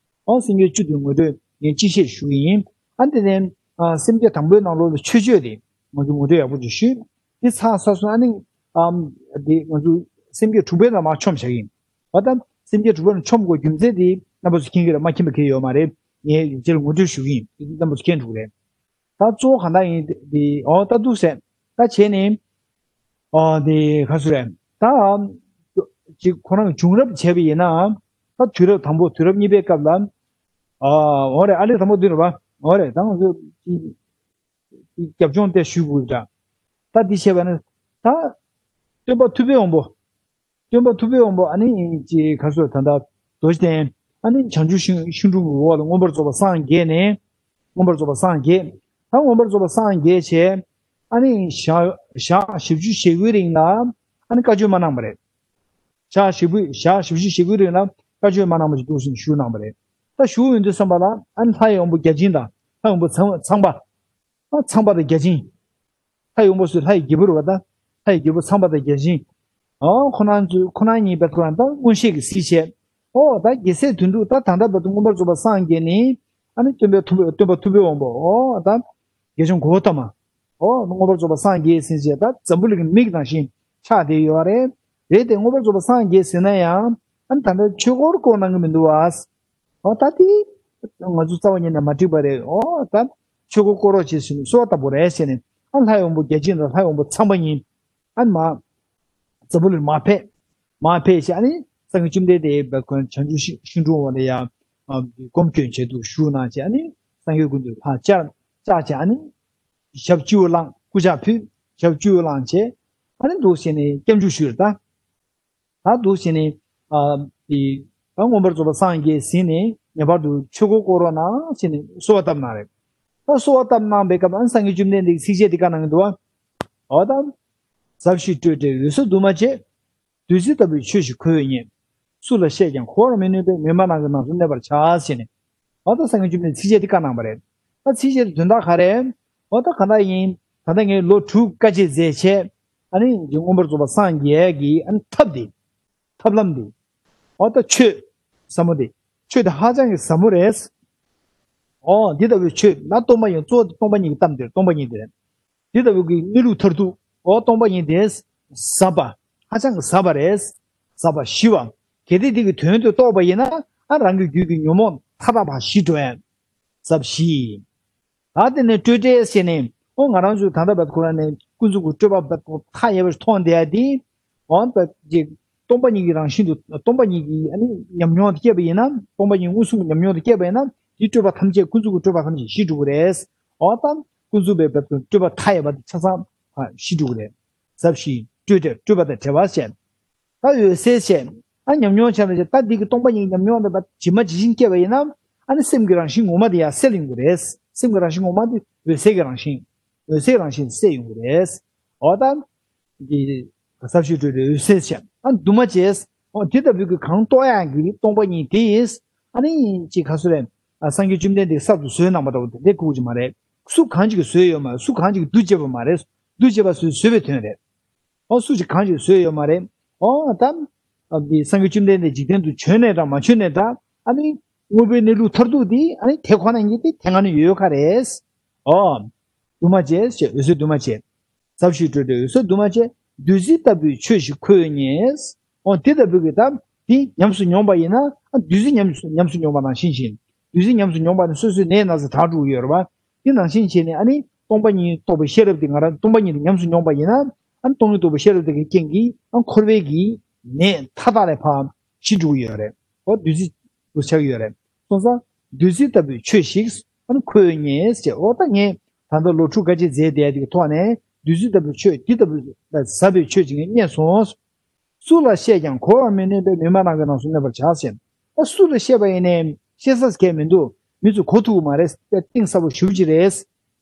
ཨོ་སེམས་བསྐྱེད་བཅུ་དེ་ངོ་སྤྲོད་ངས་སྤྱི་བཤད་ཞུ་གི་ཡིན། ཨ་དེ་ནས་ཨ་སེམས་བསྐྱེད་དང་པོའི་ནང་ལོགས་ལ་མཆོད་བརྗོད་དེ་ང་ཚོ་ངོ་སྤྲོད་ཡག་པོ་ཅིག་ཞུས། དེ་ཚར་ཚར་སོང་ཨ་ནི་ཨམ་དེ་ང་ཚོ་སེམས་བསྐྱེད་དྲུག་པའི་ནང་མར་མཆོམས་བཞག་གི་ཡིན། ཨ་ད་སེམས་བསྐྱེད་དྲུག་པ་ནང་མཆོམས་དགོས་རྒྱུ་མཚན་དེ་རྣམ་པ་ཚོ་མཁྱེན་གྱི་རེད། མ་མཁྱེན་པ་གང་ཡང་ཡོད་མ་རེད། ངས་ཡིན་གཅིག་ལ་ངོ་སྤྲོད་ཞུ་གི་ཡིན། རྣམ་པ་ཚོ་མཁྱེན་འགྲོ་གི་རེད། ད་གཙོ་བོ་གང་ལྟར་ཡིན་དེ་ཨོ་ད་འདུག་ཟེར། ད་བྱས་ནས་ཨོ་དེ་ག་ཚོད་རེད། ད་ ཅིག་ཁོ་རང་བྱུང་རབས་བྱས་པ་ཡིན་ན། ད་དུས་རབས་དང་པོ་དུས་རབས་གཉིས་པའི་སྐབས་ལ། ཨ་འོ་རེད། ཨ་ལས་དང་པོ་འདི་རེད་པ། འོ་རེད། ད་ང་ཚོ་ཅིག་རྒྱབ་ལྗོངས་དེ་ཞུ་དགོས་འདྲ། ད་འདི་བྱས་པ་ན། ད་སྟོན་པ་ཐུབ་པའི་དབང་པོ། སྟོན་པ་ཐུབ་པའི་དབང་པོ་ཨ་ནི་ཅིག་ག་ཚོད་ད་ལྟ་རྡོ་རྗེ་གདན། ཨ་ནི་བྱང་ཆུབ་ཤིང་ཤིང་དྲུང་གི་འོག་ལ་མངོན་པར་རྫོགས་པ་སངས་རྒྱས་ནས། མངོན་པར་རྫོགས་པ་སངས་རྒྱས། ད་མངོན་པར་རྫོགས་པ་སངས་རྒྱས་བྱས། ཨ་ནི་ཞག་ཞག་བཞི་བཅུ་ཞེ་དགུའི་རིང་ལ་ཨ་ནི་བཀའ་ཆོས་མ་གནང་བ་རེད། ཞག་བཞི་བཅུ་ཞག་བཞི་བཅུ་ཞེ་དགུའི་རིང་ལ་བཀའ་ཆོས་མ་གནང་བ་ཞིག་འདུག་ཟེར་ནས་ཞུ་གནང་བ་རེད། ད་ཞུ་ཡོང་དུས་ཙམ་པ་ལ་ཨ་ནི་ལྷ་ཡི་དབང་པོ་བརྒྱ་བྱིན་དང་ལྷ་ཡི་དབང་པོ་ཚངས་ཚངས་པ། ཨ་ཚངས་པ་དང་བརྒྱ་བྱིན། ལྷ་ཡི་དབང་པོ་ཟེར་ལྷ་ཡི་རྒྱལ་པོ་རེད་པ། ད་ལྷ་ཡི་རྒྱལ་པོ་ཚངས་པ་དང་བརྒྱ་བྱིན། ཨོ་ཁོ་རང་ཚོ་ཁོ་རང་གཉིས་བར་དུ་ལ་ད་མངོན་ཤེས་ཀྱིས་གཟིགས་བྱས། ཨོ་ད་རྒྱལ་སྲས་དོན་གྲུབ་ད་ད་ལྟ་བར་དུ་མངོན་པར་རྫོགས་པ་སངས་རྒྱས་ནས། ཨ་ནི་སྟོན་པའི་ཐུབ་སྟོན་པ་ཐུབ་པའི་དབང་པོ། ཨོ་ད་དགེ་སྦྱོང་གོའུ་ཏ་མ། ཨོ་མངོན་པར་རྫོགས་པ་སངས་རྒྱས་ཟིན་བྱས་ད་འཛམ་བུ་གླིང་གི་མིག་ནང་བཞིན་ཆགས་བསྡད་ཡོད་རེད། རེད་དེ་མངོན་པར་རྫོགས་པ་སངས་རྒྱས་ཟིན་ན་ཡང་ཨ་ནི་ད་ལྟ་ཆོས་འཁོར་བསྐོར་གནང་གི་མི་འདུག་བ། ཨོ་ད་དེ་ང་ཚོ་རྩ་བ་ཉིད་ནས་མ་འགྲིག་པ་རེད། ཨོ་ད་ཆོས་འཁོར་བསྐོར་རོགས་བྱེད་ཟེར་ནས་གསོལ་བ་བཏབ་པ་རེད་ཟེར་ནས། ཨ་ལྷ་ཡི་དབང་པོ་བརྒྱ་བྱིན་དང་ལྷ་ཡི་དབང་པོ་ཚངས་པ་གཉིས་ཨ་ནི་མ་འཛམ་བུ་གླིང་མར་ཕེབས། མར་ཕེབས་ཤག་ཨ་ནི་སངས་རྒྱས་བཅོམ་ལྡན་འདས་བྱང་ཆུབ་ཤིང་དྲུང་འོག་ལ་ཡང་སྒོམ་སྐྱོན་བྱས་འདུག་བཞུགས་གནང་བྱས། ཨ་ནི་སངས་རྒྱས་སྐུ་མདུན་ལ་ཕར་བཅར་བཅར་བྱས། ཨ་ནི་ཞབས་སྤྱི་བོ་བླངས། སྐུ་ཕྱག་ཕུལ། ཞབས་སྤྱི་བོ་བླངས་བྱས། ཨ་ནི་འདུག་ཟེར་ནས་སྐྱབས་འཇུག་ཞུས་རེད་ད། ད་འདུག་བྱས་ནས། ཨ་དེ་ད་མངོན་པར་རྫོགས་པ་སངས་རྒྱས་ཟིན་ནས་ངེས་པར་དུ་ཆོས་འཁོར་བསྐོར་རོགས་གནང་བྱས་ནས་གསོལ་བ་བཏབ་གནང་རེད། ད་གསོལ་བ་བཏབ་གནང་བའི་སྐབས་ཨ་ནི་སངས་རྒྱས་བཅོམ་ལྡན་འདས་ཀྱིས་ཚིགས་བཅད་འདི་ག་གནང་གི་འདུག་བ། འོ་ད། ཟབ་ཞི་སྤྲོས་བྲལ་འོད་གསལ་འདུས་མ་བྱས། བདུད་རྩི་ལྟ་བུའི་ཆོས་ཤིག་ཁོ་བོས་རྙེད། སུ་ལ་བཤད་ཀྱང་གོ་བར་མི་ནུས་པས། མི་སྨྲ་ནགས་ཀྱི་ནང་དུ་གནས་པར་བྱ་ཟེར་ནས། འོ་ད་སངས་རྒྱས་བཅོམ་ལྡན་འདས་ཚིགས་བཅད་འདི་བཀའ་གནང་བ་རེད། ད་ཚིགས་བཅད་དོན་དག་ག་རེ། འོ་ད་ག་འདྲ་ཡིན། ད་ལྟ་ངས་ལོ་དྲུག་དཀའ་སྤྱད་མཛད་བྱས། ཨ་ནི་མངོན་པར་རྫོགས་པ་སངས་རྒྱས་ཀྱི་ཨ་ནི་ཐབས་འདི། ཐབས་ལམ་འདི། འོ་ད་ཆོས་ཟབ་མོ་འདི། ཆོས་འདི་ཧ་ཅང་གི་ཟབ་མོ་རེད། འོ་འདི་ལྟ་བུའི་ཆོས་ལ་སྟོང་པ་ཉིད། གཙོ་བོ་སྟོང་པ་ཉིད་ཀྱི་གཏམ་འདི་རེད། སྟོང་པ་ཉིད་འདི་རེད། འདི་ལྟ་བུ་གི་གནས་ལུགས་མཐར་ཐུག་འོ་སྟོང་པ་ཉིད་དེ་ཟབ་པ། ཧ་ཅང་གི་ཟབ་པ་རེད། ཟབ་པ་ཞི་བ། གལ་ཏེ་འདི་གི་དོན་དུ་རྟོགས་པ་ཡིན་ན་ཨ་རང་གི་རྒྱུད་ཀྱི་ཉོན་མོངས་མཐའ་དག་པ་ཞི་འགྲོ་ཡ། ཟབ་ཞི། ད་དེ་ནས་སྤྲོས་བྲལ་ཟེར་ནས་འོ་ང་རང་ཚོས་ད་ལྟ་བར་དུ་ཁོ་རང་ནས་ཀུན་རྫོབ་ཀྱི་སྤྲོས་པ་བར་དུ་མཐའ་ཡས་པ་ཞིག་མཐོང་བསྡད་ཡ་དེ། འོ་ད་ཅིག་སྟོང་པ་ཉིད་ཀྱི་རང་བཞིན་དུ་སྟོང་པ་ཉིད་ཀྱི་ཨ་ནི་ཉམས་མྱོང་དུ་སྐྱེས་པ་ཡིན་ན། སྟོང་པ་ཉིད་མངོན་སུམ་གྱི་ཉམས་མྱོང་དུ་སྐྱེས་པ་ཡིན་ན་དེའི་སྤྲོས་པ་ཐམས་ཅད་ཀུན་རྫོབ་ཀྱི་སྤྲོས་པ་ཐམས་ཅད་ཞི་འགྲོ་གི་རེད། འོ་ད་ཀུན་རྫོབ་པའི་བར་དུ་སྤྲོས་པ་མཐའ་ཡས་པ་དེ་ཆ་ཚང་ཞི་འགྲོ་གི་རེད། ཟབ་ཞི་སྤྲོས་བྲལ། སྤྲོས་པ་དང་བྲལ་བ་བཤད། ད་འོད་གསལ་བྱས། ཨ་ཉམས་མྱོང་བྱས་ན་བྱས། ད་འདི་གི་སྟོང་པ་ཉིད་ཉམས་མྱོང་དང་ཇི་མ་ཇི་བཞིན་སྐྱེས་པ་ཡིན་ན། ཨ་ནི་སེམས་ཀྱི་རང་བཞིན་ངོ་མ་དེ་ཡང་གསལ་ཡོང་གི་རེད། སེམས་ཀྱི་རང་བཞིན་ངོ་མ་དེ་འོད་གསལ་གྱི་རང་བཞིན། འོད་གསལ་རང་བཞིན་གསལ་ཡོང་གི་རེད། འོ་ད། འདི། ཟབ་ཞི་སྤྲོས་བྲལ་འོད་གསལ་བྱས། ཨ་འདུས་མ་བྱས། འོ་དེ་ལྟ་བུའི་གི་གང་རྟོགས་ཡག་གི་སྟོང་པ་ཉིད་དེ། ཨ་ནི་ཅིག་ག་ཚོད་རེད། ཨ་སངས་རྒྱས་བཅོམ་ལྡན་འདས་གསར་དུ་བཟོས་གནང་བ་འདྲ་བོ་དེ་འདྲ་ཁུག་ཅིག་མ་རེད། སུ་གང་ཅིག་གིས་བཟོས་ཡོད་མ་རེད། སུ་གང་ཅིག་གིས་འདུ་བྱས་པ་མ་རེད། འདུ་བྱས་པ་བཟོས་བཟོས་པའི་དོན་རེད། ཨོ་སུ་ཞིག་གང་ཞིག་བཟོས་ཡོད་མ་རེད། ཨོ་ད། ཨ་འདི་སངས་རྒྱས་བཅོམ་ལྡན་འདས་འཇིག་རྟེན་དུ་བྱོན་ནས་འདྲ་མ་བྱོན་ནས་འདྲ། ཨ་ནི་དངོས་པོའི་གནས་ལུགས་མཐར་ཐུག་འདི་ཨ་ནི་དེ་ཁོ་ན་ཉིད་དེ་དེ་སྔ་ནས་ཡོད་ཁ་རེད། ཨོ། འདུས་མ་བྱས་ཞེས། འོད་གསལ་འདུས་མ་བྱས། ཟབ་ཞི་སྤྲོས་བྲལ་འོད་གསལ་འདུས་མ་བྱས། བདུད་རྩི་ལྟ་བུའི་ཆོས་ཤིག་ཁོ་བོས་རྙེད། ཨོ་དེ་ལྟ་བུའི་གི་ད་འདི་ཉམས་སུ་མྱོང་པ་ཡིན་ན། ཨ་བདུད་རྩི་ཉམས་སུ་ཉམས་སུ་མྱོང་པ་ནང་བཞིན་བཞིན། བདུད་རྩི་ཉམས་སུ་མྱོང་པ་ནི་སོ་སོའི་ནད་ན་ཚ་དྲག་འགྲོ་གི་ཡོད་རེད་བ། དེ་ནང་བཞིན་བྱས་ནས་ཨ་ནི་སྟོང་པ་ཉིད་རྟོགས་པའི་ཤེས་རབ་དེ་ང་རང་སྟོང་པ་ཉིད་དུ་ཉམས་སུ་མྱོང་པ་ཡིན་ན། ཨ་ནི་སྟོང་ཉིད་རྟོགས་པའི་ཤེས་རབ་དེ་གི་རྐྱེན་གྱིས་ཨ་འཁོར་བའི་གི་ནད་མཐའ་དག་ལས་ཕར་ཞི་འགྲོ་གི་ཡོད་རེད། ཨོ་བདུད་རྩི་དུ་ཆགས་ཀྱི་ཡོད་རེད། སོང་ཙང་བདུད་རྩི་ལྟ་བུའི་ཆོས་ཤིག་ཨ་ནི་ཁོ་བོས་རྙེད་ཟེར། ཨོ་ད་ངས་ད་ལྟ་ལོ་དྲུག་དཀའ་སྤྱད་མཛད་བསྡད་དེ་གི་ཐོག་ནས་བདུད་རྩི་ལྟ་བུའི་ཆོས་འདི་ལྟ་བུ་ཟབ་པའི་ཆོས་ཅིག་ངས་རྙེད་སོང་། སུ་ལ་བཤད་ཀྱང་གོ་བར་མི་ནུས་པས། མི་སྨྲ་ནགས་ཀྱི་ནང་སུ་གནས་པར་བྱ་ཟེར། ཨ་སུ་ལ་བཤད་པ་ཡིན་ནའི་བཤད་ས་གང་ཡང་མི་འདུག་མི་ཚོས་གོ་ཐུབ་ཀྱི་མ་རེད། གཏིང་ཟབ་པོ་ཞེ་པོ་ཅིག་རེད།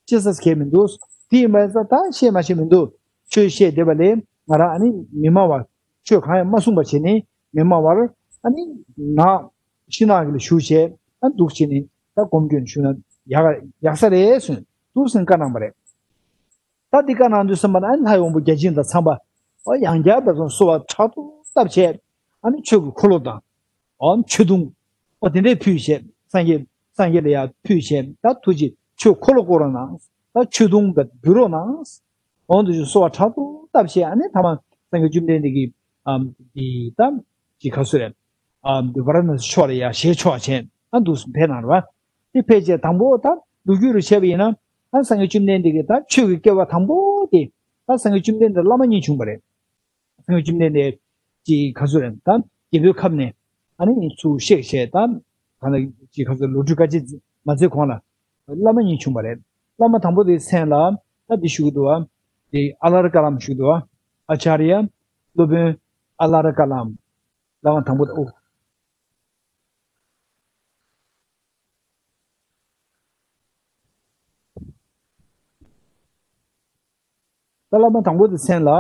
བཤད་ས་གང་ཡང་མི་འདུག་དེ་ཡིན་པ་ཙང་ད་བཤད་མ་བཤད་མི་འདུག་ཆོས་བཤད་བསྡད་པ་ལས་ང་རང་ཨ་ནི་མི་སྨྲ་བར། ཆོས་གང་ཡང་མ་གསུངས་པ་བྱས་ནས་མི་སྨྲ་བར་ཨ་ནི་ནགས། ཤིང་ནགས་ཀྱི་ལ་བཞུགས་བྱས་ཨ་འདུག་བྱས་ནས་ད་སྒོམ་སྐྱོན་ཞུས་ན་ཡག་ཡག་ས་རེད་ཟེར་འདུག་ཟེར་བཀའ་གནང་བ་རེད། ད་འདི་བཀའ་གནང་དུས་ཙམ་པ་ན་ཨ་ནི་ལྷ་ཡི་དབང་པོ་བརྒྱ་བྱིན་དང་ཚངས་པ། ཨོ་ཡང་བསྐྱར་བར་དུ་གསོལ་བ་དྲག་ཏུ་བཏབ་བྱས། ཨ་ནི་ཆོས་ཀྱི་འཁོར་ལོ་དང་། ཨོ་མཆོད་དུང་། ཨོ་དེ་འདྲས་ཕུལ་བྱས། སངས་རྒྱས། སངས་རྒྱས་ལ་ཡང་ཕུལ་བྱས། ད་ཐུགས་རྗེ་ཆོས་འཁོར་ལོ་བསྐོར་རོགས་གནང་། ད་མཆོད་དུང་འབུལ་རོགས་གནང་། འོ་འདུག་སེ་གསོལ་བ་དྲག་ཏུ་བཏབ་བྱས། ཨ་ནི་ཐ་མ་སངས་རྒྱས་བཅོམ་ལྡན་འདས་ཀྱིས་ཨམ་འདི་ད་ཅི་ག་ཚོད་རེད། ཨམ་འདི་ཝཱ་ར་ཎ་སི་ཕྱོགས་ལ་ཡར་ཞལ་ཕྱོགས་བྱས། ཨ་འདུག་སེ་ཕེབས་གནང་རེད་བ། དེ་ཕལ་ཆེར་དང་པོ་ད་ལོ་རྒྱུས་རུ་བྱས་པ་ཡིན་ན། ཨ་སངས་རྒྱས་བཅོམ་ལྡན་འདས་ཀྱིས་ད་ཆོས་ཀྱི་སྐལ་བ་དང་པོ་དེ་ད་སངས་རྒྱས་བཅོམ་ལྡན་འདས་བླ་མ་གཉིས་བྱུང་བ་རེད། སངས་རྒྱས་བཅོམ་ལྡན་འདས་ ཅིག་ག་ཚོད་རེད་ད། རྒྱལ་པོའི་ཁབ་ནས་ཨ་ནི་ཚུར་གཤེགས་བྱས་ད། ད་ནི་ཅིག་ག་ཚོད་ལོ་དྲུག་དཀའ་སྤྱད་མ་མཛད་གོང་ལ་བླ་མ་གཉིས་བྱུང་བ་རེད། བླ་མ་དང་པོ་དེའི་མཚན་ལ་ད་འདི་ཞུ་གི་འདུག་བ། དེ་ཨ་ལར་ཀ་ལམ་ཞུ་གི་འདུག་བ། ཨ་ཅཱརྱ་སློབ་དཔོན་ཨ་ལར་ཀ་ལམ། བླ་མ་དང་པོ་དེ་ཨོ། ད་བླ་མ་དང་པོ་དེ་མཚན་ལ།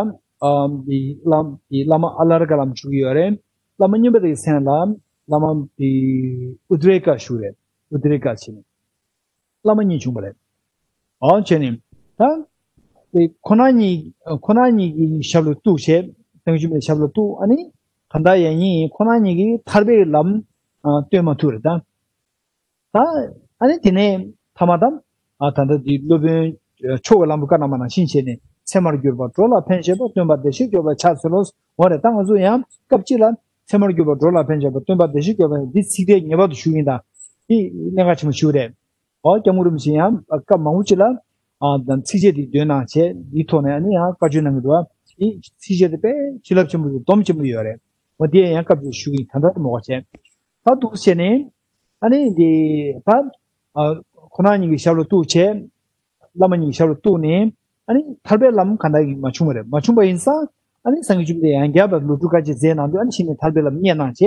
ཨ་འདི་བླ་འདི་བླ་མ་ཨ་ལར་ཀ་ལམ་ཞུ་གི་ཡོད་རེད། བླ་མ་གཉིས་པ་དེ་མཚན་ལ་བླ་མ་འདི་ཨུ་དྲེ་ཀ་ཞུ་རེད། ཨུ་དྲེ་ཀ་བྱས་ནས་བླ་མ་གཉིས་བྱུང་བ་རེད། ཨོ་བྱས་ནས་ད་དེ་ཁོ་ན་གཉིས་ཁོ་ན་གཉིས་ཀྱི་ཞབས་ལ་གཏུགས་བྱས། སངས་རྒྱས་བཅོམ་ལྡན་འདས་ཞབས་ལ་གཏུགས། ཨ་ནི་གང་ལྟར་ཡང་གཉིས་ཁོ་ན་གཉིས་ཀྱིས་ཐར་པའི་ལམ་ཨ་སྟོན་མ་ཐུབ་རེད་ད། ད་ཨ་ནི་དེ་ནས་ཐ་མ་དང་ཨ་ད་ལྟ་འདི་སློབ་དཔོན་ཨ་མཆོག་གི་གླང་པོ་བཀའ་གནང་བ་ནང་བཞིན་བྱས་ནས་ཚད་མར་གྱུར་པ་འགྲོ་ལ་ཕན་བཞེད་པ་སྟོན་པ་བདེ་གཤེགས་སྐྱོབ་པ་ཕྱག་འཚལ་ལོ། འོ་རེད། ད་ང་ཚོ་ཡང་སྐབས་གཅིག་ལ་ཚད་མར་གྱུར་པ་འགྲོ་ལ་ཕན་བཞེད་པ་སྟོན་པ་བདེ་གཤེགས་སྐྱོབ་པ་འདི་ཚིག་གྲས་ངེས་པར་དུ་ཞུ་གི་ཡིན། ད་འདི་གནད་འགག་ཆེན་པོ་ཞིག་རེད། འོ་སྐྱབས་མགོན་རིན་པོ་ཆེ་ཡང་སྐབས་མང་པོ་ཅིག་ལ་ཨ་དང་ཚིགས་བཅད་དེ་འདོན་གནང་བྱས་འདིའི་ཐོག་ནས་ཨ་ནི་ཡང་བཀའ་ཆོས་གནང་གི་འདུག་བ། འདི་ཚིགས་བཅད་དེ་དཔེ་བྱིན་རླབས་ཆེན་པོ་དང་སྡོམ་ཆེན་པོ་ཡོད་རེད། འོ་འདི་ཡང་སྐབས་ཅིག་ཞུ་གི་ཡིན། ད་ལྟ་དུ་མོ་བ་བྱས། ད་འདུག་བྱས་ནས་ཨ་ནི་འདི་ད་ཨ་ཁོ་ན་གཉིས་ཀྱི་ཞབས་ལ་གཏུགས་བྱས། བླ་མ་གཉིས་ཀྱི་ཞབས་ལ་གཏུགས་ནས་ཨ་ནི་ཐར་པའི་ལམ་གང་དག་གིས་མ་བྱུང་བ་རེད། མ་བྱུང་བ་ཡིན་ཙང་ཨ་ནི་སངས་རྒྱས་བཅོམ་ལྡན་འདས་ཡང་བསྐྱར་བ་ལོ་དྲུག་དཀའ་སྤྱད་མཛད་གནང་དུས་ཨ་ནི་གཞི་ནས་ཐར་པའི་ལམ་བརྙེས་གནང་བྱས་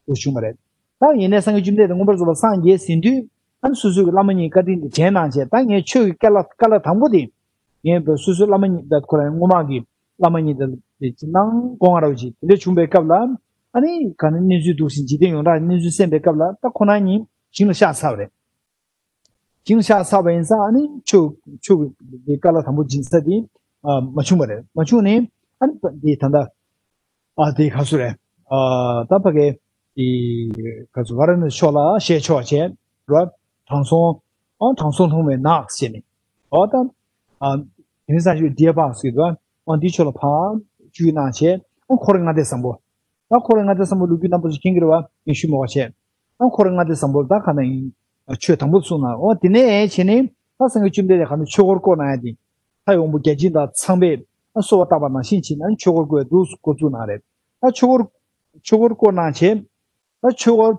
འདུག་བྱུང་བ་རེད། ད་ཡིན་ནའི་སངས་རྒྱས་བཅོམ་ལྡན་འདས་མངོན་པར་རྫོགས་པར་སངས་རྒྱས་ཟིན་དུས་ཨ་ནི་སོ་སོའི་གི་བླ་མ་གཉིས་བཀའ་དྲིན་དེ་དྲན་གནང་བྱས། ད་ངས་ཆོས་ཀྱི་བཀའ་སློབ་བཀའ་སློབ་དང་པོ་དེ་ངས་བོད་སོ་སོའི་བླ་མ་གཉིས་ད་ཁོ་རང་སྔོན་མ་གི་བླ་མ་གཉིས་དང་དེ་ཅི་གནང་གོང་ར་བ་ཞིག་དེ་འདྲ་བྱུང་བའི་སྐབས་ལ་ཨ་ནི་ག་ནི་གནས་ཚུལ་འདུག་ཟིན་འཇིག་རྟེན་ཡོངས་གྲགས་གནས་ཚུལ་གསན་པའི་སྐབས་ལ་ད་ཁོ་ན་གཉིས་ཞིང་ལ་གཤེགས་ཚར་བ་རེད། ཞིང་ལ་གཤེགས་ཚར་བ་ཡིན་ཙང་ཨ་ནི་ཆོས་ཆོས་ཀྱི་བཀའ་སློབ་དང་པོ་སྦྱིན་ས་དེ་ཨ་མ་བྱུང་བ་རེད། མ་བྱུང་ནས་ཨ་ནི་དེ་ད་ལྟ་ཨ་དེ་ག་ཚོད་རེད། ཨ་ད་ཕ་གའི་དེ་ག་ཚོད་ཝཱ་ར་ཎ་སི་ཕྱོགས་ལ་གཤེགས་ཆོག་བྱས་ར། དྲང་སྲོང་ཨ་དྲང་སྲོང་སློང་བའི་ནགས་ཟེར་ནས་ཨ་ད་ཨ་དེང་སང་ཞུ་ཌི་ཡར་པཱརཀ་ཟེར་གི་འདུག་ཨ་འདི་ཕྱོགས་ལ་ཕར་བཅུག་གནང་བྱས་ཨ་འཁོར་ལྔ་སྡེ་བཟང་པོ། ད་འཁོར་ལྔ་སྡེ་བཟང་པོ་ལོ་རྒྱུས་རྣམ་པ་ཚོ་མཁྱེན་གྱི་རེད་བ། ངས་ཞུ་མ་དགོས་བྱས། ཨ་འཁོར་ལྔ་སྡེ་བཟང་པོ་ད་ག་ནང་ཡིན། ཆོས་དང་པོ་གསུངས་ན། འོ་དེ་ནས་བྱས་ནས་ད་སངས་རྒྱས་བཅོམ་ལྡན་འདས་ག་ནས་ཆོས་འཁོར་བསྐོར་གནང་ཡ་དེ། ད་ཡོང་པོ་བརྒྱ་བྱིན་དང་ཚངས་པས་ཨ་གསོལ་བ་བཏབ་པ་ནང་བཞིན་བྱས་ནས་ཆོས་འཁོར་བསྐོར་འདུག་འགོ་བཙུགས་གནང་རེད། ད་ཆོས་འཁོར་ཆོས་འཁོར་བསྐོར་གནང་བྱས། ད་ཆོས་འཁོར་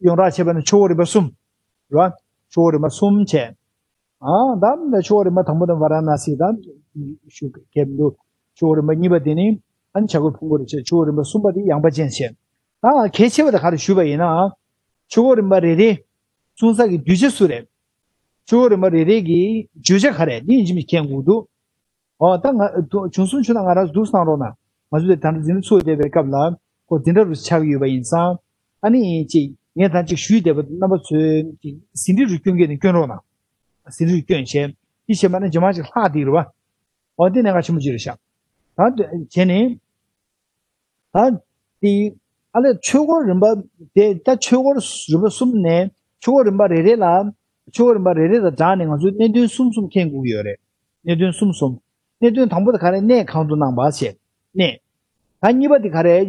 ཡོངས་གྲགས་བྱས་པ་ནི་ཆོས་འཁོར་རིམ་པ་གསུམ་རེད་བ། ཆོས་འཁོར་རིམ་པ་གསུམ་བྱས། ཨ་ད་ཆོས་འཁོར་རིམ་པ་དང་པོ་དེ་ཝཱ་ར་ཎ་སི་དང་ཞུ་གལ་མི་འདུག་ཆོས་འཁོར་རིམ་པ་གཉིས་པ་དེ་ནི་ཨ་ནི་བྱ་རྒོད་ཕུང་པོ་རེད་བྱས། ཆོས་འཁོར་རིམ་པ་གསུམ་པ་དེ་ཡངས་པ་ཅན་བྱས། ད་གལ་ཆེ་བ་དེ་ག་རེ་ཞུས་པ་ཡིན་ན། ཆོས་འཁོར་རིམ་པ་རེ་རེ་གསུང་ས་གི་གདུལ་བྱ་སུ་རེད། ཆོས་འཁོར་རིམ་པ་རེ་རེ་གི་བརྗོད་བྱ་ག་རེ་འདི་ཡིན་གཅིག་མིན་གཅིག་མཁྱེན་དགོས་འདུག་འོ་ད་ང་བྱུང་སོང་བྱུང་ན་ང་རང་འདུག་བསམ་རོགས་གནང་། ང་ཚོ་དེ་ད་ལྟ་འཛིན་གྲྭ་ཚུགས་བསྡད་པའི་སྐབས་ལ་ཁོ་འཛིན་གྲྭ་རུ་ཆགས་ཀྱི་ཡོད་པ་ཡིན་ཙང་། ཨ་ནི་ཅིག་ངས་ད་ཅིག་ཞུས་བསྡད་པ་རྣམ་པ་ཚོས་ཅིག་ཟིན་བྲིས་རུ་སྐྱོན་གྱི་ནས་སྐྱོན་རོགས་གནང་། ཟིན་བྲིས་སྐྱོན་བྱས་དེ་བྱས་པ་ན་རྗེས་མ་ཅིག་ལྷག་བསྡད་རེད་བ། འོ་དེ་གནད་འགག་ཆེན་པོ་ཅིག་རེད་ཤག་ད་བྱས་ནས། ད་དེ་ཨ་ལས་ཆོས་འཁོར་རིམ་པ་དེ་ད་ཆོས་འཁོར་རིམ་པ་གསུམ་ནས་ཆོས་འཁོར་རིམ་པ་རེ་རེ་ལ་ཆོས་འཁོར་རིམ་པ་རེ་རེ་དང་སྦྲགས་ནས་ང་ཚོས་གནད་དོན་གསུམ་གསུམ་མཁྱེན་དགོས་ཀྱི་ཡོད་རེད། གནད་དོན་གསུམ་གསུམ། གནད་དོན་དང་པོ་དེ་ག་རེ། གནས་གང་དུ་གནང་བ་བྱས། གནས། ད་གཉིས་པ་དེ་ག་རེ།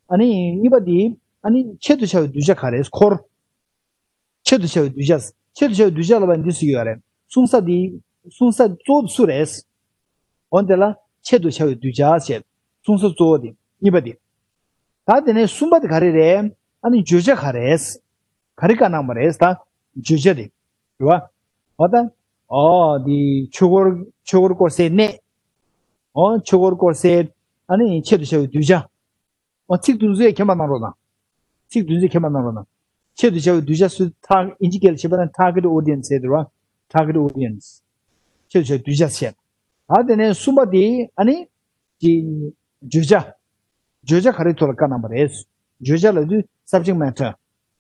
ཨ་ནི་གཉིས་པ་དེ་ཨ་ནི་ཆེད་དུ་བྱ་བའི་གདུལ་བྱ་ག་རེ། འཁོར། ཆེད་དུ་བྱ་བའི་གདུལ་བྱ། ཆེད་དུ་བྱ་བའི་གདུལ་བྱ་ལབ་པ་འདི་སུ་ཡོད་རེད། གསུང་ས་འདི། གསུང་ས་གཙོ་བོ་སུ་རེད། འོ་འདི་ལ་ཆེད་དུ་བྱ་བའི་གདུལ་བྱ་ཞེས། གསུང་ས་གཙོ་བོ་འདི་གཉིས་པ་འདི། ད་དེ་ནས་གསུམ་པ་འདི་ག་རེ་རེད། ཨ་ནི་བརྗོད་བྱ་ག་རེད། ག་རེ་བཀའ་གནང་བ་རེད་ད། བརྗོད་བྱ་འདི། རེད་བ། འོ་ད། འོ་འདི་ཆོས་འཁོར་ཆོས་འཁོར་བསྐོར་སའི་གནས། འོ་ཆོས་འཁོར་བསྐོར་སའི་ཨ་ནི་ཆེད་དུ་བྱ་བའི་གདུལ་བྱ། འོ་ཚིག་དུས་ཚོད་མཁྱེན་པ་གནང་རོགས་གནང་། ཚིག་དུས་ཚོད་མཁྱེན་པ་གནང་རོགས་གནང་། ཆེད་དུ་བྱ་བའི་གདུལ་བྱ་སུ་ཐག་ཨིན་ཇི་སྐད་ལ་བྱས་པ་ན་target audience ཟེར་འདུག་བ། target audience། ཆེད་དུ་བྱ་བའི་གདུལ་བྱ་ཟེར། ད་དེ་ནས་གསུམ་པ་དེ་ཨ་ནི། ཀྱི། བརྗོད་བྱ། བརྗོད་བྱ་ག་རེ་ཐོག་ལ་བཀའ་གནང་བ་རེད། བརྗོད་བྱ་ལབ་དུས་subject matter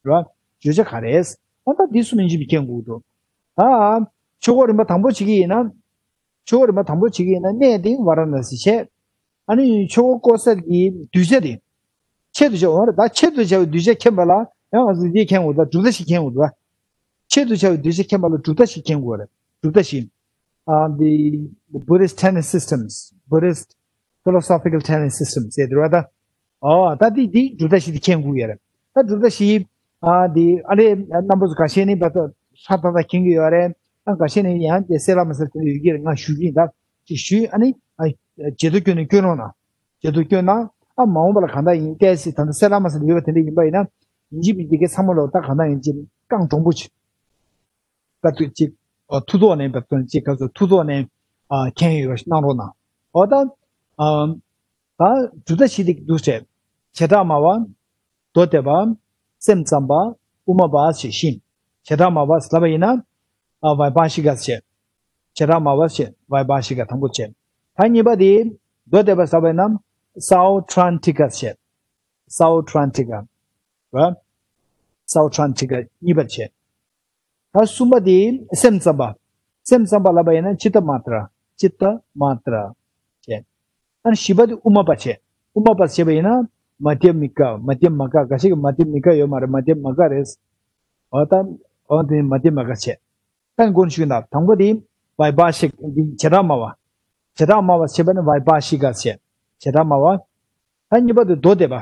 རེད་བ། བརྗོད་བྱ་ག་རེ། འོ་ད་འདི་གསུམ་ཡིན་གཅིག་མིན་གཅིག་མཁྱེན་དགོས་འདུག་ད། ཆོས་འཁོར་རིམ་པ་དང་པོ་བྱེད་ཀྱི་ཡིན་ན། ཆོས་འཁོར་རིམ་པ་དང་པོ་བྱེད་ཀྱི་ཡིན་ན་གནས་དེ་ཝཱ་ར་ཎ་སི་བྱས། ཨ་ནི་ཆོས་འཁོར་བསྐོར་ས་གི་གདུལ་བྱ་དེ། ཆེད་དུ་བྱ་བ་རེད། ད་ཆེད་དུ་བྱ་བའི་གདུལ་བྱ་མཁྱེན་པ་ལ་ཡང་ང་ཚོས་འདི་མཁྱེན་དགོས། ད་གྲུབ་མཐའ་ཞིག་མཁྱེན་དགོས་འདུག་བ། ཆེད་དུ་བྱ་བའི་གདུལ་བྱ་མཁྱེན་པ་ལ་གྲུབ་མཐའ་ཞིག་མཁྱེན་དགོས་རེད། གྲུབ་མཐའ་ཞིག་ཨ་འདི། Buddhist tenet systems, Buddhist philosophical tenet systems ཟེར་འདུག་བ་ད། ཨོ་ད་འདི་འདི་གྲུབ་མཐའ་ཞིག་འདི་མཁྱེན་དགོས་ཡ་རེད། ད་གྲུབ་མཐའ་ཞིག་ཨ་འདི་ཨ་ལས་རྣམ་པ་ཚོ་འགའ་ཤས་ནི་བ་ད་ཧྲ་ཏག་ཏག་མཁྱེན་གྱི་ཡོད་རེད། ཨ་འགའ་ཤས་ནི་ཡང་དེ་གསལ་ལ་མ་གསལ་དེ་འདྲ་ཡོད་ཀྱི་རེད། ང་ཞུ་གི་ཡིན། ད་ཅིག་ཞུས། ཨ་ནི་ཨ་བརྗེད་དོ་སྐྱོན་ནི་སྐྱོན་རོགས་གནང་། བརྗེད་དོ་སྐྱོན་ན་ ཨ་མ་འོངས་པ་ལ་གང་ལྟར་ཡིན་ཏེ་སི་ད་ལྟ་གསལ་ལྷག་མ་ཟེར་ཡོད་པ་དེ་འདྲ་ཡིན་པ་ཡིན་ན། ཡིན་གཅིག་མིན་གཅིག་གི་ཚང་མ་ལོ་ད་གང་ལྟར་ཡིན་གཅིག་རྐང་གྲོང་པོ་ཅིག་བབ་དུས་ཅིག་ཨོ་ཐུག་ཐོག་ནས་བབ་དུས་ཅིག་ག་ཚོད་ཐུག་ཐོག་ནས་ཨ་མཁྱེན་ཡོད་པ་ཞིག་གནང་རོགས་གནང་། ཨོ་ད་ཨ་ད་གྲུབ་མཐའ་བཞི་དེ་འདུག་བྱས། བྱེ་བྲག་སྨྲ་བ། མདོ་སྡེ་པ། སེམས་ཙམ་པ། དབུ་མ་པ་ཞེས་བཞི། བྱེ་བྲག་སྨྲ་བ་ཟེར་ལབ་པ་ཡིན་ན། ཨ་བའི་པ་ཤི་ཀ་ཞེས། བྱེ་བྲག་སྨྲ་བ་ཞེས་བའི་པ་ཤི་ཀ་དང་པོ་བྱས། ད་གཉིས་པ་དེ་མདོ་སྡེ་པ་ཟེར་བ་ཡིན་ན་སའོ་ཏྲན་ཏི་ཀ་ཞེས། སའོ་ཏྲན་ཏི་ཀ་ར། སའོ་ཏྲན་ཏི་ཀ་གཉིས་པ་བྱས། ད་གསུམ་པ་དེ་སེམས་ཙམ་པ། སེམས་ཙམ་པ་ལབ་པ་ཡིན་ན་ཅི་ཏ་མ་ཏྲ། ཅི་ཏ་མ་ཏྲ་བྱས། ཨ་ནི་བཞི་པ་དེ་དབུ་མ་པ་བྱས། དབུ་མ་པ་བྱས་པ་ཡིན་ན་མ་དྷྱ་མི་ཀ། མ་དྷྱ་མ་ཀ། འགའ་ཞིག་གིས་མ་དྷྱ་མི་ཀ་ཡོད་མ་རེད། མ་དྷྱ་མ་ཀ་རེད། འོ་ད་འོ་དེ་མ་དྷྱ་མ་ཀ་བྱས། ད་མགོ་ནས་ཞུས་ན་དང་པོ་དེ་བའི་པ་ཤི་ཀ་འདི་བྱེ་བྲག་སྨྲ་བ། བྱེ་བྲག་སྨྲ་བ་བྱས་པ་ནི་བའི་པ་ཤི་ཀ་བྱས། བྱེ་བྲག་སྨྲ་བ། ད་གཉིས་པ་དེ་མདོ་སྡེ་པ།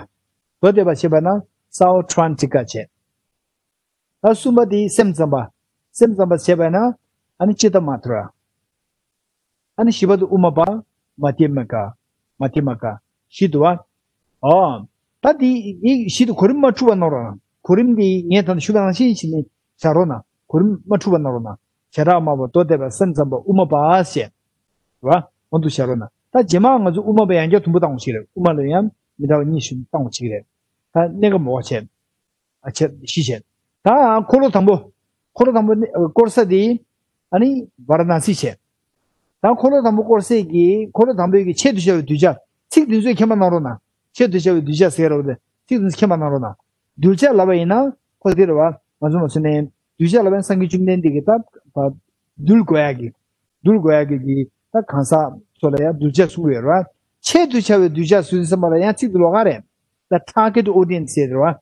མདོ་སྡེ་པ་བྱས་པ་ན་སའོ་ཏྲན་ཏི་ཀ་བྱས། ད་གསུམ་པ་དེ་སེམས་ཙམ་པ། སེམས་ཙམ་པ་བྱས་པ་ན་ཨ་ནི་ཅི་ཏ་མ་ཏྲ། ཨ་ནི་བཞི་པ་དེ་དབུ་མ་པ། མ་དྷྱ་མ་ཀ། མ་དྷྱ་མ་ཀ་བཞི་འདུག་བ། ཨོ། ད་དེ་དེ་བཞི་དེ་གོ་རིམ་མ་འཁྲུལ་བ་གནང་རོགས་གནང་། གོ་རིམ་དེ་ངས་ད་ལྟ་ཞུས་པ་ནང་བཞིན་བྱས་ནས་བཞག་རོགས་གནང་། གོ་རིམ་མ་འཁྲུལ་བ་གནང་རོགས་གནང་། བྱེ་བྲག་སྨྲ་བ། མདོ་སྡེ་པ། སེམས་ཙམ་པ། དབུ་མ་པ་ཞེས། རེད་བ། འོ་འདུག་བྱས་རོགས་གནང་། ད་རྗེས་མ་ང་ཚོ་དབུ་མ་པ་ཡང་བསྐྱར་དུམ་བུ་བཏང་བ་ཞིག་རེད། དབུ་མ་ལ་ཡང་མི་འདྲ་བ་གཉིས་ཤིག་བཏང་བ་ཞིག་རེད། ད་གནས་སྐབས་མོ་བ་བྱས། ཨ་བྱས་བཞི་བྱས། ད་འཁོར་ལོ་དང་པོ། འཁོར་ལོ་དང་པོ་ནི་ཨ་བསྐོར་ས་དེ་ཨ་ནི་ཝཱ་ར་ཎ་སི་བྱས། ད་འཁོར་ལོ་དང་པོ་བསྐོར་སའི་གི་འཁོར་ལོ་དང་པོའི་གི་ཆེད་དུ་བྱ་བའི་གདུལ་བྱ། ཚིག་འདི་ཚོས་མཁྱེན་པ་གནང་རོགས་གནང་། ཆེད་དུ་བྱ་བའི་གདུལ་བྱ་ཟེར་རོ་དེ་ཚིག་འདི་ཚོས་མཁྱེན་པ་གནང་རོགས་གནང་། གདུལ་བྱ་ལབ་པ་ཡིན་ན་ཁོ་དེ་རེད་བ། ང་ཚོ་མ་སོ་ནས་གདུལ་བྱ་ལབ་པ་ཡིན་སངས་རྒྱས་བཅོམ་ལྡན་འདས་ཀྱིས་ད་གདུལ་དགོས་ཡ་གི་གདུལ་དགོས་ཡ་གི་གི་ད་གང་ཟག་ཚོ་ལ་ཡང་གདུལ་བྱ་གསུང་གི་ཡོད་རེད་བ། ཆེད་དུ་བྱ་བའི་གདུལ་བྱ་ཟེར་དུས་ཙམ་པ་ལ་ཡང་ཚིག་འདི་ལོགས་ཀ་རེད། The target audience ཟེར་རེད་བ།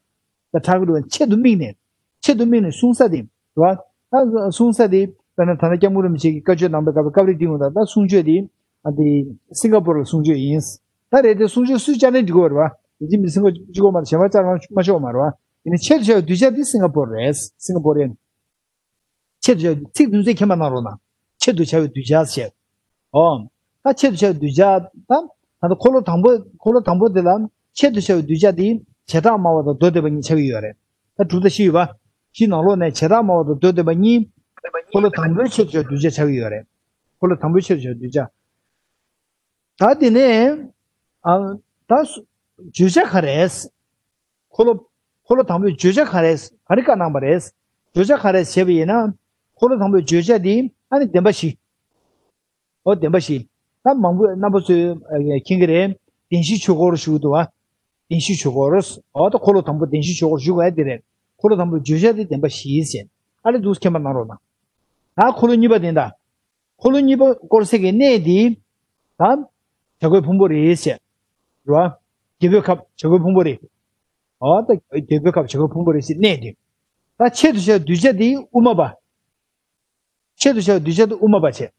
The target audience ཆེད་དུ་དམིགས་ནས། ཆེད་དུ་དམིགས་ནས་གསུང་ས་དེ་རེད་བ། ད་གསུང་ས་དེ་དཔེར་ན་ད་ལྟ་སྐྱབས་མགོན་རིན་པོ་ཆེ་གི་བཀའ་ཆོས་གནང་པའི་སྐབས་སྐབས་རེ་འདི་ཡོང་ད་ད་གསུང་ཆོས་དེ་ཨ་དེ་སིང་ག་པོར་ལ་གསུང་ཆོས་ཡིན། ད་རེད་དེ་གསུང་ཆོས་སུས་བཅར་ནས་འགྲིག་གི་ཡོད་རེད་བ། ཡིན་གཅིག་མིན་གཅིག་སིང་ག་གཅིག་པོ་མ་རེད། གཞན་པ་བཅར་མ་ཆོག་མ་རེད་བ། ཡིན་ནའི་ཆེད་དུ་བྱ་བའི་གདུལ་བྱ་དེ་སིང་ག་པོར་རེད། སིང་ག་པོར་ཡིན། ཆེད་དུ་བྱ་བའི་ཚིག་འདི་ཚོས་མཁྱེན་པ་གནང་རོགས་གནང་། ཆེད་དུ་བྱ་བའི་གདུལ་བྱ་ཞེས། ཨོ། ད་ཆེད་དུ་བྱ་བའི་གདུལ་བྱ་ད། ད་ལྟ་འཁོར་ལོ་དང་པོ་འཁོར་ལོ་དང་པོ་དེ་ལ་ཆེད་དུ་བྱ་བའི་གདུལ་བྱ་དེ་བྱེ་བྲག་སྨྲ་བ་དང་མདོ་སྡེ་པ་གཉིས་ཆགས་ཀྱི་ཡོད་རེད། ད་གྲུབ་མཐའ་བཞི་ཡོད་པ། བཞི་ནང་ལོགས་ནས་བྱེ་བྲག་སྨྲ་བ་དང་མདོ་སྡེ་པ་གཉིས། འཁོར་ལོ་དང་པོའི་ཆེད་དུ་བྱ་བའི་གདུལ་བྱ་ཆགས་ཀྱི་ཡོད་རེད། འཁོར་ལོ་དང་པོའི་ཆེད་དུ་བྱ་བའི་གདུལ་བྱ། ད་དེ་ནས་ཨ་ད་བརྗོད་བྱ་ག་རེ། འཁོར་ལོ། འཁོར་ལོ་དང་པོའི་བརྗོད་བྱ་ག་རེ། ག་རེ་བཀའ་གནང་བ་རེད། བརྗོད་བྱ་ག་རེ་ཞེས་པ་ཡིན་ན། འཁོར་ལོ་དང་པོའི་བརྗོད་བྱ་འདི་ཨ་ནི་བདེན་པ་བཞི། ཨོ་བདེན་པ་བཞི། ད་མང་པོ་རྣམ་པ་ཚོས་མཁྱེན་གྱི་རེད། བདེན་བཞིའི་ཆོས་འཁོར་ཞུ་འདུག་བ། བདེན་བཞིའི་ཆོས་འཁོར། ཨོ་ད་འཁོར་ལོ་དང་པོ་བདེན་བཞིའི་ཆོས་འཁོར་ཞུ་དགོས་ཡ་དེ་རེད། འཁོར་ལོ་དང་པོའི་བརྗོད་བྱ་དེ་བདེན་པ་བཞི་ཟེར། ཨ་ལེ་འདུག་མཁྱེན་པ་གནང་རོགས་གནང་། ད་འཁོར་ལོ་གཉིས་པ་དེ་ད། འཁོར་ལོ་གཉིས་པ་བསྐོར་ས་གི་གནས་འདི། ད། བྱ་རྒོད་ཕུང་པོ་རེད་ཟེར། རེད་བ། རྒྱལ་པོའི་ཁབ་བྱ་རྒོད་ཕུང་པོ་རེད། ཨོ་ད་རྒྱལ་པོའི་ཁབ་བྱ་རྒོད་ཕུང་པོ་རེད་ཟེར་གནས་འདི། ད་ཆེད་དུ་བྱ་བའི་གདུལ་བྱ་འདི་དབུ་མ་པ། ཆེད་དུ་བྱ་བའི་གདུལ་བྱ་འདི་དབུ་མ་པ་བྱས།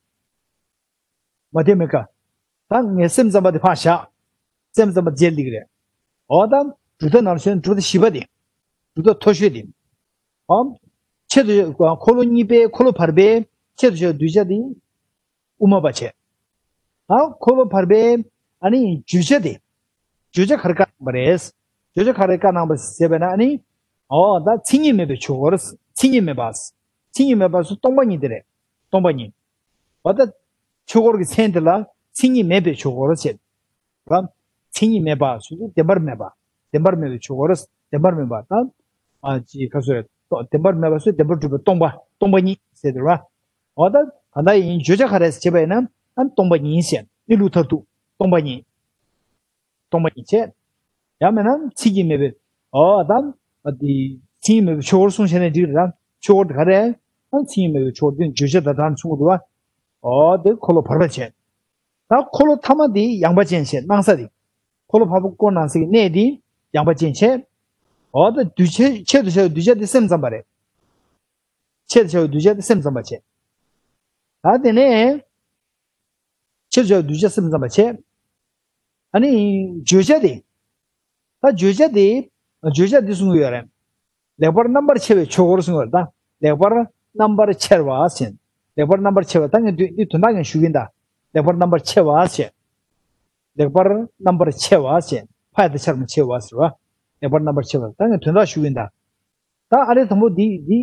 མ་དྷྱ་མི་ཀ། ད་ངས་སེམས་ཙམ་པ་དེ་ཕར་བཞག་སེམས་ཙམ་པ་རྗེས་ལུས་རེད། འོ་ད་གྲུབ་མཐའ་ནང་བཞིན་གྲུབ་མཐའ་བཞི་པ་དེ། གྲུབ་མཐའ་མཐོ་ཤོས་དེ། ཨོ། ཆེད་དུ་འཁོར་ལོ་གཉིས་པའི་འཁོར་ལོ་བར་པའི་ཆེད་དུ་བྱ་བའི་གདུལ་བྱ་དེ་དབུ་མ་པ་བྱས། ད་འཁོར་ལོ་བར་པའི་ཨ་ནི་བརྗོད་བྱ་དེ། བརྗོད་བྱ་ག་རེ་བཀའ་གནང་བ་རེད། བརྗོད་བྱ་ག་རེ་བཀའ་གནང་བ་ཟེར་བས་ན་ཨ་ནི། འོ་ད་མཚན་ཉིད་མེད་པའི་ཆོས་འཁོར། མཚན་ཉིད་མེད་པ། མཚན་ཉིད་མེད་པ་སོ་སྟོང་པ་ཉིད་དེ་རེད། སྟོང་པ་ཉིད། འོ་ད། ཆོས་འཁོར་གྱི་མཚན་དེ་ལ་མཚན་ཉིད་མེད་པའི་ཆོས་འཁོར་ཞེས། ར། མཚན་ཉིད་མེད་པ་ཞུ་དུས་བདེན་པར་མེད་པ། བདེན་པར་མེད་པའི་ཆོས་འཁོར། བདེན་པར་མེད་པ་དང་། ཨ་ཅི་ཁ་སོ་རེད། བདེན་པར་མེད་པ་སོ་བདེན་པར་གྲུབ་པའི་སྟོང་པ། སྟོང་པ་ཉིད་ཟེར་དེ་ར། འོ་ད་ག་ད་ཡིན་བརྗོད་བྱ་ག་རེ་ཟེར་བྱས་པ་ཡིན་ན་ཨ་སྟོང་པ་ཉིད་ཟེར་གནས་ལུགས་མཐར་ཐུག་སྟོང་པ་ཉིད། སྟོང་པ་ཉིད་བྱས། ཡང་མིན་ན་མཚན་ཉིད་མེད་པའི། འོ་ད། ཨ་དེ། མཚན་ཉིད་མེད་པའི་ཆོས་འཁོར་གསུངས་བྱས་ནས་འགྲིག་རེད་ད། ཆོས་འཁོར་དེ་ག་རེ། ཨ་མཚན་ཉིད་མེད་པའི་ཆོས་འཁོར་དེ་བརྗོད་བྱ་ད་དྲང་གསུང་གི་འདུག་བ། འོ་དེ་འཁོར་ལོ་བར་པ་བྱས། ད་འཁོར་ལོ་ཐ་མ་དེ་ཡངས་པ་ཅན་བྱས་སྣང་ས་དེ། འཁོར་ལོ་བར་པ་བསྐོར་གནང་ས་གི་གནས་དེ་ཡངས་པ་ཅན་བྱས། འོ་ད་གདུལ་བྱ་ཆེད་དུ་བྱ་བའི་གདུལ་བྱ་དེ་སེམས་ཙམ་པ་རེད། ཆེད་དུ་བྱ་བའི་གདུལ་བྱ་དེ་སེམས་ཙམ་པ་བྱས། ད་དེ་ནས། ཆེད་དུ་བྱ་བའི་གདུལ་བྱ་སེམས་ཙམ་པ་བྱས། ཨ་ནི། བརྗོད་བྱ་དེ། ད་བརྗོད་བྱ་དེ། བརྗོད་བྱ་འདི་གསུང་གི་ཡོད་རེད། ལེགས་པར་རྣམ་པར་ཕྱེ་བའི་ཆོས་འཁོར་གསུང་གི་ཡོད་རེད་ད། ལེགས་པར་རྣམ་པར་ཕྱེ་བ་ཟེར། ལེགས་པར་རྣམ་པར་ཕྱེ་བ་ད་ངས་འདི་འདི་དོན་དག་ངས་ཞུ་གིན་ད། ལེགས་པར་རྣམ་པར་ཕྱེ་བ་ཟེར། ལེགས་པར་རྣམ་པར་ཕྱེ་བ་ཟེར། ཕ་དེ་ཆར་མ་ཆེ་བ་ཟེར་བ། ལེགས་པར་རྣམ་པར་ཕྱེ་བ། ད་ངས་དོན་དག་ཞུ་གིན་ད། ད་ཨ་ལས་དང་པོ་འདི་འདི་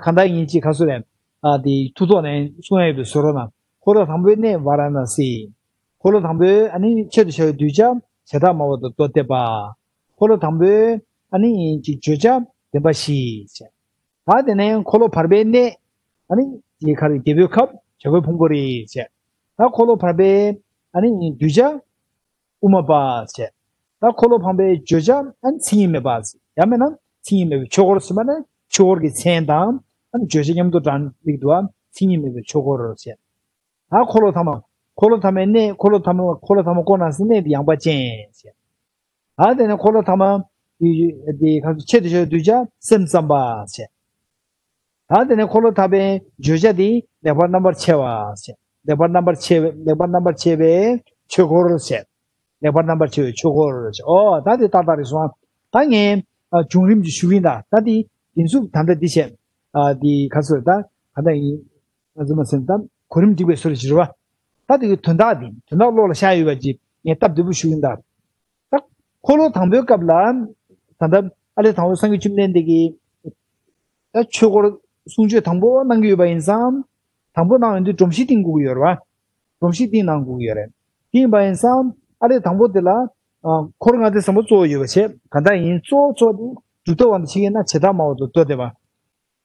གང་ལྟར་ཡིན་གཅིག་ག་སུ་རེད། ཨ་འདི་ཐུགས་ཐོག་ནས་གསུང་ཡ་ཡོད་པའི་བཟོ་རོགས་གནང་། འཁོར་ལོ་དང་པོའི་གནས་ཝཱ་ར་ཎ་སི། འཁོར་ལོ་དང་པོའི་ཨ་ནི་ཆེད་དུ་བྱ་བའི་གདུལ་བྱ་བྱེ་བྲག་སྨྲ་བ་དང་མདོ་སྡེ་པ། འཁོར་ལོ་དང་པོའི་ཨ་ནི་ཡིན་གཅིག་བརྗོད་བྱ་བདེན་པ་བཞི་བྱས། ད་དེ་ནས་འཁོར་ལོ་བར་པའི་གནས་ཨ་ནི་ཡི་ག་རེ་རྒྱལ་པོའི་ཁབ་བྱ་རྒོད་ཕུང་པོ་རེད་བྱས། ད་འཁོར་ལོ་བར་པའི་ཨ་ནི་གདུལ་བྱ་དབུ་མ་པ་བྱས། ད་འཁོར་ལོ་འཕངས་པའི་བརྗོད་བྱ་ཨ་ནི་མཚན་ཉིད་མེད་པ་ཟེར། ཡང་མིན་ན་མཚན་ཉིད་མེད་པའི་ཆོས་འཁོར་ཟེར་བ་ནི་ཆོས་འཁོར་གྱི་མཚན་དང་ཨ་ནི་བརྗོད་བྱ་མཉམ་དུ་དྲངས་ལེགས་འདུག་ཨ། མཚན་ཉིད་མེད་པའི་ཆོས་འཁོར་ཟེར། ད་འཁོར་ལོ་ཐ་མ། འཁོར་ལོ་ཐ་མའི་གནས། འཁོར་ལོ་ཐ་མ། འཁོར་ལོ་ཐ་མ་བསྐོར་ན་སྲིད་གནས་དེ་ཡངས་པ་ཅན་ཟེར། ད་དེ་ནས་འཁོར་ལོ་ཐ་མ་དེ་ག་ཚོད་ཆེད་དུ་བྱ་བའི་གདུལ་བྱ་སེམས་ཙམ་པ་ཟེར། ད་དེ་ནས་འཁོར་ལོ་ཐ་མའི་བརྗོད་བྱ་དེ་ལེགས་པར་རྣམ་པར་ཕྱེ་བ་ཟེར། ལེགས་པར་རྣམ་པར་ཕྱེ་བའི་ལེགས་པར་རྣམ་པར་ཕྱེ་བའི་ཆོས་འཁོར་ཟེར། ལེགས་པར་རྣམ་པར་ཕྱེ་བའི་ཆོས་འཁོར་ཟེར། ཨོ་ད་དེ་ཏག་ཏག་རེད་སོང་། ད་ངས་ཨ་བྱུང་རིམ་གྱི་ཞུ་གིན་ད། ད་དེ་དེ་ཚོ་ད་ལྟ་འདི་བྱས། ཨ་དེ་ག་ཚོད་ད་ག་འདྲ་ཡིན། ང་ཚོ་མ་ཟེར་ད་གོ་རིམ་སྒྲིག་པའི་སྲོལ་ཞིག་རེད་བ། ད་དེ་གི་དོན་དག་དེ་དོན་དག་བློ་ལ་ཤར་ཡོད་པ་ཅིག་ངས་སྟབས་བདེ་པོ་ཞུ་གིན་ད། ད་འཁོར་ལོ་དང་པོའི་སྐབས་ལ་ད་ལྟ་ཨ་ལས་དང་པོ་སངས་རྒྱས་བཅོམ་ལྡན་འདས་ཀྱིས་ད་ཆོས་འཁོར་གསུང་ཆོས་དང་པོ་གནང་གི་ཡོད་པ་ཡིན་ཙང་། དང་པོ་གནང་ཡོང་དུས་སྒྲོམ་གཞི་བཏིང་དགོས་ཀྱི་ཡོད་རེད་བ། སྒྲོམ་གཞི་བཏིང་གནང་དགོས་ཀྱི་ཡོད་རེད། དེ་ཡིན་པ་ཡིན་ཙང་ཨ་ལས་དང་པོ་དེ་ལ་ཨ་འཁོར་ལྔ་སྡེ་བཟང་པོ་གཙོ་བོ་ཡོད་པ་བྱས། གང་ལྟར་ཡིན་གཙོ་བོ་གཙོ་བོ་དེ་གྲུབ་མཐའ་དབང་དུ་བྱེད་ཀྱི་ན་བྱེ་བྲག་སྨྲ་བ་དང་མདོ་སྡེ་པ།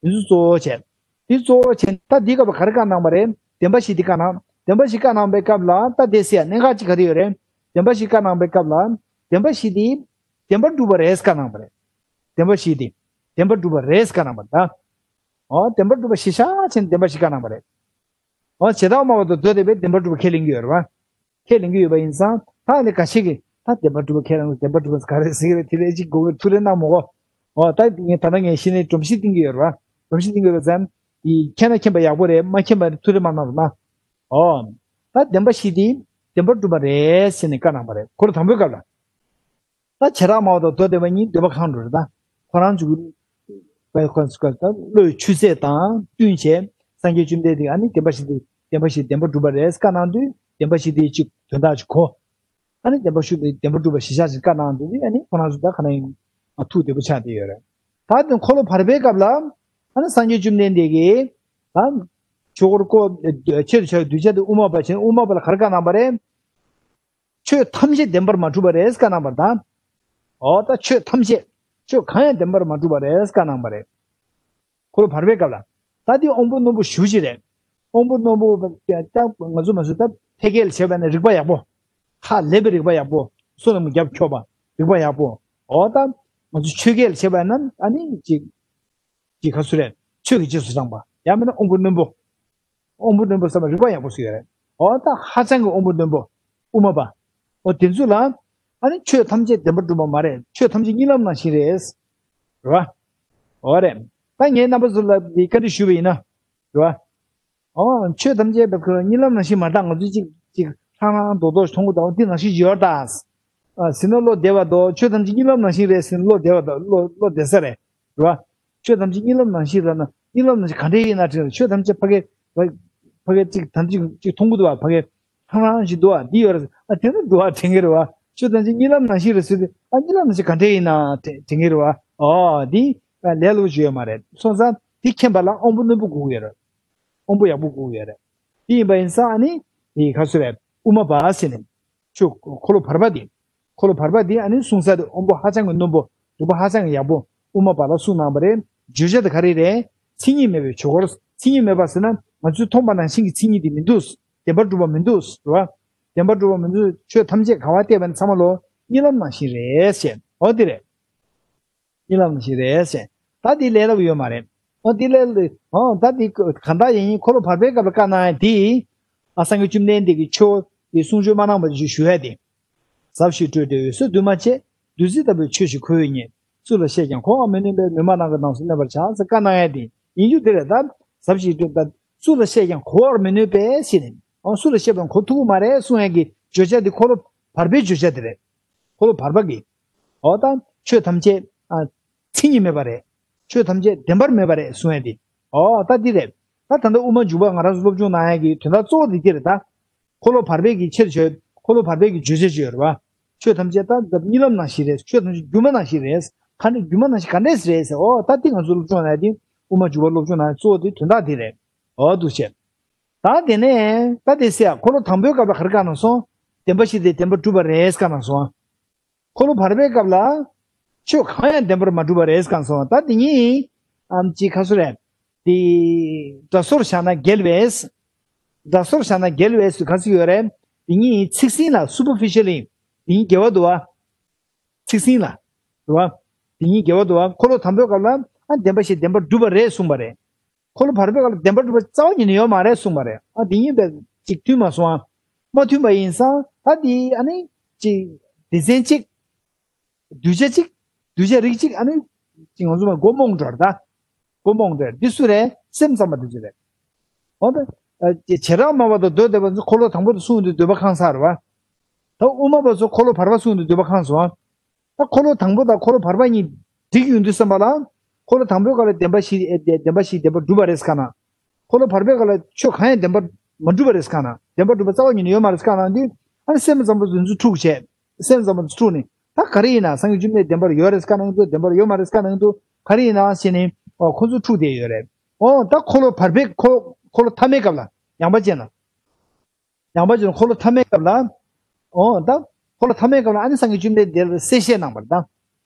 དེ་ཚོ་གཙོ་བོ་བྱས། དེ་གཙོ་བོ་བྱས་ད་འདི་སྐབས་ལ་ག་རེ་བཀའ་གནང་བ་རེད། བདེན་པ་བཞི་འདི་བཀའ་གནང་། བདེན་པ་བཞི་བཀའ་གནང་བའི་སྐབས་ལ་ད་དེ་ཟེར་ཡ་གནད་འགག་ཅིག་ག་རེ་ཡོད་རེད། བདེན་པ་བཞི་བཀའ་གནང་བའི་སྐབས་ལ་བདེན་པ་བཞི་འདི་བདེན་པར་གྲུབ་པ་རེད་བཀའ་གནང་བ་རེད། བདེན་པ་བཞི་འདི་བདེན་པར་གྲུབ་པ་རེད་བཀའ་གནང་བ་རེད་ད། ཨོ་བདེན་པར་གྲུབ་པ་གཞིར་བཞག་བྱས་ནས་བདེན་པ་བཞི་བཀའ་གནང་བ་རེད། ཨོ་བྱེ་བྲག་སྨྲ་བ་དང་མདོ་སྡེ་པས་བདེན་པར་གྲུབ་པ་ཁས་ལེན་གྱི་ཡོད་རེད་བ། ཁས་ལེན་གྱི་ཡོད་པ་ཡིན་ཙང་ད་ནི་འགའ་ཤས་ཀྱིས་ད་བདེན་པར་གྲུབ་པ་ཁས་ལེན། བདེན་པར་གྲུབ་པ་ག་རེ་ཟེར་གྱི་རེད། དེ་རེད་ཅིག་དགོངས་ཀྱི་ཐུགས་རེ་གནང་མི་དགོས། ཨོ་ད་ངས་ད་ལྟ་ངས་གཞི་ནས་སྒྲོམ་གཞི་བཏིང་གི་ཡོད་རེད་བ། སྒྲོམ་གཞི་བཏིང་གི་ཡོད་པ་ཙམ་གྱིས་མཁྱེན་ན་མཁྱེན་པ་ཡག་པོ་རེད། མ་མཁྱེན་པ་ཐུགས་རེ་མ་གནང་རོགས་གནང་། ཨོ་ད་བདེན་པ་བཞི་དེ་བདེན་པར་གྲུབ་པ་རེད་ཟེར་ནས་བཀའ་གནང་བ་རེད། འཁོར་ལོ་དང་པོའི་སྐབས་ལ། ད་བྱེ་བྲག་སྨྲ་བ་དང་མདོ་སྡེ་པ་གཉིས་འདོད་པ་གང་འགྲོ་རེད་ད། ཁོ་རང་ཚོ་གི་བློའི་ཆུ་ཚད་དང་བསྟུན་བྱས་སངས་རྒྱས་བཅོམ་ལྡན་འདས་ཀྱིས་ཨ་ནི་བདེན་པ་བཞི་དེ་བདེན་པ་བཞི་བདེན་པར་གྲུབ་པ་རེད་བཀའ་གནང་དུས་བདེན་པ་བཞི་དེ་གཅིག་དོན་དག་ཅིག་གོ། ཨ་ནི་བདེན་པ་བཞི་དེ་བདེན་པར་གྲུབ་པ་གཞིར་བཞག་ཅིག་བཀའ་གནང་དུས་ཨ་ནི་ཁོ་རང་ཚོ་ད་ག་ནང་ཡིན་ཐུགས་བདེ་པོ་ཆགས་བསྡད་ཡོད་རེད། ད་དེ་འཁོར་ལོ་བར་པའི་སྐབས་ལ་ཨ་ནི་སངས་རྒྱས་བཅོམ་ལྡན་འདས་ཀྱིས་ད་ཆོས་འཁོར་བསྐོར་ཆེད་དུ་བྱ་བའི་གདུལ་བྱ་དེ་དབུ་མ་པ་བྱས་ནས་དབུ་མ་པ་ལ་ག་རེ་བཀའ་གནང་བ་རེད། ཆོས་ཐམས་ཅད་བདེན་པར་མ་གྲུབ་པ་རེད་བཀའ་གནང་བ་དང་། འོ་ད་ཆོས་ཐམས་ཅད་ཆོས་གང་ཡང་བདེན་པར་མ་གྲུབ་པ་རེད་བཀའ་གནང་བ་རེད། འཁོར་ལོ་བར་པའི་སྐབས་ལ། ད་འདི་དབང་པོ་རྣོན་པོ་ཞེ་པོ་ཅིག་རེད། དབང་པོ་རྣོན་པོ་ད་ང་ཚོ་མ་ཟད་ད་ཕལ་སྐད་ལ་བྱས་པ་ན་རིག་པ་ཡག་པོ། ཧ་ལས་པའི་རིག་པ་ཡག་པོ། བསོད་ནམས་རྒྱབ་ཁྱོག་པ། རིག་པ་ཡག་པོ། འོ་ད་ང་ཚོ་ཆོས་སྐད་ལ་བྱས་པ་ན་ཨ་ནི་ཅིག་ཅིག་ག་ཚོད་རེད། ཆོས་ཀྱི་རྗེས་སུ་འབྲངས་པ། ཡང་མིན་ན་དབང་པོ་རྣོན་པོ། དབང་པོ་རྣོན་པོ་ཟེར་བ་རིག་པ་ཡག་པོ་ཞིག་ཡོད་རེད། འོ་ད་ཧ་ཅང་གི་དབང་པོ་རྣོན་པོ། དབུ་མ་པ། འོ་དེ་ཚོ་ལ། ཨ་ནི་ཆོས་ཐམས་ཅད་བདེན་པར་གྲུབ་པ་མ་རེད། ཆོས་ཐམས་ཅད་གཉིད་ལམ་ནང་བཞིན་རེད། རེད་བ། འོ་རེད། ད་ངས་རྣམ་པ་ཚོ་ལ་འདི་བཀའ་འདྲི་ཞུས་པ་ཡིན་ན། རེད་བ། འོ་ཆོས་ཐམས་ཅད་བདེན་པར་གཉིད་ལམ་ནང་བཞིན་མ་རེད། ད་ང་ཚོས་ཅིག་ཅིག་ལྷང་ལྷང་མདོག་མདོག་མཐོང་གི་འདུག་དེ་ནང་བཞིན་ཡོད་ད། ཟིན་ན་བློ་བདེ་བ་འདུག་ཆོས་ཐམས་ཅད་གཉིད་ལམ་ནང་བཞིན་རེད་ཟེར་ན་བློ་བདེ་བ་འདུག་བློ་བློ་བདེ་ས་རེད། རེད་བ། ཆོས་ཐམས་ཅད་གཉིད་ལམ་ནང་བཞིན་རེད་ན་གཉིད་ལམ་ནང་བཞིན་ག་འདྲ་ཡིན་ན་དྲན། ཆོས་ཐམས་ཅད་ཕ་གི་ཕ་གི་ཅིག་ཐམས་ཅད་ཅིག་མཐོང་གི་འདུག་བ། ཕ་གི་ལྷང་ལྷང་ཞིག་འདུག་བ། འདི་ཡོད་རེད། ཨ་དེ་ནི་འདུག་བ་དྲན་གི་རེད་བ། ཆོས་ཐམས་ཅད་གཉིད་ལམ་ནང་བཞིན་རེད་ཟེར་དུས་ཨ་གཉིད་ལམ་ནང་བཞིན་ག་འདྲ་ཡིན་ན་དྲན་དྲན་གི་རེད་བ། ཨོ་འདི་ལས་སླ་པོ་ཞིག་ཡོད་མ་རེད། སོང་ཙང་འདི་མཁྱེན་པ་ལ་དབང་པོ་རྣོན་པོ་དགོས་ཀྱི་ཡོད་རེད། དབང་པོ་ཡག་པོ་དགོས་ཀྱི་ཡོད་རེད། འདི་ཡིན་པ་ཡིན་ཙང་ཨ་ནི་འདི་ག་ཚོད་རེད། དབུ་མ་པ་ཟེར་ནས། ཆོས་འཁོར་ལོ་བར་པ་འདི། འཁོར་ལོ་བར་པ་འདི་ཨ་ནི་གསུང་ས་དེ་དབང་པོ་ཧ་ཅང་གི་རྣོན་པོ། རིག་པ་ཧ་ཅང་གི་ཡག་པོ། དབུ་མ་པ་ལ་གསུངས་གནང་བ་རེད། བརྗོད་བྱ་དེ་ག་རེ་རེད། མཚན་ཉིད་མེད་པའི་ཆོས་འཁོར། མཚན་ཉིད་མེད་པ་ཟེར་ན་ང་ཚོས་མཐོང་བ་ནང་བཞིན་གྱི་མཚན་ཉིད་དེ་མི་འདུག་བདེན་པར་གྲུབ་པ་མི་འདུག་རེད་བ། བདེན་པར་གྲུབ་པ་མི་འདུག་ཆོས་ཐམས་ཅད་ག་པར་བལྟས་པ་ཡིན་ན་ཚང་མ་ལོ་གཉིད་ལམ་ནང་བཞིན་རེད་ཟེར། འོ་འདི་རེད། གཉིད་ལམ་ཞིག་རེད་ཟེར། ད་འདི་ལས་སླ་པོ་ཡོད་མ་རེད། ཨོ་འདི་ལས་ཨོ་ད་འདི་གང་ལྟར་ཡིན། འཁོར་ལོ་བར་པའི་སྐབས་ལ་བཀའ་གནང་ཡ་འདི། ཨ་སངས་རྒྱས་བཅོམ་ལྡན་འདས་ཀྱིས་ཆོས་ཀྱི་གསུང་ཆོས་མ་གནང་བ་ཞིག་ཞུ་ཡ་འདི། ཟབ་ཞི་སྤྲོས་བྲལ་འོད་གསལ་འདུས་མ་བྱས། བདུད་རྩི་ལྟ་བུའི་ཆོས་ཤིག་ཁོ་བོས་རྙེད། སུ་ལ་བཤད་ཀྱང་གོ་བར་མི་ནུས་པས། མི་སྨྲ་ནགས་ཀྱི་ནགས་སུ་གནས་པར་བྱ་ཟེར་བཀའ་གནང་ཡ་འདི་ཡིན་རྒྱུ་འདི་རེད་ད། ཟབ་ཞི་སྤྲོས་ད་སུ་ལ་བཤད་ཀྱང་གོ་བར་མི་ནུས་པས་ཟེར་ནས། ཨོ་སུ་ལ་བཤད་པའང་གོ་ཐུབ་ཀྱི་མ་རེད་གསུང་ཡ་གི་བརྗོད་བྱ་འདི་འཁོར་ལོ་བར་པའི་བརྗོད་བྱ་འདི་རེད། འཁོར་ལོ་བར་པ་གི། འོ་ད་ཆོས་ཐམས་ཅད་ཨ་མཚན་ཉིད་མེད་པ་རེད། ཆོས་ཐམས་ཅད་བདེན་པར་མེད་པ་རེད་གསུང་ཡ་དེ། འོ་ད་འདི་རེད། ད་ད་ལྟ་དབུ་མ་འཇུག་པ་ང་རང་ཚོ་སློབ་སྦྱོང་གནང་ཡ་གི་དོན་དག་གཙོ་བོ་འདི་འདི་རེད་ད། འཁོར་ལོ་བར་པའི་གི་ཆེད་དུ་བྱོས། འཁོར་ལོ་བར་པའི་གི་བརྗོད་བྱ་ཅིག་ཡོད་རེད་བ། ཆོས་ཐམས་ཅད་ད་གཉིད་ལམ་ནང་བཞིན་རེད། ཆོས་ཐམས་ཅད་སྒྱུ་མ་ནང་བཞིན་རེད། ག་འདྲ་སྒྱུ་མ་ནང་བཞིན་ག་འདྲས་རེད་ཟེར། ཨོ་ད་འདི་ང་ཚོ་སློབ་སྦྱོང་ལ་དེ་དབུ་མ་འཇུག་པ་སློབ་སྦྱོང་ནང་གཙོ་བོ་དེ་དོན་དག་དེ་རེད། ཨོ་འདུག་བྱས། ད་དེ་ནས་ད་དེ་ཟེར་འཁོར་ལོ་དང་པོའི་སྐབས་ལ་ག་རེ་བཀག་གནང་སོང་། བདེན་པ་བཞི་དེ་བདེན་པར་གྲུབ་པ་རེད་བཀག་གནང་སོང་། འཁོར་ལོ་བར་པའི་སྐབས་ལ་ཆོས་གང་ཡང་བདེན་པར་མ་གྲུབ་པ་རེད་བཀག་སོང་། ད་དེ་གཉིས་ཨམ་ཅི་ཁ་སོ་རེད། དེ་སྒྲ་སོར་བཞག་ན་འགལ་བས། སྒྲ་སོར་བཞག་ན་འགལ་བས་སུ་ག་ཚོད་ཡོད་རེད། དེ་གཉིས་ཚིག་ཟིན་ལ་superficially་དེ་གཉིས་འགལ་བ་འདུག་བ། ཚིག་ཟིན་ལ། རེད་བ། དེ་གཉིས་འགལ་བ་འདུག་བ། འཁོར་ལོ་དང་པོའི་སྐབས་ལ་ཨ་བདེན་པ་བཞི་བདེན་པར་གྲུབ་པ་རེད་གསུངས་པ་རེད། འཁོར་ལོ་བར་པའི་སྐབས་ལ་བདེན་པར་གྲུབ་པ་རྩ་བ་ཉིད་ནས་ཡོད་མ་རེད་གསུངས་པ་རེད། ཨ་དེ་གཉིས་པའི་ཅིག་མཐུན་མ་སོང་ཨ། མ་མཐུན་པ་ཡིན་ཙང་ད་དེ་ཨ་ནི་ཅིག་སྡེ་ཚན་གཅིག་གདུལ་བྱ་གཅིག་གདུལ་བྱ་རིགས་གཅིག་ཨ་ནི་ཅིག་ང་ཚོ་མ་མགོ་རྨོངས་འགྲོ་རེད་ད། མགོ་རྨོངས་འགྲོ་རེད། འདི་སུ་རེད། སེམས་ཙམ་པ་དེ་ཚོ་རེད། འོ་ད། བྱེ་བྲག་སྨྲ་བ་དང་མདོ་སྡེ་པ་ཚོ་འཁོར་ལོ་དང་པོ་དེ་གསུངས་དུས་འདོད་པ་ཁེངས་ས་རེད་བ། ད་དབུ་མ་པ་ཚོ་འཁོར་ལོ་བར་པ་གསུངས་དུས་འདོད་པ་ཁེངས་སོང་། ད་འཁོར་ལོ་དང་པོ་དང་འཁོར་ལོ་བར་པ་གཉིས་འགྲིག་ཡོང་དུས་ཙམ་པ་ལ། འཁོར་ལོ་དང་པོའི་སྐབས་ལ་བདེན་པ་བཞི་ཨེ་བདེན་པ་བཞི་བདེན་པར་གྲུབ་པ་རེད་ཟེར་ག་ན། འཁོར་ལོ་བར་པའི་སྐབས་ལ་ཆོས་གང་ཡང་བདེན་པར་མ་གྲུབ་པ་རེད་ཟེར་ག་ན། བདེན་པར་གྲུབ་པ་རྩ་བ་ཉིད་ནས་ཡོད་མ་རེད་ཟེར་ག་ན་དུས། ཨ་ནི་སེམས་ཙམ་པ་ཚོ་འདི་ཚོ་འཁྲུག་བྱས། སེམས་ཙམ་པ་ཚོ་འཁྲུག་ནས་ད་ག་རེ་ཡིན་ན་སངས་རྒྱས་བཅོམ་ལྡན་བདེན་པར་ཡོད་རེད་ཟེར་ག་ན་འདུག་བདེན་པར་ཡོད་མ་རེད་ཟེར་ག་ན་འདུག་ག་རེ་ཡིན་ན་བྱས་ནས་ཨོ་ཁོ་ཚོ་འཁྲུག་བསྡད་ཡོད་རེད། ཨོ་ད་འཁོར་ལོ་བར་པའི་འཁོར་འཁོར་ལོ་ཐ་མའི་སྐབས་ལ་ཡངས་པ་ཅན་ལ། ཡངས་པ་ཅན་འཁོར་ལོ་ཐ་མའི་སྐབས་ལ། ཨོ་ད། འཁོར་ལོ་ཐ་མའི་སྐབས་ལ་ཨ་ནི་སངས་རྒྱས་བཅོམ་ལྡན་འདས་ལ་གསལ་བཤད་གནང་བ་རེད་ད།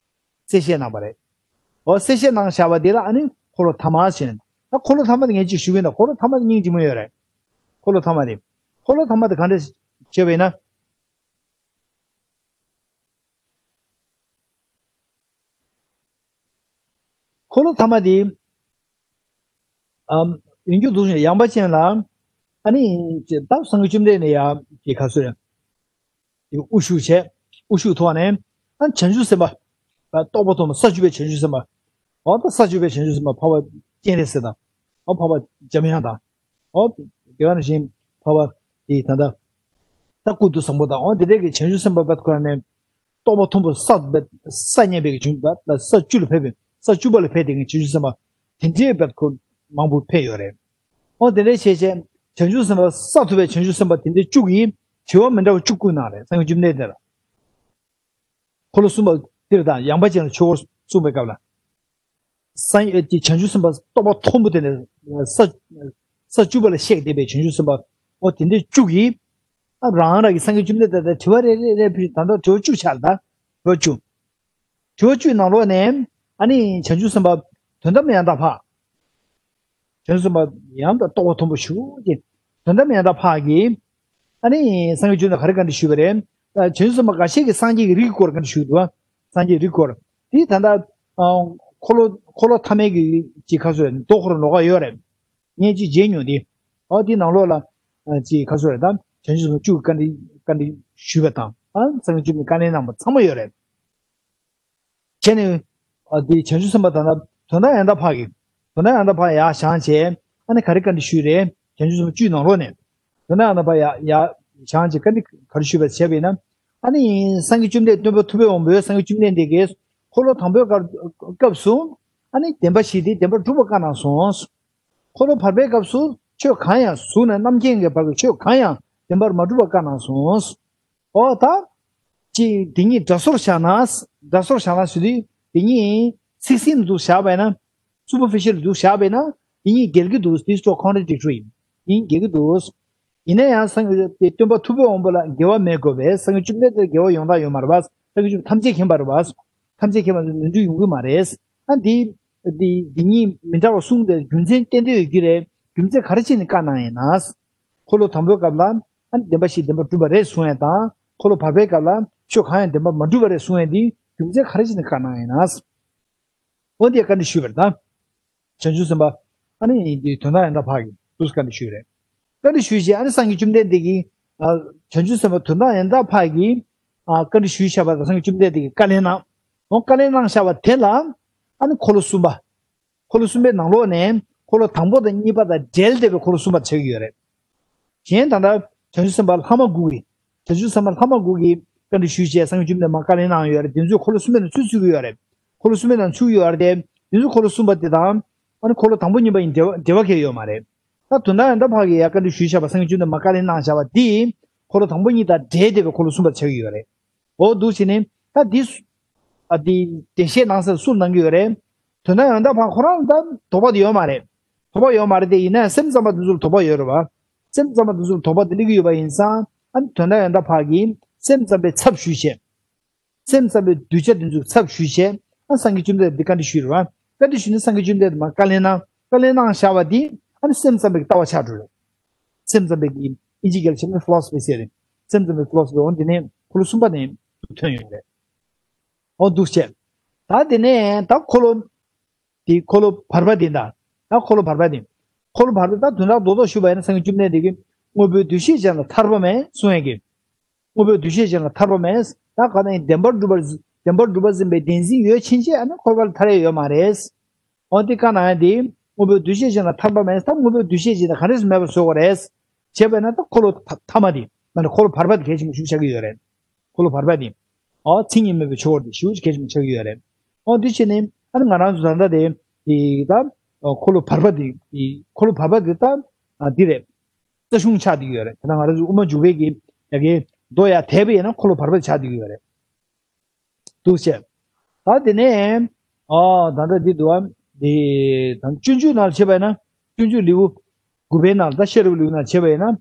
གསལ་བཤད་གནང་བ་རེད། ཨོ་གསལ་བཤད་གནང་བཞག་པ་དེ་ལ་ཨ་ནི་འཁོར་ལོ་ཐ་མ་ཟེར་ནས། ད་འཁོར་ལོ་ཐ་མ་དེ་ངས་ཅིག་ཞུ་གི་ཡིན་ད། འཁོར་ལོ་ཐ་མ་དེ་སྙིང་རྗེ་མོ་ཡོད་རེད། འཁོར་ལོ་ཐ་མ་དེ། འཁོར་ལོ་ཐ་མ་དེ་ག་འདྲ་བྱས་པ་ཡིན་ན། འཁོར་ལོ་ཐ་མ་དེ། ཨམ། ཡོང་རྒྱུ་འདུག་ཡངས་པ་ཅན་ལ། ཨ་ནི། ད་སངས་རྒྱས་བཅོམ་ལྡན་འདས་ཡ། དེ་ག་ཚོད། དབུ་བཞུགས་བྱས། དབུ་བཞུགས་ཐོག་ནས། ཨ་བྱང་ཆུབ་སེམས་དཔའ། རྟོགས་པ་མཐོན་པོ་ས་བཅུ་པའི་བྱང་ཆུབ་སེམས་དཔའ། འོ་ད་ས་བཅུ་པའི་བྱང་ཆུབ་སེམས་དཔའ་འཕགས་པ་སྤྱན་རས་གཟིགས་དང་། འོ་འཕགས་པ་འཇམ་དབྱངས་དང་། འོ་དེ་ག་ནང་བཞིན་འཕགས་པ་དེ་ད་ལྟ། ད་ཀུན་ཏུ་བཟང་པོ་དང་འོ་དེ་འདྲའི་གི་བྱང་ཆུབ་སེམས་དཔའ་བར་དུ་ཁོ་ནས། རྟོགས་པ་མཐོན་པོ་ས་ས་མཉམ་པའི་གི་བྱང་ཆུབ་ལ་ས་བཅུ་ལ་ཕེབས་པའི་ས་བཅུ་པ་ལ་ཕེབས་དེ་གི་བྱང་ཆུབ་སེམས་དཔའ་དེ་འདྲའི་བར་དུ་མང་པོ་ཕེབས་ཡོད་རེད། འོ་དེ་འདྲའི་བྱས་བྱས་བྱང་ཆུབ་སེམས་དཔའ་ས་ཐོབ་པའི་བྱང་ཆུབ་སེམས་དཔའ་དེ་འདྲའི་བཅུ་གིས་དྲི་བ་མི་འདྲ་བ་བཅུ་བསྐུལ་གནང་རེད་སངས་རྒྱས་བཅོམ་ལྡན་འདས་ལ། འཁོར་ལོ་གསུམ་པ་འདིར་དང་ཡངས་པ་ཅན་ལ་ཆོས་འཁོར་གསུངས་པའི་སྐབས་ལ། སངས་རྒྱས་ཀྱི་བྱང་ཆུབ་སེམས་དཔའ་རྟོགས་པ་མཐོན་པོ་དེ་ནས་ས་ས་བཅུ་པ་ལ་གཤེགས་བསྡད་པའི་བྱང་ཆུབ་སེམས་དཔའ་འོ་དེ་འདྲའི་བཅུ་གིས། ཨ་རང་རང་གི་སངས་རྒྱས་བཅོམ་ལྡན་འདས་ལ་དྲི་བ་རེ་རེ་རེ་ཕུལ་ད་ལྟ་དྲི་བ་བཅུ་ཆགས་ལ་ད། དྲི་བ་བཅུ། དྲི་བ་བཅུའི་ནང་ལོགས་ནས་ཨ་ནི་བྱང་ཆུབ་སེམས་དཔའ་དོན་དམ་ཡང་དག་འཕགས། བྱང་ཆུབ་སེམས་དཔའ་ཡང་དག་རྟོགས་པ་མཐོན་པོ་ཞུ་གི། དོན་དམ་ཡང་དག་འཕགས་ཀྱིས། ཨ་ནི་སངས་རྒྱས་བཅོམ་ལྡན་ག་རེ་བཀའ་འདྲི་ཞུས་པ་རེད། བྱང་ཆུབ་སེམས་དཔའ་འགའ་ཤས་ཀྱིས་སངས་རྒྱས་ཀྱི་རིགས་སྐོར་བཀའ་འདྲི་ཞུས་འདུག་བ། སངས་རྒྱས་རིགས་སྐོར། དེ་ད་ལྟ། འཁོར་ལོ་འཁོར་ལོ་ཐ་མའི་གི་ཅིག་ཁ་སོ་མདོ་ཁོ་ར་ནོ་ག་ཡོད་རེད། ངས་ཅིག་མཇལ་མྱོང་དེ། ཨོ་དེའི་ནང་ལོགས་ལ། ཅིག་ཁ་སོ་རེད་ད། བྱང་ཆུབ་སེམས་དཔའ་བཅུ་གི་བཀའ་འདྲི་བཀའ་འདྲི་ཞུས་པ་དང་། ཨ་སངས་རྒྱས་བཅོམ་ལྡན་བཀའ་ལན་གནང་བ་ཚང་མ་ཡོད་རེད། བྱས་ནས། ཨ་འདི་བྱང་ཆུབ་སེམས་དཔའ་དང་དོན་དམ་ཡང་དག་འཕགས་ཀྱིས། དོན་དམ་ཡང་དག་འཕགས་ཡར་བཞེངས་བྱས། ཨ་ནི་ག་རེ་བཀའ་འདྲི་ཞུས་རེད། བྱང་ཆུབ་སེམས་དཔའ་བཅུའི་ནང་ལོགས་ནས། དོན་དམ་ཡང་དག་འཕགས་ཡར་ཡར་བཞེངས་བྱས་བཀའ་འདྲི་ག་རེ་ཞུས་པ་བྱས་པ་ཡིན་ན། ཨ་ནི་སངས་རྒྱས་བཅོམ་ལྡན་སྟོན་པ་ཐུབ་པའི་དབང་པོས་སངས་རྒྱས་བཅོམ་ལྡན་འདས་ཀྱིས་འཁོར་ལོ་དང་པོའི་སྐབས་སྐབས་སུ། ཨ་ནི་བདེན་པ་བཞི་དེ་བདེན་པར་གྲུབ་པ་བཀའ་གནང་སོང་། འཁོར་ལོ་བར་པའི་སྐབས་སུ་ཆོས་གང་ཡང་གཟུགས་ནས་རྣམ་མཁྱེན་གྱི་བར་གྱི་ཆོས་གང་ཡང་བདེན་པར་མ་གྲུབ་པ་བཀའ་གནང་སོང་། ཨོ་ད། ཅིག་དེ་གཉིས་སྒྲ་སོར་བཞག་ན། སྒྲ་སོར་བཞག་ན་ཟེར་དུས་དེ་གཉིས་ཚིག་ཟིན་དུ་བཞག་པས་ན། superficial་དུ་བཞག་པས་ན་དེ་གཉིས་འགལ་གྱི་འདུག་དེ་ཅོག་contradictory་ཡིན། དེ་གཉིས་འགལ་གྱི་འདུག་ཡིན་ན་ཡང་སངས་རྒྱས་སྟོན་པ་ཐུབ་པའི་དབང་པོ་ལ་འགལ་བ་མེད་དགོས་པས་སངས་རྒྱས་བཅོམ་ལྡན་འདས་འགལ་བ་ཡོང་ཐབས་ཡོད་མ་རེད་པ། སངས་རྒྱས་བཅོམ་ཐམས་ཅད་མཁྱེན་པ་རེད་པ། ཐམས་ཅད་མཁྱེན་པ་ནོར་འཁྲུལ་ཡོང་གི་མ་རེད། ཨ་འདི་འདི་འདི་གཉིས་མི་འདྲ་བ་གསུངས་ཏེ་རྒྱུ་མཚན་གཏན་གཏན་ཡོད་ཀྱི་རེད། རྒྱུ་མཚན་ག་རེ་བྱས་ནས་བཀའ་གནང་ཡིན་ན། འཁོར་ལོ་དང་པོའི་སྐབས་ལ། ཨ་ནི་བདེན་པ་བཞི་བདེན་པར་གྲུབ་པ་རེད་གསུང་ཡས་དང་། འཁོར་ལོ་བར་པའི་སྐབས་ལ་ཆོས་གང་ཡང་བདེན་པར་མ་གྲུབ་པ་རེད་གསུང་ཡས་འདི་རྒྱུ་མཚན་ག་རེ་བྱས་ནས་བཀའ་གནང་ཡིན་ན། འོ་འདི་བཀའ་འདྲི་ཞུས་པ་རེད་ད། བྱང་ཆུབ་སེམས་དཔའ། ཨ་ནི་འདི་དོན་དམ་ཡང་དག་འཕགས་ཀྱིས་འདུག་བཀའ་འདྲི་ཞུས་རེད། བཀའ་འདྲི་ཞུས་རྗེས་ཨ་ནི་སངས་རྒྱས་བཅོམ་ལྡན་འདས་ཀྱིས། བྱང་ཆུབ་སེམས་དཔའ་དོན་དམ་ཡང་དག་འཕགས་ཀྱིས། བཀའ་འདྲི་ཞུས་བཞག་པ་དང་སངས་རྒྱས་བཅོམ་ལྡན་འདས་ཀྱིས་བཀའ་ལན་གནང་། འོ་བཀའ་ལན་གནང་བཞག་པ་དེ་ལ། ཨ་ནི་འཁོར་ལོ་གསུམ་པ། འཁོར་ལོ་གསུམ་པའི་ནང་ལོགས་ནས་འཁོར་ལོ་དང་པོ་དང་གཉིས་པ་དང་འབྲེལ་བསྡད་པའི་འཁོར་ལོ་གསུམ་པ་ཆགས་ཀྱི་ཡོད་རེད། གཞན་ད་ལྟ་བྱང་ཆུབ་སེམས་དཔའ་ལྷག་མ་དགུ་གིས། བྱང་ཆུབ་སེམས་དཔའ་ལྷག་མ་དགུ་གིས་བཀའ་འདྲི་ཞུས་བྱས་སངས་རྒྱས་བཅོམ་ལྡན་འདས་མར་བཀའ་ལན་གནང་ཡོད་རེད། དེ་ཚོས་འཁོར་ལོ་གསུམ་པའི་ནང་ཚུད་ཚུད་ཀྱི་ཡོད་རེད། འཁོར་ལོ་གསུམ་པའི་ནང་ཚུད་ཡོད་རེད་དེ། དེ་ཚོ་འཁོར་ལོ་གསུམ་པ་དེ་དང་། ཨ་ནི་འཁོར་ལོ་དང་པོ་གཉིས་པ་ཡིན་འབྲེལ་བ་འབྲེལ་བ་གང་ཡང་ཡོད་མ་རེད། ད་དོན་དམ་ཡང་དག་འཕགས་ཀྱིས་ཡར་བཀའ་འདྲི་ཞུས་བཞག་པ་སངས་རྒྱས་བཅོམ་ལྡན་འདས་མར་བཀའ་ལན་གནང་བཞག་པ་འདི། འཁོར་ལོ་དང་པོ་གཉིས་དང་འབྲེལ་བསྡད་པའི་འཁོར་ལོ་གསུམ་པ་ཆགས་ཀྱི་ཡོད་རེད། འོ་འདུག་བྱས་ནས་ད་འདི་སུ་ཨ་འདི་འགྲེལ་བཤད་གནང་ས་སུ་གནང་གི་ཡོད་རེད། དོན་དག་ཡང་དག་ཕར་ཁོ་རང་ད་དོགས་པ་དེ་ཡོད་མ་རེད། དོགས་པ་ཡོད་མ་རེད་དེ། ཡིན་ན་སེམས་ཙམ་པ་དེ་ཚོ་ལ་དོགས་པ་ཡོད་རེད་བ། སེམས་ཙམ་པ་དེ་ཚོ་ལ་དོགས་པ་དེ་སླེབས་ཀྱི་ཡོད་པ་ཡིན་ཙང་། ཨ་ནི་དོན་དག་ཡང་དག་ཕར་གྱིས་སེམས་ཙམ་པའི་ཚབ་ཞུས་བྱས། སེམས་ཙམ་པའི་གདུལ་བྱ་དེ་ཚོའི་ཚབ་ཞུས་བྱས། ཨ་སངས་རྒྱས་བཅོམ་ལྡན་འདས་འདི་བཀའ་འདྲི་ཞུས་རེད་བ། བཀའ་འདྲི་ཞུས་ནས་སངས་རྒྱས་བཅོམ་ལྡན་འདས་མར་བཀའ་ལན་གནང་། བཀའ་ལན་གནང་བཞག་པ་འདི་ཨ་ནི་སེམས་ཙམ་པའི་ལྟ་བ་ཆགས་འགྲོ་རེད། སེམས་ཙམ་པའི་གི་ཨིན་ཇི་སྐད་ལ་བྱས་ན་ཕི་ལོ་སོ་ཕི་ཟེར་རེད། སེམས་ཙམ་པའི་ཕི་ལོ་སོ་ཕི་འོ་འདི་ནས་འཁོར་ལོ་གསུམ་པ་ནས་ཐོན་ཡོང་རེད། འོ་འདུག་བྱས། ད་དེ་ནས་ད་འཁོར་ལོ། དེ་འཁོར་ལོ་བར་པ་དེ་ད། ད་འཁོར་ལོ་བར་པ་དེ། འཁོར་ལོ་བར་པ་ད་དོན་དག་རྡོག་རྡོག་ཞུས་པ་ཡིན་ན་སངས་རྒྱས་བཅོམ་ལྡན་འདས་ཀྱིས་དངོས་པོའི་འདུ་ཤེས་ཅན་ལ་ཐར་པ་མེད་གསུང་ཡས་ཀྱི། དངོས་པོའི་འདུ་ཤེས་ཅན་ལ་ཐར་པ་མེད། ད་ག་ནས་བདེན་པར་གྲུབ་པར་བདེན་པར་གྲུབ་པར་འཛིན་པའི་བདེན་འཛིན་ཡོད་ཕྱིན་ཆད་ཨ་ནི་འཁོར་བ་ལས་ཐར་ཡས་ཡོད་མ་རེད། འོ་དེ་བཀའ་གནང་ཡས་དེ། དངོས་པོའི་འདུ་ཤེས་ཅན་ལ་ཐར་པ་མེད། ད་དངོས་པོའི་འདུ་ཤེས་ཅན་དེ་ག་འདྲས་སེ་མེད་པར་བཟོ་དགོས་རེད། བྱས་པས་ན་ད་འཁོར་ལོ་ཐ་མ་དེ། ད་ནི་འཁོར་ལོ་བར་པ་དེ་གལ་ཆེན་པོ་ཞིག་ཆགས་ཀྱི་ཡོད་རེད། འཁོར་ལོ་བར་པ་དེ། ཨོ་མཚན་ཉིད་མེད་པའི་ཆོས་འཁོར་དེ་ཞེ་པོ་ཅིག་གལ་ཆེན་པོ་ཆགས་ཀྱི་ཡོད་རེད། ཨོ་འདི་བྱས་ནས་ཨ་ནི་ང་རང་ཚོ་ད་ལྟ་དེ་དེ་ད་འཁོར་ལོ་བར་པ་དེ་དེ་འཁོར་ལོ་བར་པ་དེ་ད་ཨ་འདི་རེད། རྩ་གཞུང་ཆགས་བསྡད་ཀྱི་ཡོད་རེད། དེ་ན་ང་རང་ཚོ་དབུ་མ་འཇུག་པའི་གི་ཡ་གི་མདོ་ཡར་དེད་པ་ཡིན་ན་འཁོར་ལོ་བར་པ་དེ་ཆགས་བསྡད་ཀྱི་ཡོད་རེད། འདུག་བྱས། ད་དེ་ནས་ཨོ་ད་ལྟ་འདི་འདུག་ཨ། འདི་ད་སྤྱོད་འཇུག་ནང་བྱས་པ་ཡིན་ན་སྤྱོད་འཇུག་ལེའུ་དགུ་པའི་ནང་ལ་ད་ཤེས་རབ་ལེའུ་ནང་བྱས་པ་ཡིན་ན།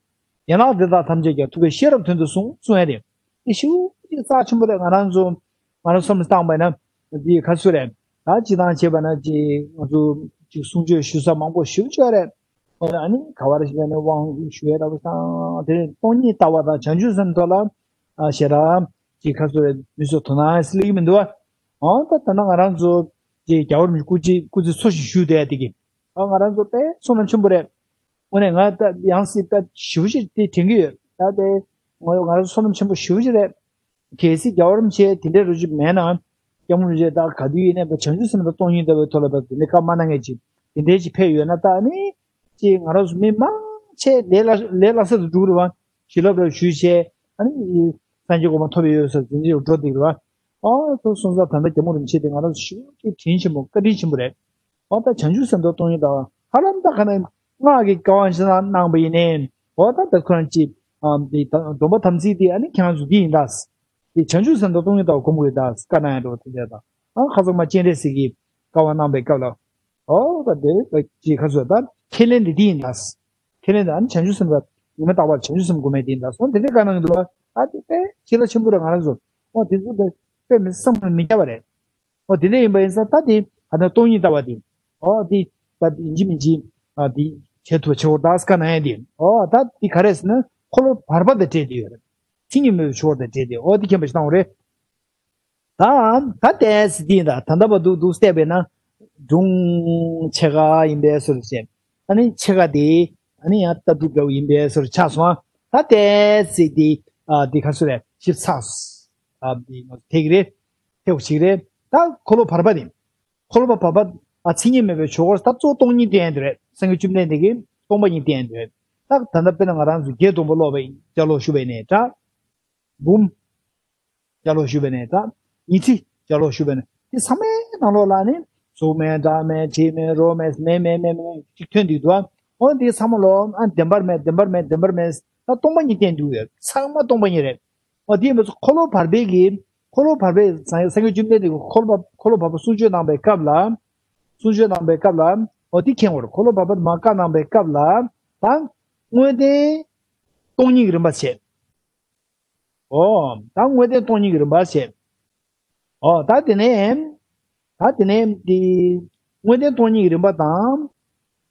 ཡན་ལག་དེ་དག་ཐམས་ཅད་ཀྱང་ཐུབ་པས་ཤེས་རབ་དོན་དུ་གསུངས་གསུང་ཡ་དེ། དེ་ཞེ་པོ་ཅིག་རྩ་ཆེན་པོ་རེད། ང་རང་ཚོ་ང་རང་བསམ་བློ་བཏང་པ་ཡིན་ན་འདི་ག་ཚོད་རེད། ད་སྤྱིར་བཏང་བྱས་པ་ན་ཅིག་ང་ཚོ་ཅིག་གསུང་ཆོས་ཞུ་ས་མང་པོ་ཞེ་པོ་ཅིག་ཡོད་རེད། ཨ་ནི་ག་བར་ཞིག་ནས་དབང་ཞུ་ཡ་འདྲ་པོ་དང་དེ་ནས་སྟོང་ཉིད་ལྟ་བ་དང་བྱང་ཆུབ་སེམས་ཐོག་ལ་ཨ་ཞེ་དྲག་ཅིག་ག་ཚོད་རེད། མི་ཚོ་དོ་སྣང་སླེབས་ཀྱི་མི་འདུག་ཨ། ཨ་ད་ད་ན་ང་རང་ཚོ་ཅིག་རྒྱལ་བ་རིན་པོ་ཆེ་སྐུ་ཚེ་སྐུ་ཚེ་འཚོ་ཞིང་བཞུགས་བསྡད་དེ་གི། ཨ་ང་རང་ཚོ་དཔེ་བསོད་ནམས་ཆེན་པོ་རེད། དངོས་གནས་ང་ད་ཡང་སྲིད་ད་ཞེ་པོ་ཅིག་དེ་དྲན་གྱི་ཡོད། ད་དེ་ང་ང་རང་ཚོ་བསོད་ནམས་ཆེན་པོ་ཞེ་པོ་ཅིག་རེད། གལ་སྲིད་རྒྱལ་བ་རིན་པོ་ཆེ་དེ་འདྲའི་རོ་ཅིག་མེད་ན། སྐྱབས་མགོན་རིན་པོ་ཆེ་ད་ག་དུས་ཡིན་ནའི་བྱང་ཆུབ་སེམས་དང་སྟོང་ཉིད་ལྟ་བའི་ཐོག་ལ་བབས་ཏེ་ནི་བཀའ་མ་གནང་མཁན་ཅིག་དེ་འདྲའི་ཅིག་ཕེབས་ཡོད་ན་ད་ནི། ཅིག་ང་རང་ཚོ་མི་མང་ཆེ་ལས་སླ་ལས་སླ་ས་དུ་འགྲོ་གི་རེད་བ། ཞི་ལབ་ར་ཞུས་བྱས་ཨ་ནི་སངས་རྒྱས་གོ་འཕང་ཐོབ་ཡོད་ས་འཛིན་གྱི་འགྲོ་བསྡད་ཀྱི་རེད་བ། ཨ་ཐོབ་སོང་ཙང་ད་ལྟ་སྐྱབས་མགོན་རིན་པོ་ཆེ་དེ་ང་རང་ཚོ་ཞེ་པོ་ཅིག་དྲིན་ཆེན་པོ་བཀའ་དྲིན་ཆེན་པོ་རེད། འོ་ད་བྱང་ཆུབ་སེམས་དང་སྟོང་ཉིད་ལྟ་བ་ཧ་ལམ་ད་ག་ནས་སྔགས་ཀྱི་བཀའ་དབང་ཞིག་གནང་པ་ཡིན་ནའི། འོ་ད་ད་ཁོ་རང་ཅིག་ཨ་འདི་ད་སྡོམ་པ་དམ་ཚིག་འདི་ཨ་ནི་ཁྱེད་རང་ཚོ་འདི་ཡིན་ད། འདི་བྱང་ཆུབ་སེམས་དང་སྟོང་ཉིད་ལྟ་བ་སྒོམ་དགོས་ད་བཀའ་གནང་ཡ་འགྲོ་བ་དེ་འདྲ་ད། ཨ་ཁ་སང་མ་སྤྱན་རས་གཟིགས་ཀྱིས་བཀའ་དབང་གནང་པའི་སྐབས་ལ། འོ་ད་དེ་ཅིག་ཁ་སོ་ད་ཁས་ལེན་འདི་འདི་ཡིན་ད། ཁས་ལེན་ད་ཨ་ནི་བྱང་ཆུབ་སེམས་དང་ཉི་མ་རྟག་པར་བྱང་ཆུབ་སེམས་སྒོམ་མེད་འདི་ཡིན་ད་སོང་དེ་འདྲའི་བཀའ་གནང་གི་འདུག་བ། ཨ་དེ་དཔེ་ཁྱེད་ལ་ཆེན་པོ་རེད། ང་རང་ཚོ་འོ་དེ་ཚོ་དཔེ་དཔེ་མི་བསམ་མི་རྒྱག་པ་རེད། འོ་དེ་འདྲ་ཡིན་པ་ཡིན་ཙང་ད་དེ་ཧ་ན་སྟོང་ཉིད་ལྟ་བ་དེ། འོ་དེ་ད་དེ་ཡིན་གཅིག་མིན་གཅིག་ཨ་དེ་བྱེད་ཐུབ་བྱེད་འོ་ད་སྐ་ན་ཡ་དེ། འོ་ད་དེ་ག་རེ་ཟེར་ན་འཁོར་ལོ་བར་པ་དང་འབྲེལ་དེ་ཡོད་རེད། མཚན་ཉིད་མེད་པའི་ཆོས་དང་འབྲེལ་དེ་འོ་དེ་མཁྱེན་པ་ཞིག་བཏང་བ་རེད། ད་ད་ལྟའི་སི་དེ་ཡིན་ད་ད་ལྟ་བ་འདུག་འདུག་བལྟས་པས་ན་སྒྲུང་ཕྱེད་ཀ་ཡིན་པའི་བཟོ་འདྲ་བྱས། ཨ་ནི་ཕྱེད་ཀ་དེ་ཨ་ནི་ཡང་ལྟ་གྲུབ་འདྲ་བོ་ཡིན་པའི་བཟོ་འདྲ་ཆགས་སོང་ཨ། ད་ལྟའི་སི་དེ་ཨ་དེ་ག་ཚོད་རེད་ཞིབ་ཚགས་ཨ་དེ་ཐེག་རེད། ཐེག་ཞིག་རེད། ད་འཁོར་ལོ་བར་པ་དེ། འཁོར་ལོ་བར་པ་ཨ་མཚན་ཉིད་མེད་པའི་ཆོས་འཁོར་ད་གཙོ་བོ་སྟོང་ཉིད་བསྟན་ཡོད་རེད། སངས་རྒྱས་བཅོམ་ལྡན་འདས་ཀྱིས་སྟོང་པ་ཉིད་བསྟན་ཡོད་རེད། ད་ད་ལྟ་དཔེར་ན་ང་རང་ཚོ་བརྒྱད་སྟོང་པ་ཀློག་པའི་ལྕགས་ལོག་ཞུ་བའི་ནས་ད་འབུམ། ལྕགས་ལོག་ཞུ་བའི་ནས་ད་ཉི་ཚེ་ལྕགས་ལོག་ཞུ་བའི་ནས་དེ་ཚང་མའི་ནང་ལོགས་ལ་ནི་གཟུགས་མེད་སྒྲ་མེད་དྲི་མེད་རོ་མེད་མེད་མེད་མེད་མེད་ཅིག་ཐོན་འདུག་དོ། འོ་དེ་ཚང་མ་ལོ་ཨ་བདེན་པར་མེད་བདེན་པར་མེད་བདེན་པར་མེད་ད་སྟོང་པ་ཉིད་བསྟན་འདུག་ཡོད། ཚང་མ་སྟོང་པ་ཉིད་རེད། འོ་དེ་ཡིན་པ་ཚོ་འཁོར་ལོ་བར་པའི་གི་འཁོར་ལོ་བར་པའི་སངས་སངས་རྒྱས་བཅོམ་ལྡན་འདས་ཀྱི་འཁོར་ལོ་བར་འཁོར་ལོ་བར་པ་གསུང་ཆོས་གནང་པའི་སྐབས་ལ། གསུང་ཆོས་གནང་པའི་སྐབས་ལ་འོ་དེ་མཁྱེན་དགོས་རེད། འཁོར་ལོ་བར་པ་མ་བཀའ་གནང་པའི་སྐབས་ལ་ད་དངོས་བསྟན་སྟོང་ཉིད་ཀྱི་རིམ་པ་བྱས། འོ། ད་དངོས་བསྟན་སྟོང་ཉིད་ཀྱི་རིམ་པ་བྱས། འོ། ད་དེ་ནས། ད་དེ་ནས་འདི། དངོས་བསྟན་སྟོང་ཉིད་ཀྱི་རིམ་པ་དང་།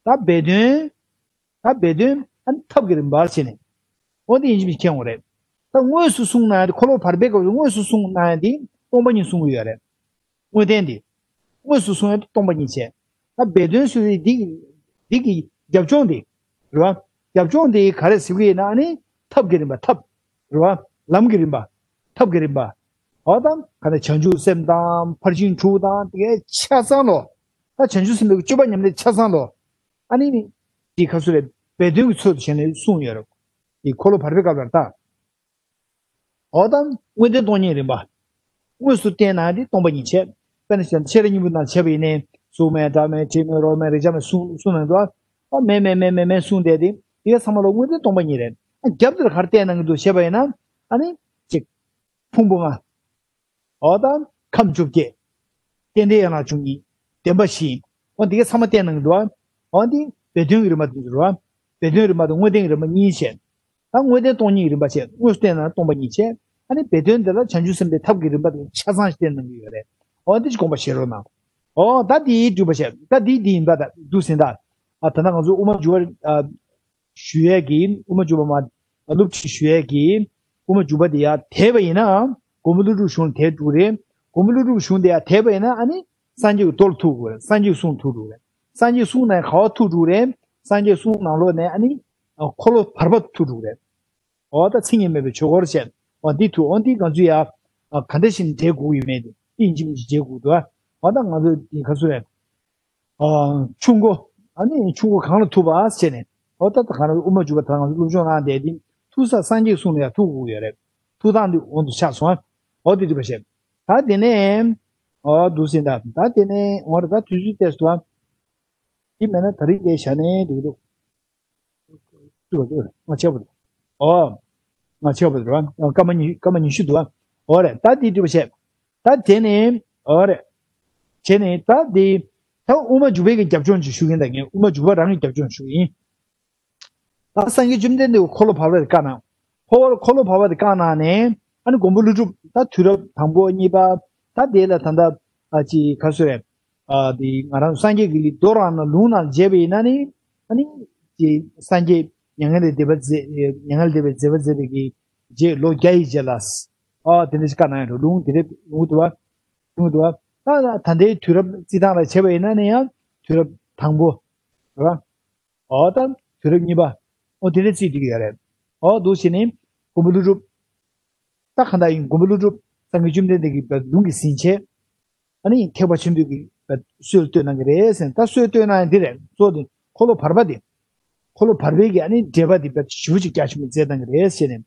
ད་སྦས་དོན། ད་སྦས་དོན་ཨ་ནི་ཐབས་ཀྱི་རིམ་པ་བྱས་ནས། འོ་འདི་ཡིན་གཅིག་མིན་གཅིག་མཁྱེན་དགོས་རེད། ད་དངོས་སུ་གསུངས་ན་འཁོར་ལོ་བར་པའི་སྐབས་སུ་དངོས་སུ་གསུངས་ན་འདི་སྟོང་པ་ཉིད་གསུང་གི་ཡོད་རེད། དངོས་བསྟན་འདི། དངོས་སུ་གསུང་ཡ་དེ་སྟོང་པ་ཉིད་བྱས། ད་སྦས་དོན་སུ་རེད་འདི་གི་འདི་གི་རྒྱབ་ལྗོངས་འདི། རེད་བ། རྒྱབ་ལྗོངས་འདི་ག་རེ་ཟེར་གི་ཡིན་ན་ཨ་ནི་ཐབས་ཀྱི་རིམ་པ་ཐབས། རེད་བ། ལམ་གྱི་རིམ་པ། ཐབས་ཀྱི་རིམ་པ། འོ་དང་ག་ནས་བྱང་ཆུབ་སེམས་དང་ཕར་ཕྱིན་དྲུག་དང་དེ་གའི་ཆ་ཚང་ལོ། ད་བྱང་ཆུབ་སེམས་དཔའི་སྤྱོད་པ་ཉམས་ལེན་ཆ་ཚང་ལོ། ཨ་ནི་ནི། འདི་ག་ཚོད་རེད། སྦས་དོན་གྱི་ཚུལ་དུ་བྱས་ནས་གསུངས་ཡོད་རེད། འདི་འཁོར་ལོ་བར་པའི་སྐབས་ལ་ད། འོ་དང་དངོས་བསྟན་སྟོང་ཉིད་རིམ་པ། དངོས་སུ་བསྟན་ན་འདི་སྟོང་པ་ཉིད་བྱས། དཔེར་ན་ཤེས་རབ་སྙིང་པོའི་ནང་བྱས་པ་ཡིན་ནའི་གཟུགས་མེད་སྒྲ་མེད་དྲི་མེད་རོ་མེད་རེག་བྱ་མེད་གསུངས་གསུངས་གནང་འདུག་ཨ། མེད་མེད་མེད་མེད་མེད་གསུངས་བསྡད་དེ་དེ་ག་ཚང་མ་ལ་དངོས་བསྟན་སྟོང་པ་ཉིད་རེད། ཨ་རྒྱབ་དེར་ག་རེ་བསྟན་གནང་གི་འདུག་བྱས་པ་ཡིན་ན་ཨ་ནི་གཅིག་ཕུང་པོ་ལྔ། འོ་ད་ཁམས་བཅོ་བརྒྱད། རྟེན་འབྲེལ་ཡན་ལག་བཅུ་གཉིས། བདེན་པ་བཞི། འོ་འདི་གའི་ཚང་མ་བསྟན་གནང་གི་འདུག་ཨ། འོ་འདི་སྦས་དོན་གྱི་རིམ་པ་དེ་ཚོ་རེད་བ། སྦས་དོན་རིམ་པ་དང་དངོས་བསྟན་གྱི་རིམ་པ་གཉིས་བྱས། ད་དངོས་བསྟན་སྟོང་ཉིད་ཀྱི་རིམ་པ་བྱས། དངོས་སུ་བསྟན་ན་སྟོང་པ་ཉིད་བྱས། ཨ་ནི་སྦས་དོན་དེ་ལ་བྱང་ཆུབ་སེམས་དཔའི་ཐབས་ཀྱི་རིམ་པ་དེ་ཆ་ཚང་ཞིག་བསྟན་གནང་གི་ཡོད་རེད། འོ་འདི་ཅིག་དགོངས་པ་བཞེས་རོགས་གནང་། འོ་ད་འདིའི་སྒྲུབ་པ་བྱས། ད་འདི་འདི་ཡིན་པ་ད་འདུག་ཟིན་ད། ཨ་ད་ལྟ་ང་ཚོ་དབུ་མ་འཇུག་པ་ཨ། ཞུ་ཡས་ཀྱི་དབུ་མ་འཇུག་པ་མ། སློབ་ཁྲིད་ཞུ་ཡས་ཀྱི་དབུ་མ་འཇུག་པ་དེ་ཡར་དེད་པ་ཡིན་ན། མགོན་པོ་ཀླུ་སྒྲུབ་གཞུང་དེ་འགྲུབ་རེད། མགོན་པོ་ཀླུ་སྒྲུབ་གཞུང་དེ་ཡར་དེད་པ་ཡིན་ན་ཨ་ནི་སངས་རྒྱས་ཀྱི་མདོ་ལ་ཐུག་དགོས་རེད། སངས་རྒྱས་གསུང་ཐུག་འགྲོ་རེད། སངས་རྒྱས་གསུང་ནས་ག་བ་ཐུག་འགྲོ་རེད། སངས་རྒྱས་གསུང་ནང་ལོགས་ནས་ཨ་ནི་འཁོར་ལོ་བར་པ་ཐུག་འགྲོ་རེད། འོ་ད་མཚན་ཉིད་མེད་པའི་ཆོས་འཁོར་བཅས། འོ་འདི་ཐུག་འོ་འདི་ང་ཚོས་ཡར་ག་འདྲ་ཞིག་འགྲེལ་དགོས་ཀྱི་མེད་དེ་ཨིན་ཇི་མིན་ཇི་འགྲེལ་དགོས་འདུག་འོ་ད་ང་ཚོ་འདི་ག་ཚོད་རེད། ཆུ་མགོ། ཨ་ནི་ཆུ་མགོ་གང་ལ་ཐུག་པ་ཟེར་ནས། འོ་ད་ད་གང་ལ་དབུ་མ་འཇུག་པ་ད་ང་ཚོ་སློབ་སྦྱོང་གནང་བསྡད་དེ་ཐུག་ས་སངས་རྒྱས་གསུང་ལ་ཡང་ཐུག་དགོས་ཡོད་རེད། ཐུག་སྟངས་འདི་འོང་དུ་ཆགས་སོང་ཨ། འོ་དེ་འདྲ་པ་ཞིག་ད་དེ་ནས། འོ་འདུག་ཟིན་ད་ད་དེ་ནས་འོ་རེད། ད་དུས་ཚོད་ཏོག་ཙམ་འདུག་ཨ། དེ་མེད་ན་ད་རིང་དེ་བཞག་ནས་འགྲིག་འདུག་ང་ཆེ་བ་འདུག་ཨོ། ང་ཆེ་བ་འདུག་ཨ། སྐར་མ་ཉི་སྐར་མ་ཉི་ཤུ་འདུག་ཨ། ཨོ་རེད། ད་འདི་འགྲུབ་པ་བྱས། ད་དེ་ནས་ཨོ་རེད། བྱས་ནས་ད་འདི། ད་དབུ་མ་འཇུག་པའི་གི་རྒྱབ་ལྗོངས་ཅིག་ཞུ་གིན་ད་ངས་དབུ་མ་འཇུག་པ་རང་གི་རྒྱབ་ལྗོངས་ཞུ་གི་ཡིན། ད་སངས་རྒྱས་བཅོམ་ལྡན་འདས་འཁོར་ལོ་བར་པ་དེ་བཀའ་གནང་། འཁོར་འཁོར་ལོ་བར་པ་དེ་བཀའ་གནང་ནས་ཨ་ནི་མགོན་པོ་ཀླུ་སྒྲུབ་ད་དུས་རབས་དང་པོ་གཉིས་པ། ད་དེ་ལ་ད་ལྟ་ཨ་ཅི་ག་ཚོད་རེད། ཨ་དེ་ང་རང་སངས་རྒྱས་ཀྱི་མདོ་རང་ན་ལུང་ན་མཇལ་བ་ཡིན་ན་ནི། ཨ་ནི་ཅི་སངས་རྒྱས་མྱ་ངན་ལས་འདས་པ་མཛད། མྱ་ངན་ལས་འདས་པའི་མཛད་པ་མཛད་པའི་གི་རྗེས་ལོ་བརྒྱ་ཡི་རྗེས་ལ། ཨ་དེ་འདྲ་ཞིག་བཀའ་གནང་ཡོད་འགྲོ། ལུང་དེ་འདྲ་ལུང་འདུག་བ། ལུང་འདུག་བ། ད་ད་ལྟའི་དུས་རབས་རྩིས་སྟངས་ལ་བྱས་པ་ཡིན་ན་ནི་ཡང་དུས་རབས་དང་པོ། རེད་བ། ཨོ་ད་དུས་རབས་གཉིས་པ། ཨོ་དེ་འདྲ་རྩིས་འགྲིག་ཡོད་རེད། ཨོ་འདུག་བྱས་ནས་མགོན་པོ་ཀླུ་སྒྲུབ། ད་གང་ལྟར་ཡིན་མགོན་པོ་ཀླུ་སྒྲུབ་སངས་རྒྱས་བཅོམ་ལྡན་འདས་ཀྱི་ལུང་གིས་ཟིན་བྱས། ཨ་ནི་ཐེག་པ་ཆེན་པོའི་གི་སྲོལ་བཏོད་གནང་གི་རེད་ཟེར། ད་སྲོལ་བཏོད་གནང་ཡ་འདི་རེད། གཙོ་དེ་འཁོར་ལོ་བར་པ་དེ། འཁོར་ལོ་བར་པའི་གི་ཨ་ནི་འགྲེལ་པ་དེ་དཔེ་ཞེ་པོ་ཅིག་རྒྱ་ཆེན་པོ་མཛད་གནང་གི་རེད་ཟེར་ནས།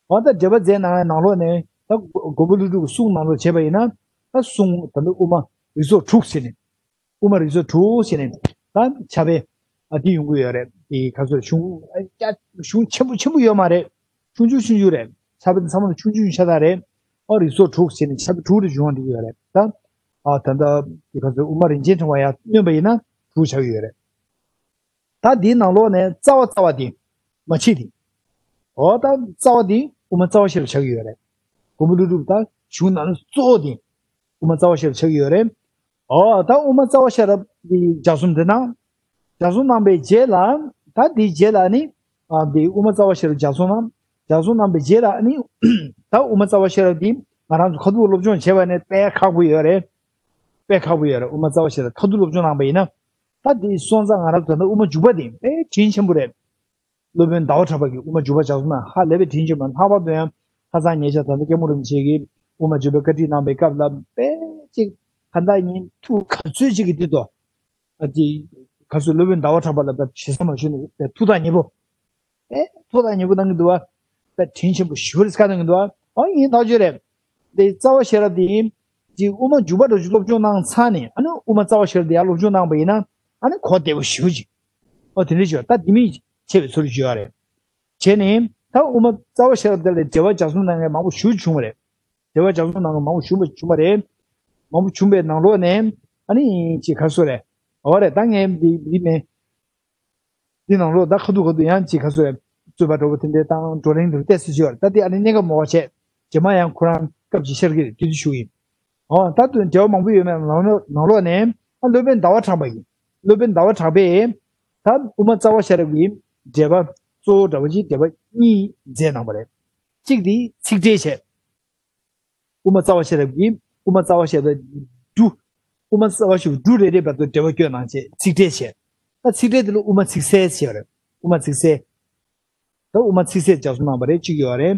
འོ་ད་འགྲེལ་པ་མཛད་གནང་ཡ་ནང་ལོགས་ནས་ད་མགོན་པོ་ཀླུ་སྒྲུབ་ཀྱི་གསུང་ནང་ལོགས་བྱས་པ་ཡིན་ན། ད་གསུང་ད་ལྟ་དབུ་མ་རིགས་ཚོགས་དྲུག་ཟེར་ནས། དབུ་མ་རིགས་ཚོགས་དྲུག་ཟེར་ནས་ད་ཕྱག་དཔེ་ཨ་འདི་ཡོང་གི་ཡོད་རེད། དེ་ག་ཚོད་གཞུང་ཨ་ཀྱ་གཞུང་ཆེན་པོ་ཆེན་པོ་ཡོད་མ་རེད། ཆུང་ཆུང་ཆུང་ཆུང་རེད། ཕྱག་དཔེ་འདི་ཚང་མ་ཆུང་ཆུང་ཤ་སྟག་རེད། ཨ་རིགས་ཚོགས་དྲུག་ཟེར་ནས་ཕྱག་དཔེ་དྲུག་རེ་བྱུང་བ་འདི་ཡོད་རེད་ད། ཨ་ད་ལྟ་དེ་ག་ཚོད་དབུ་མ་རིན་ཆེན་ཕྲེང་བ་ཡར་བསྣོན་པ་ཡིན་ན་དྲུག་ཆགས་ཀྱི་ཡོད་རེད། ད་འདིའི་ནང་ལོགས་ནས་རྩ་བ་རྩ་བ་དེ། མ་ཕྱི་དེ། འོ་ད་རྩ་བ་དེ་དབུ་མ་རྩ་བ་ཤེས་རབ་ཆགས་ཀྱི་ཡོད་རེད། མགོན་པོ་ཀླུ་སྒྲུབ་ད་གཞུང་ནང་ལ་གཙོ་བོ་དེ། དབུ་མ་རྩ་བ་ཤེས་རབ་ཆགས་ཀྱི་ཡོད་རེད། འོ་ད་དབུ་མ་རྩ་བ་ཤེས་རབ་དེ་ལྗགས་རྩོམ་དེ་གནང་། ལྗགས་རྩོམ་གནང་པའི་རྗེས་ལ། ད་དེའི་རྗེས་ལ་ནི། ཨ་དེ་དབུ་མ་རྩ་བ་ཤེས་རབ་ལྗགས་རྩོམ་གནང་། ལྗགས་རྩོམ་གནང་པའི་རྗེས་ལ་ནི། ད་དབུ་མ་རྩ་བ་ཤེས་རབ་དེ་ང་རང་ཚོ་ཁ་ཐུག་སློབ་སྦྱོང་བྱས་པ་ནི་དཔེ་ཁག་པོ་ཡོད་རེད། དཔེ་ཁག་པོ་ཡོད་རེད། དབུ་མ་རྩ་བ་ཤེས་རབ་ཁ་ཐུག་སློབ་སྦྱོང་གནང་པ་ཡིན་ན། ད་དེ་སོང་ཙང་ང་རང་ཚོ་ད་ལྟ་དབུ་མ་འཇུག་པ་དེ་དཔེ་དྲིན་ཆེན་པོ་རེད། སློབ་དཔོན་ཟླ་བ་གྲགས་པ་གིས་དབུ་མ་འཇུག་པ་ལྗགས་རྩོམ་གནང་། ཧ་ལས་པའི་དྲིན་ཆེན་པོ། ལྷག་པར་དུ་ཡང་ལྷ་བཟང་ཉེ་ཆར་ད་ལྟ་སྐྱབས་མགོན་རིན་པོ་ཆེ་གིས་དབུ་མ་འཇུག་པའི་བཀའ་ཁྲིད་གནང་པའི་སྐབས་ལ་དཔེ་ཅིག་ག་འདྲ་ཡིན་ཐུགས་ག་ཚོད་ཅིག་གིས་འདི་ལྟོས། ཨ་ཅིག་ག་ཚོད་སློབ་དཔོན་ཟླ་བ་གྲགས་པ་ལ་དཔེ་ཞེ་ས་མ་ཞུ་ནས་དཔེ་ཐུགས་ཐག་ཉེ་པོ། ཨེ་ཐུགས་ཐག་ཉེ་པོ་གནང་གི་འདུག་བ། དཔེ་དྲིན་ཆེན་པོ་ཞེ་པོ་རེད་ཟེར་གནང་གི་འདུག་བ། ཨ་ཡིན་ཐག་ཆོད་རེད། འདི་རྩ་བ་ཤེས་རབ་འདི་ཅིག་དབུ་མ་འཇུག་པ་འདྲ་ཅིག་སློབ་སྦྱོང་གནང་ཚར་ནས་ཨ་ནི་དབུ་མ་རྩ་བ་ཤེས་རབ་འདི་ཡར་སློབ་སྦྱོང་གནང་པ་ཡིན་ན་ཨ་ནི་གོ་བདེ་པོ་ཞེ་པོ་ཅིག་ཨོ་དེ་འདྲ་ཞུ་བ་ད་འདི་མིན་ཆེ་བའི་ཚུལ་ཞུ་ཡ་རེད། བྱས་ནས་ད་དབུ་མ་རྩ་བ་ཤེས་རབ་འདི་ལ་འགྲེལ་པ་ལྗགས་རྩོམ་གནང་མཁན་མང་པོ་ཞེ་པོ་བྱུང་བ་རེད། འགྲེལ་པ་ལྗགས་རྩོམ་གནང་མཁན་མང་པོ་ཞེ་པོ་བྱུང་བ་རེད། མང་པོ་བྱུང་བའི་ནང་ལོགས་ནས་ཨ་ནི་ཅིག་ག་རེ་ཟེར་དགོས་རེད། འོ་རེད། ད་ངས་འདི་འདི་མེད། འདི་ནང་ལོགས་ད་ཁ་ཐུག་ཁ་ཐུག་ཡང་ཅིག་ག་རེ་ཟེར་དགོས་རེད། རྩོད་པ་འདྲ་པོ་དེ་འདྲའི་བཏང་བགྲོ་གླེང་དེ་ཏོག་ཙམ་བྱས་པ་རེད། ད་འདི་ཨ་ནི་གནད་འགག་མང་པོ་བྱས། རྗེས་མ་ཡང་ཁོ་རང་སྐབས་ཅིག་ཤར་གྱི་རེད། དེ་དུས་ཞུ་གི་ཡིན། འོ་ད་དུང་འགྲེལ་པ་མང་པོ་ཡོད་མེད་ནང་ལོགས་ནང་ལོགས་ནས་ཨ་སློབ་དཔོན་ཟླ་བ་གྲགས་པ་ཡིན། སློབ་དཔོན་ཟླ་བ་གྲགས་པས་ད་དབུ་མ་རྩ་བ་ཤེས་རབ་ཀྱི་འགྲེལ་པ་གཙོ་བོ་འདྲ་པོ་ཅིག་འགྲེལ་པ་གཉིས་མཛད་གནང་བ་རེད། གཅིག་དེ་ཚིག་འགྲེལ་བྱས། དབུ་མ་རྩ་བ་ཤེས་རབ་ཀྱི་དབུ་མ་རྩ་བ་ཤེས་རབ་འབྲུ། དབུ་མ་རྩ་བ་ཤེས་རབ་འབྲུ་རེ་རེ་བར་དུ་འགྲེལ་པ་བཀོད་གནང་བྱས་ཚིག་འགྲེལ་བྱས། ད་ཚིག་འགྲེལ་དེ་ལ་དབུ་མ་ཚིག་གསལ་ཟེར་བ་རེད། དབུ་མ་ཚིག་གསལ། ད་དབུ་མ་ཚིག་གསལ་ལྗགས་རྩོམ་གནང་བ་རེད། གཅིག་ཡོད་རེད།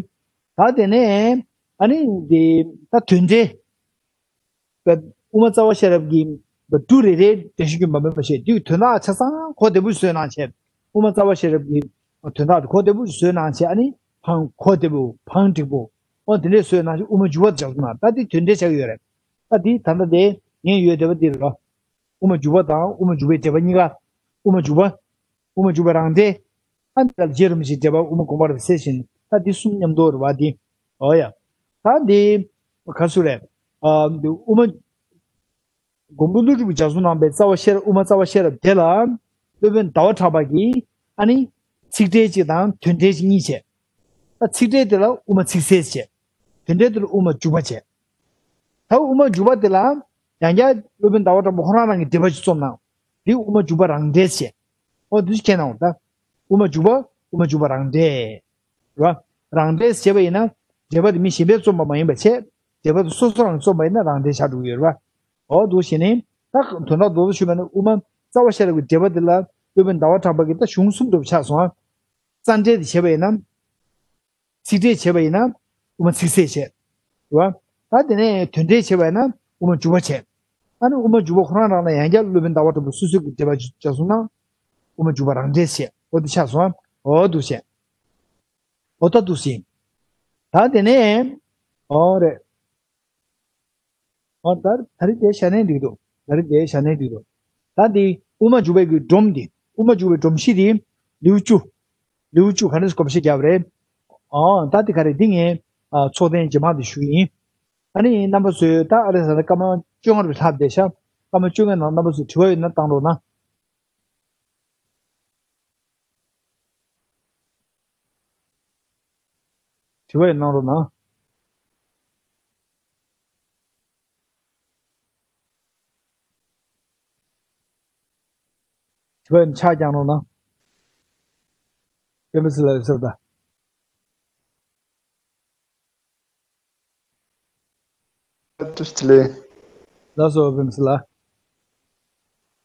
ད་དེ་ནས་ཨ་ནི་འདི་ད་དོན་འགྲེལ། དབུ་མ་རྩ་བ་ཤེས་རབ་ཀྱི་འབྲུ་རེ་རེའི་འགྲེལ་བཤད་རྒྱུན་མ་སྤངས་པ་བྱས། དེའི་དོན་དག་ཆ་ཚང་གོ་བདེ་པོ་བཟོས་གནང་བྱས། དབུ་མ་རྩ་བ་ཤེས་རབ་ཀྱི་དོན་དག་དེ་གོ་བདེ་པོ་བཟོས་གནང་བྱས། ཨ་ནི་བང་གོ་བདེ་པོ་བང་འགྲིག་པོ། འོ་དེ་འདྲས་བཟོས་གནང་བྱས་དབུ་མ་འཇུག་པ་ལྗགས་རྩོམ་གནང་། ད་དེ་དོན་འགྲེལ་ཆགས་ཀྱི་ཡོད་རེད། ད་དེ་ད་ལྟ་དེ་ངས་ཡོད་བསྡད་པ་འདི་རེད་ལོ། དབུ་མ་འཇུག་པ་དང་དབུ་མ་འཇུག་པའི་འགྲེལ་པ་གཉིས་ཀ། དབུ་མ་འཇུག་པ། དབུ་མ་འཇུག་པའི་རང་འགྲེལ། ཨ་ནི་ད་རྗེ་རིན་པོ་ཆེའི་འགྲེལ་པ་དབུ་མ་དགོངས་པ་རབ་གསལ་བཞིན། ད་འདི་གསུམ་མཉམ་དུ་རེད་བ་འདི། འོ་ཡ། ད་འདི་ག་རེ་ཟེར་དགོས་རེད། ཨ་དབུ་མ། མགོན་པོ་ཀླུ་སྒྲུབ་ཀྱིས་སྦྱར་གསུང་གནང་བའི་རྩ་བ་ཤེས་རབ། དབུ་མ་རྩ་བ་ཤེས་རབ་དེ་ལ་སློབ་དཔོན་ཟླ་བ་གྲགས་པ་གིས་ཨ་ནི་ཚིག་ཕྲད་གཅིག་དང་དོན་ཕྲད་གཅིག་གཉིས་བྱས། ད་ཚིག་ཕྲད་དེ་ལ་དབུ་མ་ཚིག་གསལ་བྱས། དོན་ཕྲད་དེ་ལ་དབུ་མ་འཇུག་པ་བྱས། ད་དབུ་མ་འཇུག་པ་དེ་ལ་ཡང་བསྐྱར་སློབ་དཔོན་ཟླ་བ་གྲགས་པ་ཁོ་རང་རང་གི་འགྲེལ་པ་ཅིག་རྩོམ་གནང་། འདི་དབུ་མ་འཇུག་པ་རང་འགྲེལ་བྱས། འོ་འདི་ཁྱེད་ནང་ད་དབུ་མ་འཇུག་པ་དབུ་མ་འཇུག་པ་རང་འགྲེལ། རེད་བ། རང་འགྲེལ་བྱས་པ་ཡིན་ན། འགྲེལ་པ་དེ་མི་གཞན་པས་རྩོམ་པ་མ་ཡིན་པ་བྱས། འགྲེལ་པ་དེ་སོ་སོ་རང་རྩོམ་པ་ཡིན་ན་རང་འགྲེལ་ཆགས་འགྲོ་གི་ཡོད་རེད་བ། འོ་འདུག་བྱས་ནས་ད་དོན་དག་རྡོག་རྡོག་ཞུས་པ་ན་དབུ་མ་རྩ་བ་ཤེས་རབ་ཀྱི་འགྲེལ་པ་དེ་ལ་སློབ་དཔོན་ཟླ་བ་གྲགས་པ་གིས་ད་གཞུང་གསུམ་དུ་ཆགས་སོང་ང་། རྩ་འགྲེལ་དེ་བྱས་པ་ཡིན་ན། ཚིག་ཕྲད་བྱས་པ་ཡིན་ན་དབུ་མ་ཚིག་གསལ་བྱས། རེད་བ། ད་དེ་ནས་དོན་ཕྲད་བྱས་པ་ཡིན་ན་དབུ་མ་འཇུག་པ་བྱས། ཨ་ནི་དབུ་མ་འཇུག་པ་ཁོ་རང་རང་ལ་ཡང་བསྐྱར་སློབ་དཔོན་ཟླ་བ་གྲགས་པ་སོ་སོའི་གི་འགྲེལ་པ་སྦྱར་སོང་ན། དབུ་མ་འཇུག་པ་རང་འགྲེལ་བྱས། འོ་དེ་ཆགས་སོང་ང་། འོ་འདུག་བྱས། འོ་ད་འདུག་སེ། ད་དེ་ནས། འོ་རེད། འོ་ད་ད་རེས་དེ་ཞལ་ནས་འགྲིག་འདུག་ད་རེས་དེ་ཞལ་ནས་འགྲིག་འདུག་ད་འདི་དབུ་མ་འཇུག་པའི་གི་སྒྲོམ་འདི། དབུ་མ་འཇུག་པའི་སྒྲོམ་གཞི་འདི། ལེའུ་བཅུ། ལེའུ་བཅུ་ག་ནས་གོམས་གཤིས་བརྒྱབ་རེད། འོ་ད་འདི་ག་རེད། འདི་ངས་ཨ་ཚོགས་ཐེངས་རྗེས་མ་དུ་ཞུ་ཡིན། ཨ་ནི་རྣམ་པ་ཚོས་ད་ཨ་རེ་ས་ད་སྐར་མ་བཅོ་ལྔ་རུ་ལྷག་བསྡད་ཤག་སྐར་མ་བཅོ་ལྔའི་ནང་རྣམ་པ་ཚོས་དྲི་བ་ཡོད་ན་བཏང་རོགས་གནང་། དྲི་བ་ཡང་གནང་རོགས་གནང་། དྲི་བ་ཡང་ཆ་རྐྱང་རོགས་གནང་། དཔེ་མི་སྲིད་ལ་ཡོད་ཟེར་ད། བཀྲ་ཤིས་བདེ་ལེགས། ལགས་སོ་བིམ་སི་ལགས།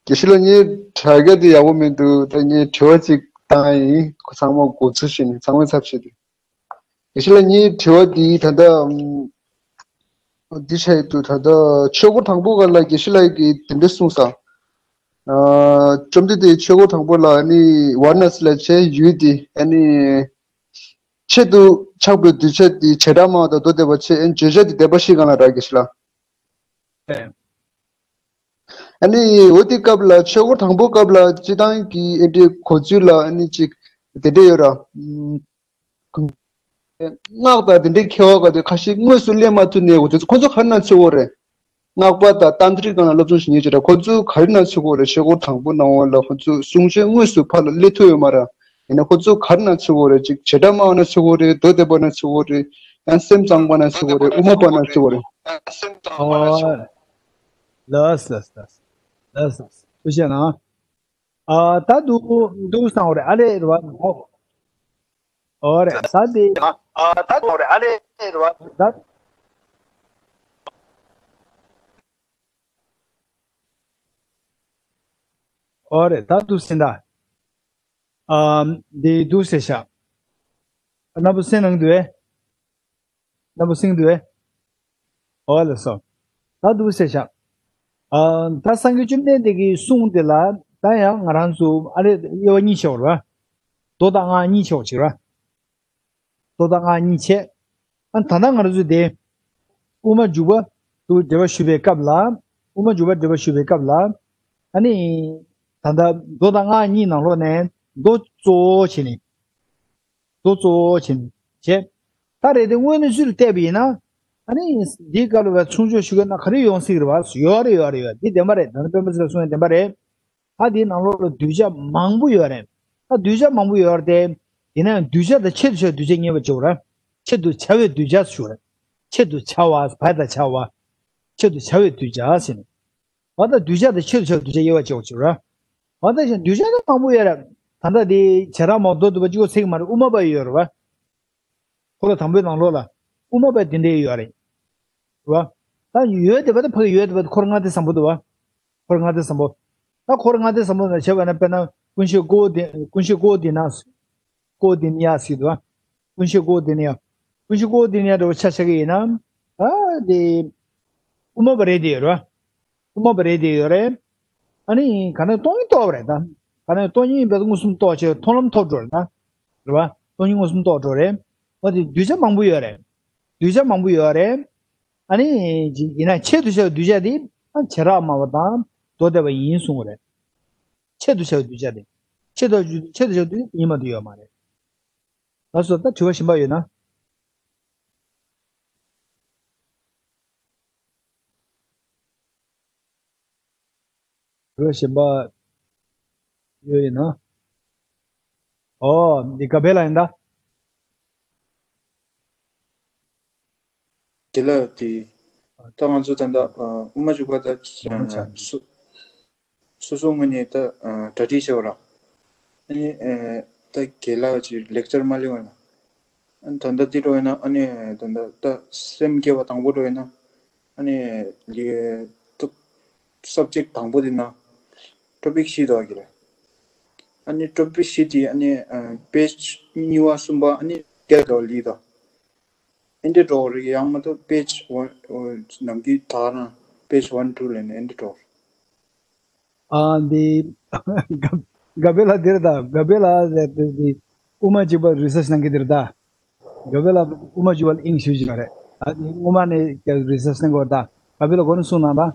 དགེ་བཤེས་ལགས་ངའི་དྲ་རྒྱ་དེ་ཡག་པོ་མི་འདུག་ད་ངས་དྲི་བ་ཅིག་བཏང་ཡིན། ཁོ་ཚང་མ་མགོ་ཚུགས་བྱས་ནས་ཚང་མའི་ཚབ་བྱས་ཏེ། དགེ་བཤེས་ལགས་ངའི་དྲི་བ་འདི་ད་ལྟ་འདི་བྱས་འདུག་ད་ལྟ་ཆོས་འཁོར་དང་པོ་ག་ལ་དགེ་བཤེས་ལགས་ཀྱིས་དེ་འདྲ་གསུངས་ས། བཅོམ་ལྡན་འདས་ཆོས་འཁོར་དང་པོ་ལ་ནི་ཝཱ་ར་ཎ་སི་ལ་བྱས་ཡུལ་དེ་ནི། ཆེད་དུ་ཆགས་པའི་གདུལ་བྱ་དེ་བྱེ་བྲག་སྨྲ་བ་དང་མདོ་སྡེ་པ་བྱས། བརྗོད་བྱ་དེ་བདེན་པ་བཞི་སྒང་ལ་རག་གི་ཞིག་ལ། ཨེ། ཨ་ནི་འོ་དེ་སྐབས་ལ་ཆོས་འཁོར་དང་པོའི་སྐབས་ལ་སྤྱི་བཏང་གི་ཨེ་འདྲའི་གོ་ཚུལ་ལ་ཨ་ནི་ཅིག་དེ་འདྲ་ཡོད་ར། སྔགས་དང་དེ་འདྲའི་མཁས་པ་ག་དེ་ཁ་ཤས་དངོས་སུ་སླེབས་མ་ཐུབ་ནས་འོ་དེ་ཁོ་ཚོ་ག་རེ་ན་ཚུད་ཡོད་རེད། སྔགས་པ་དང་ཏན་ཏྲིག་སྒང་ལ་སློབ་སྦྱོང་བྱེད་མཁན་ཅིག་རེད། ཁོ་ཚོས་ག་རེ་ན་ཚུད་ཀྱི་ཡོད་རེད། ཆོས་འཁོར་དང་པོ་ནང་བ་ལ་ཁོ་ཚོས་གསུང་ཆོས་དངོས་སུ་ཕར་ལ་སླེབས་ཐུབ་ཡོད་མ་རེད། ཡིན་ན་ཁོ་ཚོས་ག་རེ་ན་ཚུད་ཀྱི་ཡོད་རེད། ཅིག་བྱེ་བྲག་སྨྲ་བ་ན་ཚུད་ཀྱི་ཡོད་རེད། མདོ་སྡེ་པ་ན་ཚུད་ཀྱི་ཡོད་རེད། ཡང་སེམས་ཙམ་པ་ན་ཚུད་ཀྱི་ཡོད་རེད། དབུ་མ་པ་ན་ཚུད་ཀྱི་ཡོད་རེད། ཨོ། ལགས་ལགས་ལགས་ལགས་ལགས། ཐུགས་རྗེ་གནང་། ཨ་ད་འདུག་འདུག་བསམ་པ་རེད། ཨ་ལས་རེད་བ། ཨོ་རེད་ད་དེ། ཨ་ད་འདུག་རེད། ཨ་ལས་རེད་བ། ད། ཨོ་རེད་ད་འདུག་ཟིན་ད། ཨ་འདི་འདུག་ཟེར་ཤག་རྣམ་པ་སེམས་ནང་འདུག་ཨེ། རྣམ་པ་སེམས་འདུག་ཨེ། ཨོ་ལགས་སོ། ད་འདུག་ཟེར་ཤག་ཨ་ད་སངས་རྒྱས་བཅོམ་ལྡན་འདས་ཀྱི་གསུང་དེ་ལ་ད་ཡང་ང་རང་ཚོ་ཨ་རེ་དབྱེ་བ་གཉིས་ཕྱེ་བ་རེད་བ། མདོ་དང་སྔགས་གཉིས་ཕྱེ་བ་ཅིག་རེད་བ། མདོ་དང་སྔགས་གཉིས་ཕྱེ། ཨ་ད་ལྟ་ང་རང་ཚོ་དེ། དབུ་མ་འཇུག་པ་དུ་འགྲེལ་པ་ཞུ་བའི་སྐབས་ལ། དབུ་མ་འཇུག་པ་འགྲེལ་པ་ཞུ་བའི་སྐབས་ལ། ཨ་ནི། ད་ལྟ་མདོ་དང་སྔགས་གཉིས་ནང་ལོགས་ནས་མདོ་གཙོ་བོ་བྱས་ནས། མདོ་གཙོ་བོ་བྱས་ནས་བྱས། ད་རེད་དེ་དངོས་གནས་ཚུལ་ལ་བལྟས་པ་ཡིན་ན། ཨ་ནི། འདིའི་སྐབས་ལ་བའི་ཚོང་ཆོས་ཞུ་གི་ན་ག་རེ་ཡོང་སྲིད་རེད་བ། ཡོད་རེད་ཡོད་རེད་ཡོད། འདི་བདེན་པ་རེད། ད་ནི་སྤེན་པ་ཚེ་ལ་གསུང་ཡ་བདེན་པ་རེད། ཨ་དེའི་ནང་ལོགས་ལ་གདུལ་བྱ་མང་པོ་ཡོད་རེད། ཨ་གདུལ་བྱ་མང་པོ་ཡོད་རེད་དེ། ཡིན་ན་ཡང་གདུལ་བྱ་དང་ཆེད་དུ་བྱ་བའི་གདུལ་བྱ་ངེས་པར་བྱེད་དགོས་རེད། ཆེད་དུ་བྱ་བའི་གདུལ་བྱ་ཞུ་རེད། ཆེད་དུ་བྱ་བ་བ་དང་བྱ་བ། ཆེད་དུ་བྱ་བའི་གདུལ་བྱ་ཟེར་ནས། བ་དང་གདུལ་བྱ་དང་ཆེད་དུ་བྱ་བའི་གདུལ་བྱ་དབྱེ་བ་བྱེད་དགོས་ཀྱི་རེད། བ་དང་གཞན་གདུལ་བྱ་ནི་མང་པོ་ཡོད་རེད། ད་ལྟ་དེ་བྱེ་བྲག་སྨྲ་བ་མདོ་སྡེ་པ་གཅིག་པོ་ཚིག་མ་རེད། དབུ་མ་པ་ཡོད་རེད་བ། འཁོར་ལོ་དང་པོའི་ནང་ལོགས་ལ་དབུ་མ་པའི་དེ་འདྲའི་ཡོད་རེད། རེད་བ། ད་ཡོད་བསྡད་པ་དེ་ཕ་གི་ཡོད་བསྡད་པ་དེ་འཁོར་ལྔ་སྡེ་བཟང་པོ་འདུག་བ། འཁོར་ལྔ་སྡེ་བཟང་པོ། ད་འཁོར་ལྔ་སྡེ་བཟང་པོ་ལ་བྱས་པ་ན་དཔེར་ན་ཀུན་ཤེས་ཀོ་དེ་ཀུན་ཤེས་ཀོ་དེ་ན་ཀོ་དེ་ནི་ཡ་ཟེར་འདུག་བ། ཀུན་ཤེས་ཀོ་དེ་ནི་ཡ། ཀུན་ཤེས་ཀོ་དེ་ནི་ཡ་འདྲ་བོ་ཆ་བཞག་གི་ཡིན་ན། ད་དེ། དབུ་མ་པ་རེད་དེ་ཡོད་རེད་བ། དབུ་མ་པ་རེད་དེ་ཡོད་རེད། ཨ་ནི་ག་ནས་སྟོང་ཉིད་རྟོགས་པ་རེད་ད། ག་ནས་སྟོང་ཉིད་ཡིན་པའི་མངོན་སུམ་རྟོགས་བྱས་མཐོང་ལམ་ཐོབ་འགྲོ་རེད་ད། རེད་བ། སྟོང་ཉིད་མངོན་སུམ་རྟོགས་འགྲོ་རེད། འོ་དེ་གདུལ་བྱ་མང་པོ་ཡོད་རེད། གདུལ་བྱ་མང་པོ་ཡོད་རེད། ཨ་ནི། ཡིན་ན་ཆེད་དུ་བྱ་བའི་གདུལ་བྱ་དེ་ཨ་བྱེ་བྲག་སྨྲ་བ་དང་མདོ་སྡེ་པ་ཡིན་གསུངས་པ་རེད། ཆེད་དུ་བྱ་བའི་གདུལ་བྱ་དེ། ཆེད་དུ་ཆེད་དུ་བྱ་བའི་གདུལ་བྱ་དེ་ཡིན་མ་གཏོགས་ཡོད་མ་རེད། ལགས་སོ། ད་དྲི་བ་གཞན་པ་ཡོད་ན། གཞན་པ་ཡོད་ཡིན་ན། ཨོ། འདི་ག་བེ་ལ་ཡིན་ད། དེ་ལ་དེ། ད་ང་ཚོ་ད་ལྟ་ཨ་དབུ་མ་འཇུག་པ་ད་ཨ་སོ་སོ་སོ་ངོས་ནས་ད་ཨ་གྲ་སྒྲིག་བྱས་པ་ར། ཨ་ནི་ཨ་ད་རྒན་ལགས་ཀྱི་ལེག་ཅར་མ་སླེབས་པ་ན། ཨ་ནི་ད་ལྟ་འདི་འགྲོ་ཡིན་ན། ཨ་ནི་ད་ལྟ་ད་སེམས་བསྐྱེད་པ་དང་པོ་འགྲོ་ཡིན་ན། ཨ་ནི་ལི་ད་སབ་ཇེག་དང་པོ་འདི་ན་ཊོ་པིག་བཞི་འདུག་གི་རེད། ཨ་ནི་ཊོ་པིག་བཞི་དེ་ཨ་ནི་ཨ་པེ་ཇི་གཉིས་པ་གསུམ་པ་ཨ་ནི་བརྒྱ་འདྲ་བོ་ལི་དང་། ཨེ་འདྲ་འགྲོ་རེད། ཡང་མ་གཏོགས་པེ་ཇི་ཝན་ནམ་རྒྱུན་ད་རང་པེ་ཇི་ཝན་ཊུ་ལེན་ནས་ཨེ་འདྲ་འགྲོ་རེད། ཨ་འདི་ག་བེ་ལ་འདིར་ད་ག་བེ་ལ་ཟེར་དུས་འདི་དབུ་མ་འཇུག་པ་རི་སར་ཆི་གནང་གི་འདིར་ད། ག་བེ་ལ་དབུ་མ་འཇུག་པ་ལ་དབྱིངས་ཞུ་བཞིན་པ་རེད། ཨ་འདི་དབུ་མ་ནས་རི་སར་ཆི་གནང་གི་ཡོད་ད། ག་བེ་ལ་གོ་ནས་གསུང་གནང་ད།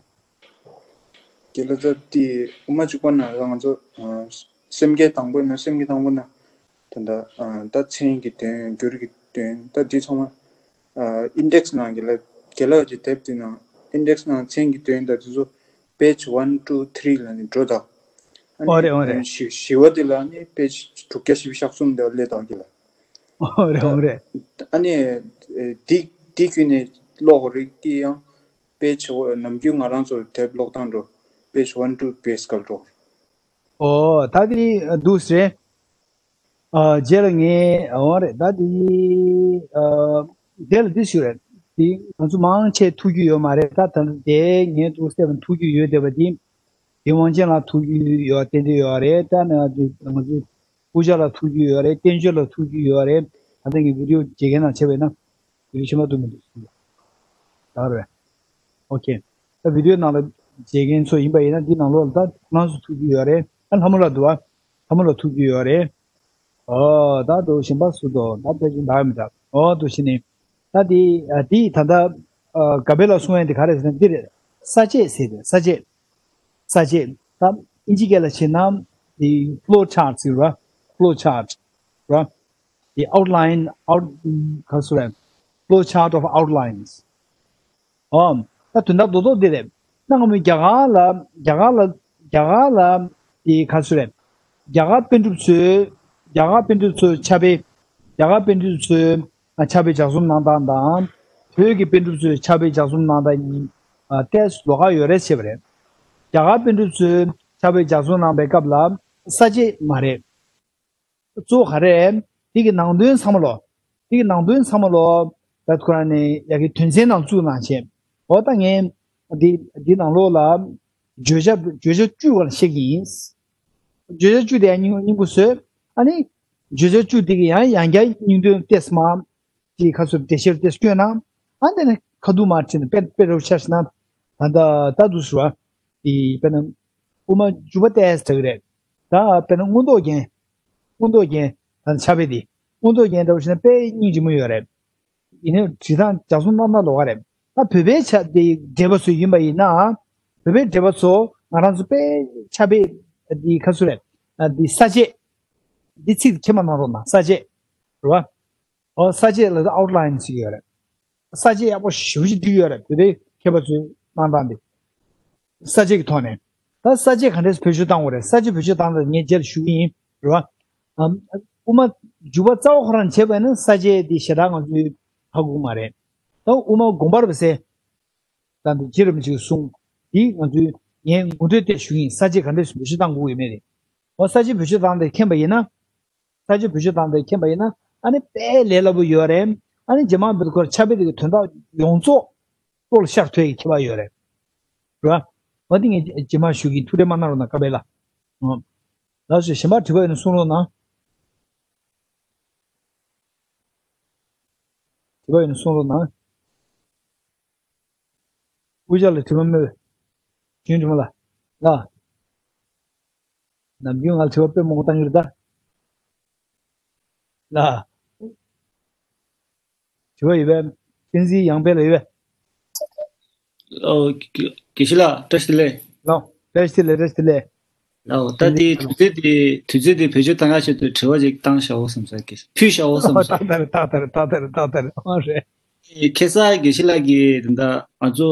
དེ་ལ་ད་དེ་དབུ་མ་འཇུག་པ་ན་ང་ཚོ་ཨ་སེམས་བསྐྱེད་དང་པོ་ན་སེམས་བསྐྱེད་དང་པོ་ན་ད་ད་ཨ་ད་མཚན་གྱི་དོན་འགྱུར་གྱི་དོན་ད་འདི་ཚང་མ་ཨ་ཨིན་ཌེག་སི་ནང་གི་ལ་རྒན་ལགས་ཀྱི་དེབ་དེ་ནང་ཨིན་ཌེག་སི་ནང་མཚན་གྱི་དོན་ད་དེ་ཚོ་པེ་ཇི་ཝན་ཊུ་ཐི་རི་ལ་ནི་འགྲོ་ད། ཨ་ཨོ་རེད་ཨོ་རེད། ནི་བཞི་བཞི་བ་དེ་ལ་ནི་པེ་ཇི་དྲུག་བརྒྱ་བཞི་བཅུ་ཞེ་གསུམ་དེ་སླེབས་དང་གི་ལ། ཨོ་རེད་ཨོ་རེད། ཨ་ནི་ཨེ་འདི་འདི་བརྒྱུད་ནས་ཀློག་རིགས་དེ་ཡང་པེ་ཇི་ནམ་རྒྱུན་ང་རང་ཚོ་དེབ་ཀློག་སྟངས་འགྲོ་པེ་ཇི་ཝན་ཊུ་བེ་སི་ཀལ་འགྲོ། ཨོ་ད་དེ་འདུག་ཟེར། ཨ་རྗེས་ལ་ངས་འོང་རེད་ད་དེ། ཨ་དེ་ལ་འདི་ཞུ་རེད། དེ་ང་ཚོ་མང་ཆེ་ཐུག་རྒྱུ་ཡོད་མ་རེད། ད་ད་ལྟ་དེ་ངས་འདུག་སེ་ཐུག་རྒྱུ་ཡོད་བསྡད་པ་དེ། དེ་དབང་ཆེན་ལ་ཐུག་རྒྱུ་ཡོད་ཏན་ཏན་ཡོད་རེད། ད་ནི་ང་ཚོ་ང་ཚོ་སྐུ་ཞབས་ལ་ཐུག་རྒྱུ་ཡོད་རེད། བསྟན་ཆོས་ལ་ཐུག་རྒྱུ་ཡོད་རེད། ད་ལྟ་ངས་བི་ཌི་ཡོ་མཇལ་མཁན་ནང་བྱས་པ་ཡིན་ན་བི་ཌི་ཡོ་ཆེན་པོ་འདུག་མི་འདུག་ཟེར་ཡ་ད་རེད། ཨོ་ཁེ། ད་བི་ཌི་ཡོ་ནང་ལ་མཇལ་མཁན་ཚོ་ཡིན་པ་ཡིན་ན་འདི་ནང་ལོགས་ལ་ད་ཁོ་རང་ཚོ་ཐུག་རྒྱུ་ཡོད་རེད། ད་ལྷ་མོ་ལགས་འདུག་བ། ལྷ་མོ་ལགས་ཐུག་རྒྱུ་ཡོད་རེད། ཨོ་ད་འདུག་གཞན་པ་སུ་འདུག་ད་ཕལ་ཆེར་འདག་མི་འདུག་ཨོ་འདུག་ཕྱི་ནས་ད་འདི་ཨ་འདི་ད་ལྟ་ཨ་ག་བེ་ལ་གསུང་ཡ་འདི་ག་རེ་ཟེར་ན་འདི་རེད། ས་བཅད་ཟེར་རེད། ས་བཅད། ས་བཅད། ད་ཨིན་ཇི་སྐད་ལ་བྱས་ན་འདི་ཕློ་ཆར་ཊི་ཟེར་བ། ཕློ་ཆར་ཊི་ར། འདི་ཨའུ་ཊི་ལའིན་ཨའུ་ག་རེ་ཟེར་རེད། Flow chart of outlines། ཨོ། ད་དོན་དག་རྡོག་རྡོག་འདི་རེད། གནའ་སྔ་མོའི་རྒྱ་གར་ལ་རྒྱ་གར་ལ་རྒྱ་གར་ལ་དེ་ག་རེ་ཟེར་རེད། རྒྱ་གར་པཎ་གྲུབ་ཚོས་རྒྱ་གར་པཎ་གྲུབ་ཚོས་ཕྱག་དཔེ། རྒྱ་གར་པཎ་གྲུབ་ཚོས་ཕྱག་དཔེ་ལྗགས་རྩོམ་གནང་སྟངས་དང་། བོད་ཀྱི་པཎ་གྲུབ་ཚོས་ཕྱག་དཔེ་ལྗགས་རྩོམ་གནང་སྟངས་གཉིས་ཏོག་ཙམ་ལོགས་ཀ་ཡོད་རེད་བྱས་པ་རེད། རྒྱ་གར་པཎ་གྲུབ་ཚོས་ཕྱག་དཔེ་ལྗགས་རྩོམ་གནང་པའི་སྐབས་ལ་ས་བཅད་མ་རེད། གཙོ་བོ་ག་རེ། དེ་གི་ནང་དོན་ཚང་མ་ལོ། དེ་གི་ནང་དོན་ཚང་མ་ལོ། ད་ཁོ་རང་ནས་ཡ་གི་དོན་ཚན་ནང་བཙུགས་གནང་བྱས། འོ་ད་ངས་འདི་འདི་ནང་ལོགས་ལ་བརྗོད་བྱ་བརྗོད་བྱ་བཅུ་བར་བཤད་ཀྱི་ཡིན། བརྗོད་བྱ་བཅུ་དེ་ཡང་སྙིང་སྙིང་པོ་བཟོས། ཨ་ནི་བརྗོད་བྱ་བཅུ་དེ་གི་ཡང་ཡང་བསྐྱར་སྙིང་དོན་ཏོག་ཙམ་དེ་ཁ་སོར་འགྲེལ་བཤད་ཏོག་ཙམ་བསྐྱོན་ན། ཨ་དེ་ནས་ཁ་ཐུག་མར་ཕྱིན་ནས་དཔེ་དཔེ་རུ་ཆ་བཞག་ན། ད་ལྟ་ད་དུ་ཟེར་བ། དེ་དཔེར་ན་དབུ་མ་འཇུག་པ་ཏོག་ཙམ་དྲག་གི་རེད། ད་དཔེར་ན་མངོན་རྟོགས་རྒྱན། མངོན་རྟོགས་རྒྱན་དང་ཕྱག་དཔེ་དེ། མངོན་རྟོགས་རྒྱན་འདྲ་བོ་བྱས་ན་དཔེ་སྙིང་རྗེ་མོ་ཡོད་རེད། ཡིན་ནའི་བྲིས་སྟངས་ལྗགས་རྩོམ་གནང་སྟངས་ལོགས་ཀ་རེད། ད་བོད་པའི་ཆ་དེ་འགྲེལ་པ་ཚོ་ཡིན་པ་ཡིན་ན། བོད་པའི་འགྲེལ་པ་ཚོ་ང་རང་ཚོ་དཔེ་ཕྱག་དཔེ་འདི་ག་ཚོད་རེད། འདི་ས་བཅད། འདི་ཚིག་མཁྱེན་པ་གནང་རོགས་གནང་། ས་བཅད། རེད་བ། ཨོ་ས་བཅད་ལ་ཨའུ་ཊི་ལའིན་ཞིག་ཡོད་རེད། ས་བཅད་ཡག་པོ་ཞེ་པོ་ཅིག་བསྒྲིགས་ཡོད་རེད། བོད་པའི་མཁས་པ་ཚོའི་གནང་སྟངས་འདི། ས་བཅད་ཀྱི་ཐོག་ནས། ད་ས་བཅད་ག་འདྲས་བེད་སྤྱོད་བཏང་དགོས་རེད། ས་བཅད་བེད་སྤྱོད་བཏང་ད་ངས་རྗེས་ལ་ཞུ་གི་ཡིན། རེད་བ། ཨམ། དབུ་མ་འཇུག་པ་རྩ་བ་ཁོ་རང་བྱས་པ་ཡིན་ན་ས་བཅད་འདི་ཞེ་དྲག་ང་ཚོས་ཧ་གོ་གི་མ་རེད། ད་དབུ་མ་དགོངས་པ་རབ་གསལ། ད་འདི་རྗེ་རིན་པོ་ཆེས་གསུངས། འདི་ང་ཚོས་ངས་ངོ་སྤྲོད་དེ་ཞུ་གི་ཡིན། ས་བཅད་ག་འདྲས་བེད་སྤྱོད་བཏང་དགོས་ཡོད་མེད་རེད། འོ་ས་བཅད་བེད་སྤྱོད་བཏང་སྟེ་མཁྱེན་པ་ཡིན་ན། ས་བཅད་བེད་སྤྱོད་བཏང་སྟེ་མཁྱེན་པ་ཡིན་ན། ཨ་ནི་དཔེ་ལས་སླ་པོ་ཡོད་རེད། ཨ་ནི་རྗེས་མ་བོད་སྐོར་ཕྱག་དཔེ་དེ་གི་དོན་དག་ཡོངས་རྫོགས་བློ་ལ་ཤར་ཐུབ་ཡག་གི་ཁྱད་པར་ཡོད་རེད། རེད་བ། འོ་དེ་ངས་རྗེས་མ་ཞུ་གི་ཡིན། ཐུགས་ཁྲལ་མ་གནང་རོགས་གནང་། ཀ་བེ་ལ། ཨོ། ལགས་སོ། གཞན་པ་དྲི་བ་ཡོད་ན་གསུང་རོགས་གནང་། དྲི་བ་ཡོད་ན་གསུང་རོགས་གནང་། དབུ་ཞྭ་ལ་དྲི་མ་སྨོས། གཞོན་དྲི་མ་ལ། ལ། ནམ་རྒྱུན་ང་ལ་དྲི་བ་དཔེ་མང་པོ་བཏང་གི་རེད་ད། ལ། དྲི་བ་ཡོད་པས། བསྟན་འཛིན་ཡང་འཕེལ་ལ་ཡོད་པས། ཨོ། དགེ་དགེ་བཤེས་ལགས་བཀྲ་ཤིས་བདེ་ལེགས། ལགས། བཀྲ་ཤིས་བདེ་ལེགས། བཀྲ་ཤིས་བདེ་ལེགས། ལགས། ད་དེ་དུས་ཚོད་དེ་དུས་ཚོད་དེ་བེད་སྤྱོད་གཏང་ག་ཆེད་དུ་དྲི་བ་ཅིག་བཏང་བཞག་འོ་བསམ་ས། དགེ་བཤེས་ཕུལ་བཞག་འོ་བསམ་ས། ཏག་ཏག་རེད། ཏག་ཏག་རེད། ཏག་ཏག་རེད། ཏག་ཏག་རེད། ཨ་རེད། ཨེ་ཁ་སང་དགེ་བཤེས་ལགས་ཀྱིས་ད་ལྟ་ང་ཚོ་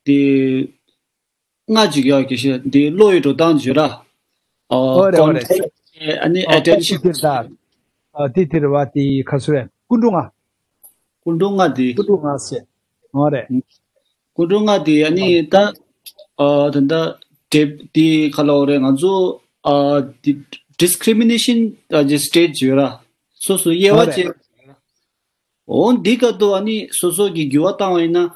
དེ། ལྔ་ཅིག་ཡོད། དགེ་བཤེས་འདི་བློ་ཡི་འགྲོ་སྟངས་བརྗོད་ར། ཨོ་ཨོ་རེད་ཨོ་རེད། Context ཨ་ནི་ཨོ་ད་Attention དེ་དེར་ད། ཨ་དེ་དེར་བ་དེ་ག་སུ་རེད། ཀུན་འགྲོ་ལྔ། ཀུན་འགྲོ་ལྔ་འདི། ཀུན་འགྲོ་ལྔ་ཟེར། ཨོ་རེད། ཀུན་འགྲོ་ལྔ་འདི་ཨ་ནི་ད་ཨ་ད་ད་དེབ་འདི་ག་ལ་ཨོ་རེད། ང་ཚོ་ཨ་འདི་Discrimination ཨ་ཅི་State བརྗོད་ར། སོ་སོ་དབྱེ་བ་ཨོ་རེད། བཅས། འོ་འདི་ག་དུ་ཨ་ནི་སོ་སོ་གི་འགྱུར་བ་བཏང་བ་ཡིན་ན།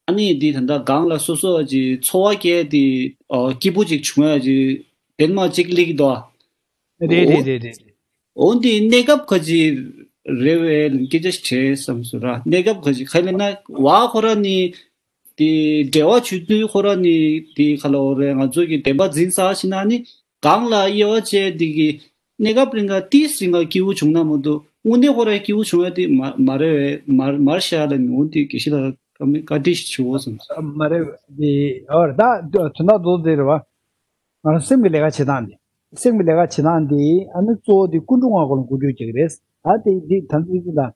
ཨ་ནི་འདི་ད་ལྟ་གང་ལ་སོ་སོ་གི་ཚོར་བ་སྐྱེ་དེ་ཨ་སྐྱིད་པོ་ཅིག་བྱུང་ཡ་ཅིག་དེ་མ་ཅིག་ལིག་དོ། རེད་རེད་རེད་རེད། འོ་འདི་གནས་སྐབས་ཁ་ཅིག་རེད་བས་སྐད་ཆ་དྲིས་བསམ་སོང་ར། གནས་སྐབས་ཁ་ཅིག་ག་ལ་ན་བ་ཁོ་ར་ནི་དེ་འབྲེལ་བ་བྱེད་དུས་ཁོ་ར་ནི་དེ་ག་ལ་འོ་རེད། ང་ཚོ་གི་བདེན་པ་འཛིན་ས་ཞིག་ན་ནི། གང་ལ་དབྱེ་བ་བཅས་འདི་གི་གནས་སྐབས་རིང་ག་ཏིས་རིང་ག་སྐྱིད་པོ་བྱུང་ན་མ་གཏོགས་དངོས་གནས་ཁོ་ར་སྐྱིད་པོ་བྱུང་ཡ་དེ་མ་མ་རེད་བས། མར་མར་བཞག་ལ་མི་འོང་དེ་དགེ་བཤེས་ལ་བཀའ་མོལ་བཀའ་འདྲི་ཞིག་ཞུ་འོ་བསམ་སོང་། མ་རེད་དེ་ཨོ་རེད། ད་དོན་དག་རྡོག་རྡོག་དེ་རེད་བ། ང་རང་སེམས་ཀྱི་ལས་ཀ་བྱེད་སྟངས་དེ། སེམས་ཀྱི་ལས་ཀ་བྱེད་སྟངས་དེ་ཨ་ནི་གཙོ་བོ་དེ་ཀུན་འགྲོ་ལྔ་སྐོར་ལ་འགུལ་སྐྱོད་བྱེད་ཀྱི་རེད། ད་དེ་དེ་ད་ཚོད་ཅིག་ད་ང་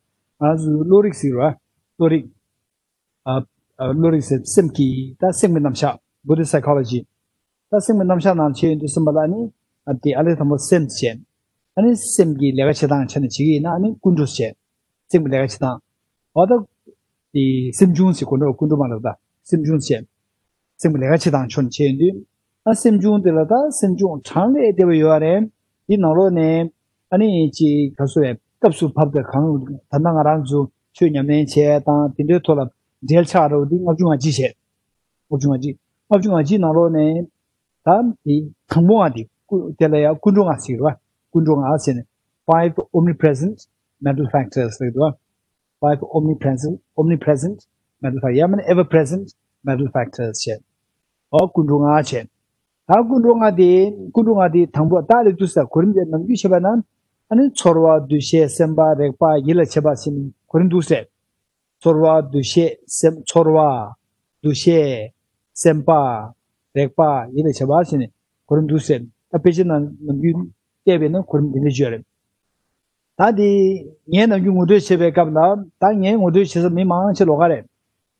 ཚོ་བློ་རིག་ཟེར་བ། བློ་རིག་ཨ་ཨ་བློ་རིག་ཟེར་སེམས་ཀྱི་ད་སེམས་ཀྱི་རྣམ་གཞག Buddhist psychology ད་སེམས་ཀྱི་རྣམ་གཞག་ནང་བྱས་ཡོང་དུས་ཙམ་པ་ལ་ནི་ཨ་དེ་ཨ་ལས་དང་པོ་སེམས་བྱས། ཨ་ནི་སེམས་ཀྱི་ལས་ཀ་བྱེད་སྟངས་ཆ་ནས་བྱེད་ཀྱི་ཡིན་ན་ཨ་ནི་ཀུན་འགྲོ་བྱས། སེམས་ཀྱི་ལས་ཀ་བྱེད་སྟངས། འོ་ད་དེ་སེམས་བྱུང་ཟེར་ཀུན་འགྲོ་ཀུན་འགྲོ་མ་ལབ་ད་སེམས་བྱུང་བྱས། སེམས་ཀྱི་ལས་ཀ་བྱེད་སྟངས་ཆ་ནས་བྱས་ཡོང་དུས། ཨ་སེམས་བྱུང་དེ་ལ་ད་སེམས་བྱུང་གྲངས་ལས་འདས་པ་ཡོད་རེད། འདི་ནང་ལོགས་ནས་ཨ་ནི་ཅིག་ག་སོ་རེད། སྐབས་སུ་བབ་པའི་གང་ད་ལྟ་ང་རང་ཚོ་ཆོས་ཉམས་ལེན་བྱས་དང་དེ་འདྲའི་ཐོག་ལ་འབྲེལ་ཆགས་འགྲོ་འདི་ལྔ་བཅུ་ང་གཅིག་བྱས། ལྔ་བཅུ་ང་གཅིག་ལྔ་བཅུ་ང་གཅིག་ནང་ལོགས་ནས་ད་འདི་དང་པོ་ང་འདི་ཀུ་དེ་ལ་ཡང་ཀུན་འགྲོ་ལྔ་ཟེར་བ། ཀུན་འགྲོ་ལྔ་ཟེར་ནས་five omnipresent mental factors ཟེར་བ། Five omnipresent, omnipresent mental factors ཡང་མིན་ever present mental factors བྱས། ཨོ་ཀུན་འགྲོ་ལྔ་བྱས། ད་ཀུན་འགྲོ་ལྔ་དེ་ཀུན་འགྲོ་ལྔ་དེ་དང་པོ་ད་ལས་དུས་ས་གོ་རིམ་དེ་ནམ་རྒྱུན་བྱས་པ་ན་ཨ་ནི་ཚོར་བ་འདུ་ཤེས་སེམས་པ་རེག་པ་ཡིད་ལ་བྱེད་པ་ཟེར་ནས་གོ་རིམ་འདུག་ཟེར། ཚོར་བ་འདུ་ཤེས་སེམས་ཚོར་བ་འདུ་ཤེས་སེམས་པ་རེག་པ་ཡིད་ལ་བྱེད་པ་ཟེར་ནས་གོ་རིམ་འདུག་ཟེར། ད་དཔེ་ཆ་ནང་ནམ་རྒྱུན་བལྟས་པས་ན་གོ་རིམ་འདི་འདྲ་བརྗོད་རེད། ད་དེ་ངས་ནམ་རྒྱུན་ངོ་སྤྲོད་བྱེད་པའི་སྐབས་ལ་ད་ངས་ངོ་སྤྲོད་བྱེད་ས་མི་མང་ཆེ་ལོགས་ཀ་རེད།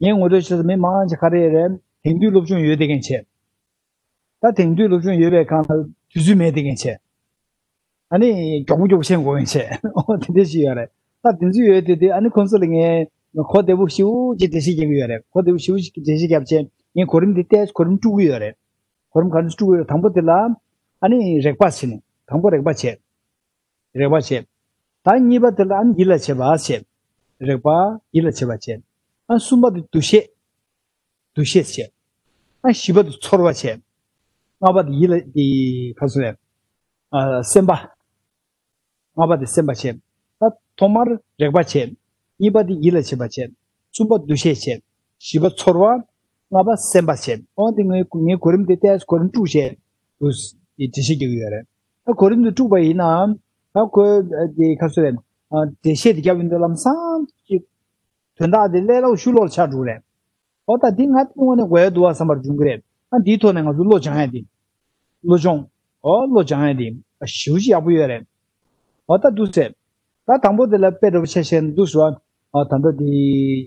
ངས་ངོ་སྤྲོད་བྱེད་ས་མི་མང་ཆེ་ག་རེ་རེད། དེང་དུས་སློབ་སྦྱོང་ཡོད་བསྡད་མཁན་བྱས། ད་དེང་དུས་སློབ་སྦྱོང་ཡོད་པའི་སྒང་ལ་དུས་ཚོད་མེད་བསྡད་མཁན་བྱས། ཨ་ནི་མགྱོགས་པོ་མགྱོགས་པོ་བྱེད་དགོས་མཁན་བྱས། ཨོ་དེ་འདྲ་ཞིག་ཡོད་རེད། ད་དེ་ཚོ་ཡོད་དེ་དེ་ཨ་ནི་ཁོང་ཚོ་ལ་ངས་གོ་བདེ་པོ་ཞེ་པོ་ཅིག་འགྲེལ་བཤད་རྒྱབ་ཀྱི་ཡོད་རེད། གོ་བདེ་པོ་ཞེ་པོ་ཅིག་འགྲེལ་བཤད་རྒྱབ་བྱས་ངས་གོ་རིམ་འདི་ཏོག་ཙམ་གོ་རིམ་དཀྲུག་གི་ཡོད་རེད། གོ་རིམ་ག་འདྲ་དཀྲུག་གི་ཡོད་རེད། དང་པོ་དེ་ལ་ཨ་ནི་རེག་པ་བྱས་ནས་དང་པོ་རེག་པ་བྱས། རེག་པ་བྱས། ད་གཉིས་པ་དེ་ལ་ཨ་ནི་ཡིད་ལ་བྱེད་པ་བྱས། རེག་པ་ཡིད་ལ་བྱེད་པ་བྱས། ཨ་གསུམ་པ་དེ་འདུ་ཤེས། འདུ་ཤེས་བྱས། ཨ་བཞི་པ་དེ་ཚོར་བ་བྱས། ལྔ་པ་དེ་ཡིད་ལ་དེ་ག་ཚོད་རེད། ཨ་སེམས་པ། ལྔ་པ་དེ་སེམས་པ་བྱས། ད་ཐོག་མར་རེག་པ་བྱས། གཉིས་པ་དེ་ཡིད་ལ་བྱེད་པ་བྱས། གསུམ་པ་འདུ་ཤེས་བྱས། བཞི་པ་ཚོར་བ། ལྔ་པ་སེམས་པ་བྱས། འོ་དེ་ངས་ངས་གོ་རིམ་དེ་ཏོག་ཙམ་གོ་རིམ་དཀྲུགས་བྱས། འདུག་དེ་འགྲེལ་བཤད་རྒྱག་གི་ཡོད་རེད། ད་གོ་རིམ་དེ་དཀྲུགས་པ་ཡིན་ན། ད་ཁོས་དེ་ག་ཚོད་རེད། འགྲེལ་བཤད་དེ་རྒྱབ་ཡོང་དུས་ལམ་སང་ཅིག་དོན་དག་དེ་ལས་སླ་པོ་ཞེ་པོ་ལོག་ཆགས་འགྲོ་གི་རེད། ཨོ་ད་འདི་ང་དངོས་གནས་དགོས་ཡ་འདུག་བ་བསམ་པར་འབྱུང་གི་རེད། ཨ་འདིའི་ཐོག་ནས་ང་ཚོ་བློ་སྦྱང་ཡ་འདི། བློ་སྦྱོང་། ཨོ་བློ་སྦྱང་ཡ་འདི་ཞེ་པོ་ཅིག་ཡག་པོ་ཡོད་རེད། ཨོ་ད་འདུག་ཟེར། ད་དང་པོ་དེ་ལ་དཔེ་འདྲ་པོ་ཆ་བཞག་ན་འདུག་ཟེར་བ། ཨོ་ད་ལྟ་འདི་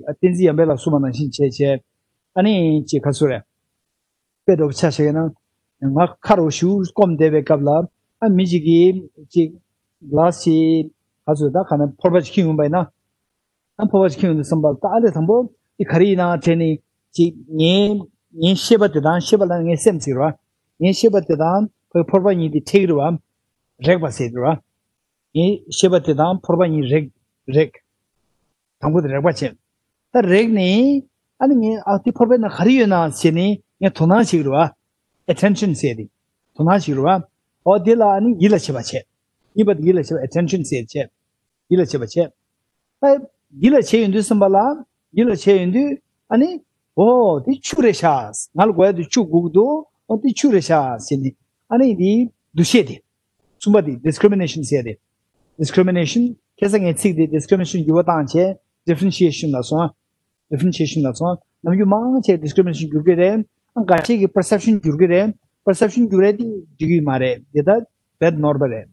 བསྟན་འཛིན་ཡར་འཕེལ་ལགས་གསུངས་པ་ནང་བཞིན་བྱས་བྱས། ཨ་ནི་ཅིག་ག་ཚོད་རེད། དཔེ་འདྲ་པོ་ཆ་བཞག་ན། ང་ཁ་རོག་ཞུ་སྐོམ་བསྡད་པའི་སྐབས་ལ། ཨ་མི་ཅིག་གིས་ཅིག་གླ་ཅིག་ག་ཚོད་ད་ག་ན་ཕོར་པ་ཅིག་ཁྱེར་ཡོང་པ་ཡིན་ན། ཨ་ཕོར་པ་ཅིག་ཁྱེར་ཡོང་དུས་ཙམ་པ་ད་ཨ་ལས་དང་པོ་འདི་ག་རེ་ཡིན་ན་དྲན་ནས་ཅིག་ངའི་ངའི་ཤེས་པ་དེ་དང་ཤེས་པ་ལ་ངའི་སེམས་ཟེར་བ། ངའི་ཤེས་པ་དེ་དང་ཁོའི་ཕོར་པ་གཉིས་དེ་འཕྲད་ཀྱི་རེད་བ། རེག་པ་ཟེར་གྱི་རེད་བ། ངའི་ཤེས་པ་དེ་དང་ཕོར་པ་གཉིས་རེག་རེག་དང་པོ་དེ་རེག་པ་བྱས། ད་རེག་ནས་ཨ་ནི་ངས་ཨ་དེ་ཕོར་པའི་ནང་ག་རེ་ཡོད་ན་ཟེར་ནས་ངས་དོ་སྣང་བྱེད་ཀྱི་རེད་བ། Attention ཟེར་ཏེ། དོ་སྣང་བྱེད་ཀྱི་རེད་བ། ཨོ་དེ་ལ་ཨ་ནི་ཡིད་ལ་བྱེད་པ་བྱས། གཉིས་པ་དེ་ཡིད་ལ་བྱེད་པ་Attention ཟེར་བྱས། ཡིད་ལ་བྱེད་པ་བྱས། ཨ་ཡིད་ལ་བྱེད་ཡོང་དུས་ཙམ་པ་ལ་ཡིད་ལ་བྱེད་ཡོང་དུས་ཨ་ནི་ཨོ་དེ་ཆུ་རེད་ཤག་ང་ལ་དགོས་ཡ་དེ་ཆུ་དགོས་ཀྱི་འདུག་ཨོ་དེ་ཆུ་རེད་ཤག་ཟེར་ནས་ཨ་ནི་དེ་འདུ་ཤེས་དེ། གསུམ་པ་དེ་Discrimination ཟེར་ཏེ། Discrimination ཁ་སང་ངས་ཚིག་དེ་Discrimination འགྱུར་བ་བཏང་བྱས་Differentiation ལ་སོང་། Differentiation ལ་སོང་། ནམ་རྒྱུན་མང་ཆེ་Discrimination འགྱུར་གྱི་རེད། ཨ་འགའ་ཤས་ཀྱིས་Perception འགྱུར་གྱི་རེད། Perception འགྱུར་རེད་དེ་འགྲིག་གི་མ་རེད་དེ་ད་བེད་ནོར་བ་རེད།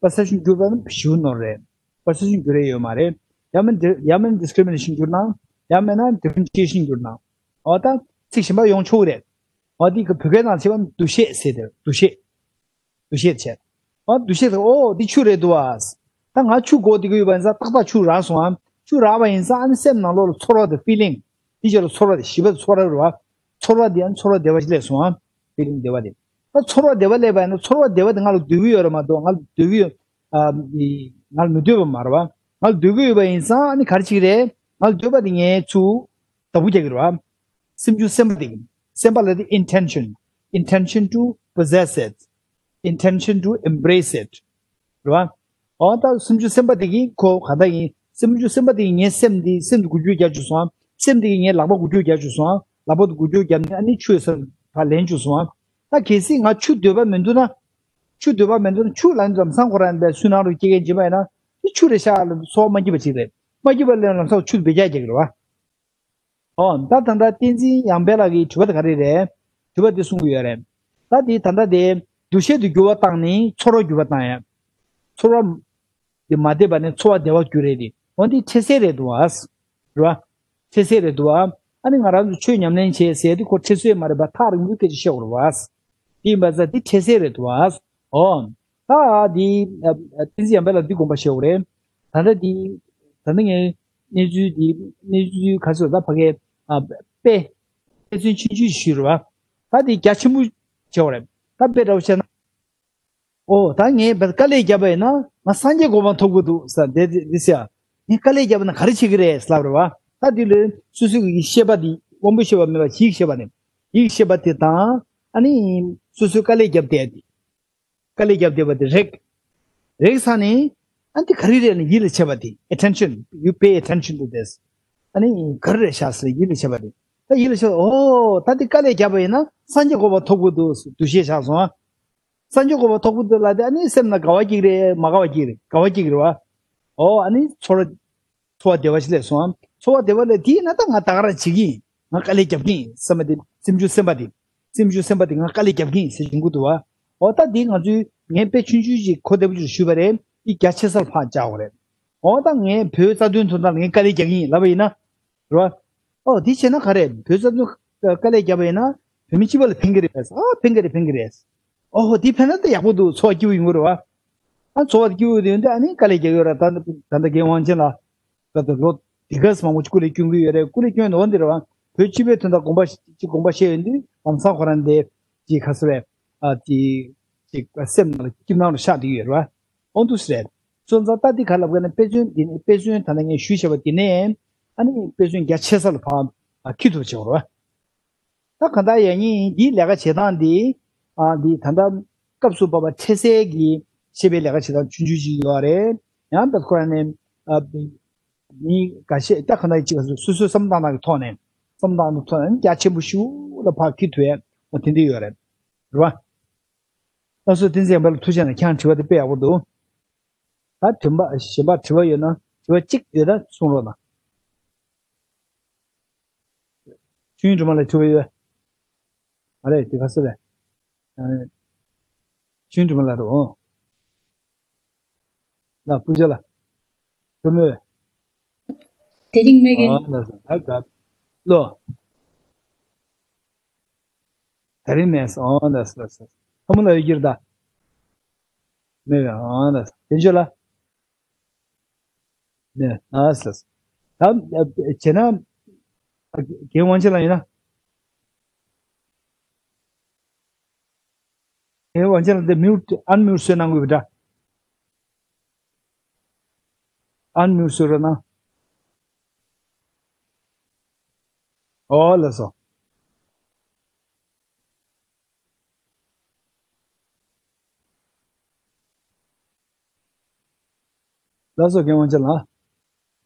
Perception འགྱུར་བ་ནི་ཞིའུ་ནོར་རེད། Perception འགྱུར་རེད་ཡོད་མ་རེད། ཡང་མིན་ཡང་མིན་Discrimination འགྱུར་ན། ཡང་མིན་ན་Differentiation འགྱུར་ན། འོ་ད་ཚིག་གཞན་པ་ཡོང་ཆོག་གི་རེད། ཨ་འདི་གི་བོད་སྐད་ནང་བྱས་པ་འདུ་ཤེས་ཟེར་དེ་འདུ་ཤེས། འདུ་ཤེས་བྱས། ཨ་འདུ་ཤེས་དེ་ཨོ་འདི་ཆུ་རེད་འདུག་ཨ། ད་ང་ཆུ་དགོས་བསྡད་ཀྱི་ཡོད་པ་ཡིན་ཙང་ཏག་ཏག་ཆུ་རག་སོང་ཨ། ཆུ་རག་པ་ཡིན་ཙང་ཨ་ནི་སེམས་ནང་ལོགས་ལ་ཚོར་བ་དང་ཕི་ལིང་། འདི་ཆ་ལ་ཚོར་བ་དེ་ཞི་བ་ཚོར་བ་རེད་བ། ཚོར་བ་དེ་ཨ་ནི་ཚོར་བ་བདེ་བ་ཞིག་སླེབས་སོང་ཨ། ཕི་ལིང་བདེ་བ་དེ། ད་ཚོར་བ་བདེ་བ་སླེབས་པ་ཡིན་ན་ཚོར་བ་བདེ་བ་དེ་ང་ལ་འདོད་ཀྱི་ཡོད་རེད་མ་གཏོགས་ང་ལ་འདོད་ཀྱི་ཡོད། ཨ་ང་ལ་མི་འདོད་པ་མ་རེད་བ། ང་ལ་འདོད་ཀྱི་ཡོད་པ་ཡིན་ཙང་ཨ་ནི་ག་རེ་བྱེད་ཀྱི་རེད། ང་ལ་འདོད་པ་དེ་ངས་ཚུར་བདག་པོ་རྒྱག་གི་རེད་བ། སེམས་བྱུང་སེམས་པ་དེ། སེམས་པ་ལ་དེ་intention. Intention to possess it. Intention to embrace it. རེད་བ། ཨོ་ད་སེམས་བྱུང་སེམས་པ་དེ་གིས་ཁོ་ག་འདྲ་ཡིན། སེམས་བྱུང་སེམས་པ་དེ་གིས་ངའི་སེམས་འདི་སེམས་འདི་འགུལ་སྐྱོད་རྒྱག་བཅུག་སོང་ཨ། སེམས་དེ་གིས་ངའི་ལག་པ་འགུལ་སྐྱོད་རྒྱག་བཅུག་སོང་ཨ། ལག་པ་འདི་འགུལ་སྐྱོད་བརྒྱབ་ནས་ཨ་ནི་ཆུ་ཡི་སར་ཕར་ལེན་བཅུག་སོང་ཨ། ད་གལ་སྲིད་ང་ཆུ་འདོད་པ་མི་འདུག་ན། ཆུ་འདོད་པ་མི་འདུག་ན་ཆུ་ལ་ནི་ལམ་སང་ཁོ་རང་འདི་སུན་སྣང་རུ་སྐྱེ་མཁན་ཅིག་མ་ཡིན་ན་དེ་ཆུ་རེད་ཤག་ལ་ཚོར་བ་མ་སྐྱིད་པ་ཅིག་རེད། མ་སྐྱིད་པ་ལ་ལམ་སང་ཆུ་འདི་བེད་སྤྱོད་རྒྱག་གི་རེད་བ། ཨོ་ད་ད་ལྟ་བསྟན་འཛིན་ཡང་དཔལ་ལགས་ཀྱི་དྲི་བ་དེ་ག་རེ་རེད། དྲི་བ་དེ་གསུང་གི་ཡོད་རེད། ད་དེ་ད་ལྟ་དེ་འདུ་ཤེས་དེ་འགྱུར་བ་བཏང་ནས་ཚོར་བ་འགྱུར་བ་བཏང་ཡ། ཚོར་བ་དེ་མ་བདེ་བ་ནས་ཚོར་བ་བདེ་བ་འགྱུར་རེད་དེ། འོ་འདི་འཕྲལ་སེལ་རེད་འདུག་ཨ། རེད་བ། འཕྲལ་སེལ་རེད་འདུག་ཨ། ཨ་ནི་ང་རང་ཚོ་ཆོས་ཉམས་ལེན་བྱེད་ཟེར་དེ་ཁོ་འཕྲལ་སེལ་མ་རེད་པ། ཐག་རིང་པོའི་སྐད་ཆ་བཤད་དགོས་རེད་བ། དེ་ཡིན་པ་ཙང་དེ་འཕྲལ་སེལ་རེད་འདུག་ཨ། ཨོ། ད་འདི་བསྟན་འཛིན་ཡང་དཔལ་ལགས་འདི་དགོངས་པ་བཞེས་དགོས་རེད། ད་ལྟ་འདི་ད་ལྟ་ངས་གནས་ཚུལ་འདི་གནས་ཚུལ་ག་ཚོད་ད་ཕ་གའི་དཔེ་དཔེ་མཚོན་ཆུང་ཆུང་ཞིག་ཞུས་རེད་བ། ད་འདི་རྒྱ་ཆེན་པོ་བྱེད་དགོས་རེད། ད་དཔེ་འདྲ་བོ་བཤད་ན། ཨོ་ད་ངས་དཔེ་དཀའ་ལས་བརྒྱབ་པ་ཡིན་ན་ང་སངས་རྒྱས་གོ་འཕང་ཐོབ་དགོས་འདུག་ཟེར་འདི་འདི་ཟེར། ངས་དཀའ་ལས་བརྒྱབ་པ་ན་ག་རེ་བྱེད་ཀྱི་རེད་ལབ་རེད་བ། ད་འདི་ལས་སོ་སོ་གི་ཤེས་པ་འདི་དབང་པོའི་ཤེས་པ་མེད་པ་ཡིད་ཤེས་པ་ནི་ཡིད་ཤེས་པ་དེ་དང་ཨ་ནི་སོ་སོའི་དཀའ་ལས་བརྒྱབ་བསྡད་དེ། དཀའ་ལས་བརྒྱབ་བསྡད་པ་དེ་རེག་རེག་ཚར་ནས་ཨ་འདི་ག་རེ་རེད་ནས་ཡིད་ལ་བྱེད་པ་དེ། attention, you pay attention to this. ཨ་ནི་ག་རེ་རེད་ཤག་ཟེར་ཡིད་ལ་བྱེད་པ་དེ། ད་ཡིད་ལ་བྱེད་པ་ཨོ་ད་འདི་དཀའ་ལས་བརྒྱབ་པ་ཡིན་ན་སངས་རྒྱས་གོ་འཕང་ཐོབ་དགོས་འདུག་འདུ་ཤེས་བཞག་སོང་ཨ། སངས་རྒྱས་གོ་འཕང་ཐོབ་དགོས་འདུག་ལབ་དེ་ཨ་ནི་སེམས་ནང་དགའ་བ་སྐྱེ་གི་རེད་མ་དགའ་བ་སྐྱེ་གི་རེད། དགའ་བ་སྐྱེ་གི་རེད་བ། ཨོ་ཨ་ནི་ཚོར་བ་ཚོར་བ་བདེ་བ་ཞིག་སླེབས་སོང་ཨ། ཚོར་བ་བདེ་བ་སླེབས་དེས་ན་ད་ང་ད་ག་རང་བྱེད་ཀྱི་ཡིན། ང་དཀའ་ལས་རྒྱབ་ཀྱི་ཡིན་བསམ་པ་དེ་སེམས་བྱུང་སེམས་པ་དེ། སེམས་བྱུང་སེམས་པ་དེ་ང་དཀའ་ལས་རྒྱབ་ཀྱི་ཡིན་ཟེར་བྱུང་གི་འདུག་བ། ཨོ་ད་དེ་ང་ཚོས་ངས་དཔེ་ཆུང་ཆུང་ཅིག་གོ་བདེ་པོ་ཅིག་ཞུས་པ་རེད། འདི་རྒྱ་ཆེ་སར་ཕར་བཅག་དགོས་རེད། ཨོ་ད་ངས་བོད་རྩ་དོན་དོན་དག་ལ་ངས་དཀའ་ལས་རྒྱག་གི་ཡིན་ལབ་པ་ཡིན་ན། རེད་བ། ཨོ་དེ་བྱས་ན་ག་རེ་བོད་རྩ་དོན་དཀའ་ལས་བརྒྱབ་པ་ཡིན་ན་བོད་མི་སྤྱི་པ་ལ་ཕན་གྱི་རེད་པས། ཨོ་ཕན་གྱི་རེད་ཕན་གྱི་རེད། ཨོ་དེ་ཕན་ན་ད་ཡག་པོ་འདུག་ཚོར་བ་སྐྱིད་པོ་ཡོང་གི་རེད་བ། ཨ་ཚོར་བ་སྐྱིད་པོ་ཡོང་དུས་ཨ་ནི་དཀའ་ལས་རྒྱག་གི་ཡོད་རེད། ད་ད་ད་རྒན་དབང་ཆེན་ལགས་ད་ལོ་དེ་ག་ཙམ་མང་པོ་ཅིག་སྐུ་ལས་བསྐྱོན་གྱི་ཡོད་རེད། སྐུ་ལས་བསྐྱོན་ནོ་འདི་རེད་བ། བོད་སྤྱི་པའི་དོན་དག་དགོངས་པ་ཅིག་དགོངས་པ་བཞེས་ཡོང་དུས་ལམ་སང་ཁོ་རང་དེ་ཅིག་ག་ཚོད་རེད། ཨ་དེ་ཅིག་སེམས་ནང་ལ་སྐྱིད་སྣང་རུ་ཤར་བསྡད་ཀྱི་ཡོད་རེད་བ། ཨོ་འདུག་སེ་རེད། སོང་ཙང་ད་འདི་ག་ལབ་ག་ན་དཔེ་མཚོན་འདི་ནི་དཔེ་མཚོན་ད་ལྟ་ངས་ཞུས་བྱས་པ་འདི་ནས་ཨ་ནི་དཔེ་མཚོན་རྒྱ་ཆེ་ས་ལ་ཕར་འཁྱེར་ཐུབ་བྱེད་དགོས་རེད་བ། ད་གང་ལྟར་ཡང་སྙིང་འདིའི་ལས་ཀ་བྱེད་སྟངས་འདི་ཨ་འདི་ད་ལྟ་སྐབས་སུ་བབ་པ་འཕྲལ་སེལ་གྱི་ཤེས་པའི་ལས་ཀ་བྱེད་སྟངས་ཆུང་ཆུང་ཅིག་ཡོད་རེད། ཡང་ད་ཁོ་རང་ནས་ཨ་མི་འགའ་ཤས་ད་གང་ལྟར་ཅིག་སོ་སོའི་བསམ་སྟངས་ནང་གི་ཐོག་ནས་བསམ་སྟངས་ནང་ཐོག་ནས་རྒྱ་ཆེན་པོ་ཞིག་ལ་ཕར་འཁྱེར་ཐུབ་ཡ་འོ་དེ་འདྲ་ཡོད་རེད། རེད་བ། ད་སོ་བསྟན་འཛིན་ཡང་དཔལ་ལ་ཐུགས་རྗེ་གནང་། ཁྱེད་རང་དྲི་བ་དེ་དཔེ་ཡག་པོ་འདུག་ད་དྲན་པ་གཞན་པ་དྲི་བ་ཡོད་ན་དྲི་བ་གཅིག་ཡོད་ན་གསུང་རོགས་གནང་། ཆོས་དབྱིངས་སྒྲོལ་མ་ལ་དྲི་བ་ཡོད། མ་རེད་དེ་ག་ཚོད་རེད། ཨ། ཆོས་དབྱིངས་སྒྲོལ་མ་ལ་རེད་འོང་། ལ་སྤུ་ཅ་ལ། སྒྲོལ་མོས། དེ་རིང་མེད་གི། ཨ་ལ་ས་ད་ག་ལོ། དེ་རིང་མེད་སོང་། ཨོ་ལགས་སོ་ལགས་སོ། ལྷ་མོ་ལགས་ཡོད་ཀྱི་རེད་ད། མེད་པས། ཨོ་ལགས་སོ། དེ་ཆོས་ལ། མེད། ཨ་ལགས་སོ། ད་བྱས་ན་རྒན་དབང་ཆེན་ལགས་ཡིན་ན། རྒན་དབང་ཆེན་ལགས་འདི་མིའུ་ཊི་ཨན་མིའུ་ཊི་བཟོས་གནང་དགོས་པ་འདྲ། ཨན་མིའུ་ཊི་བཟོས་རོགས་གནང་། ཨོ་ལགས་སོ། ལགས་སོ་རྒན་དབང་ཆེན་ལགས།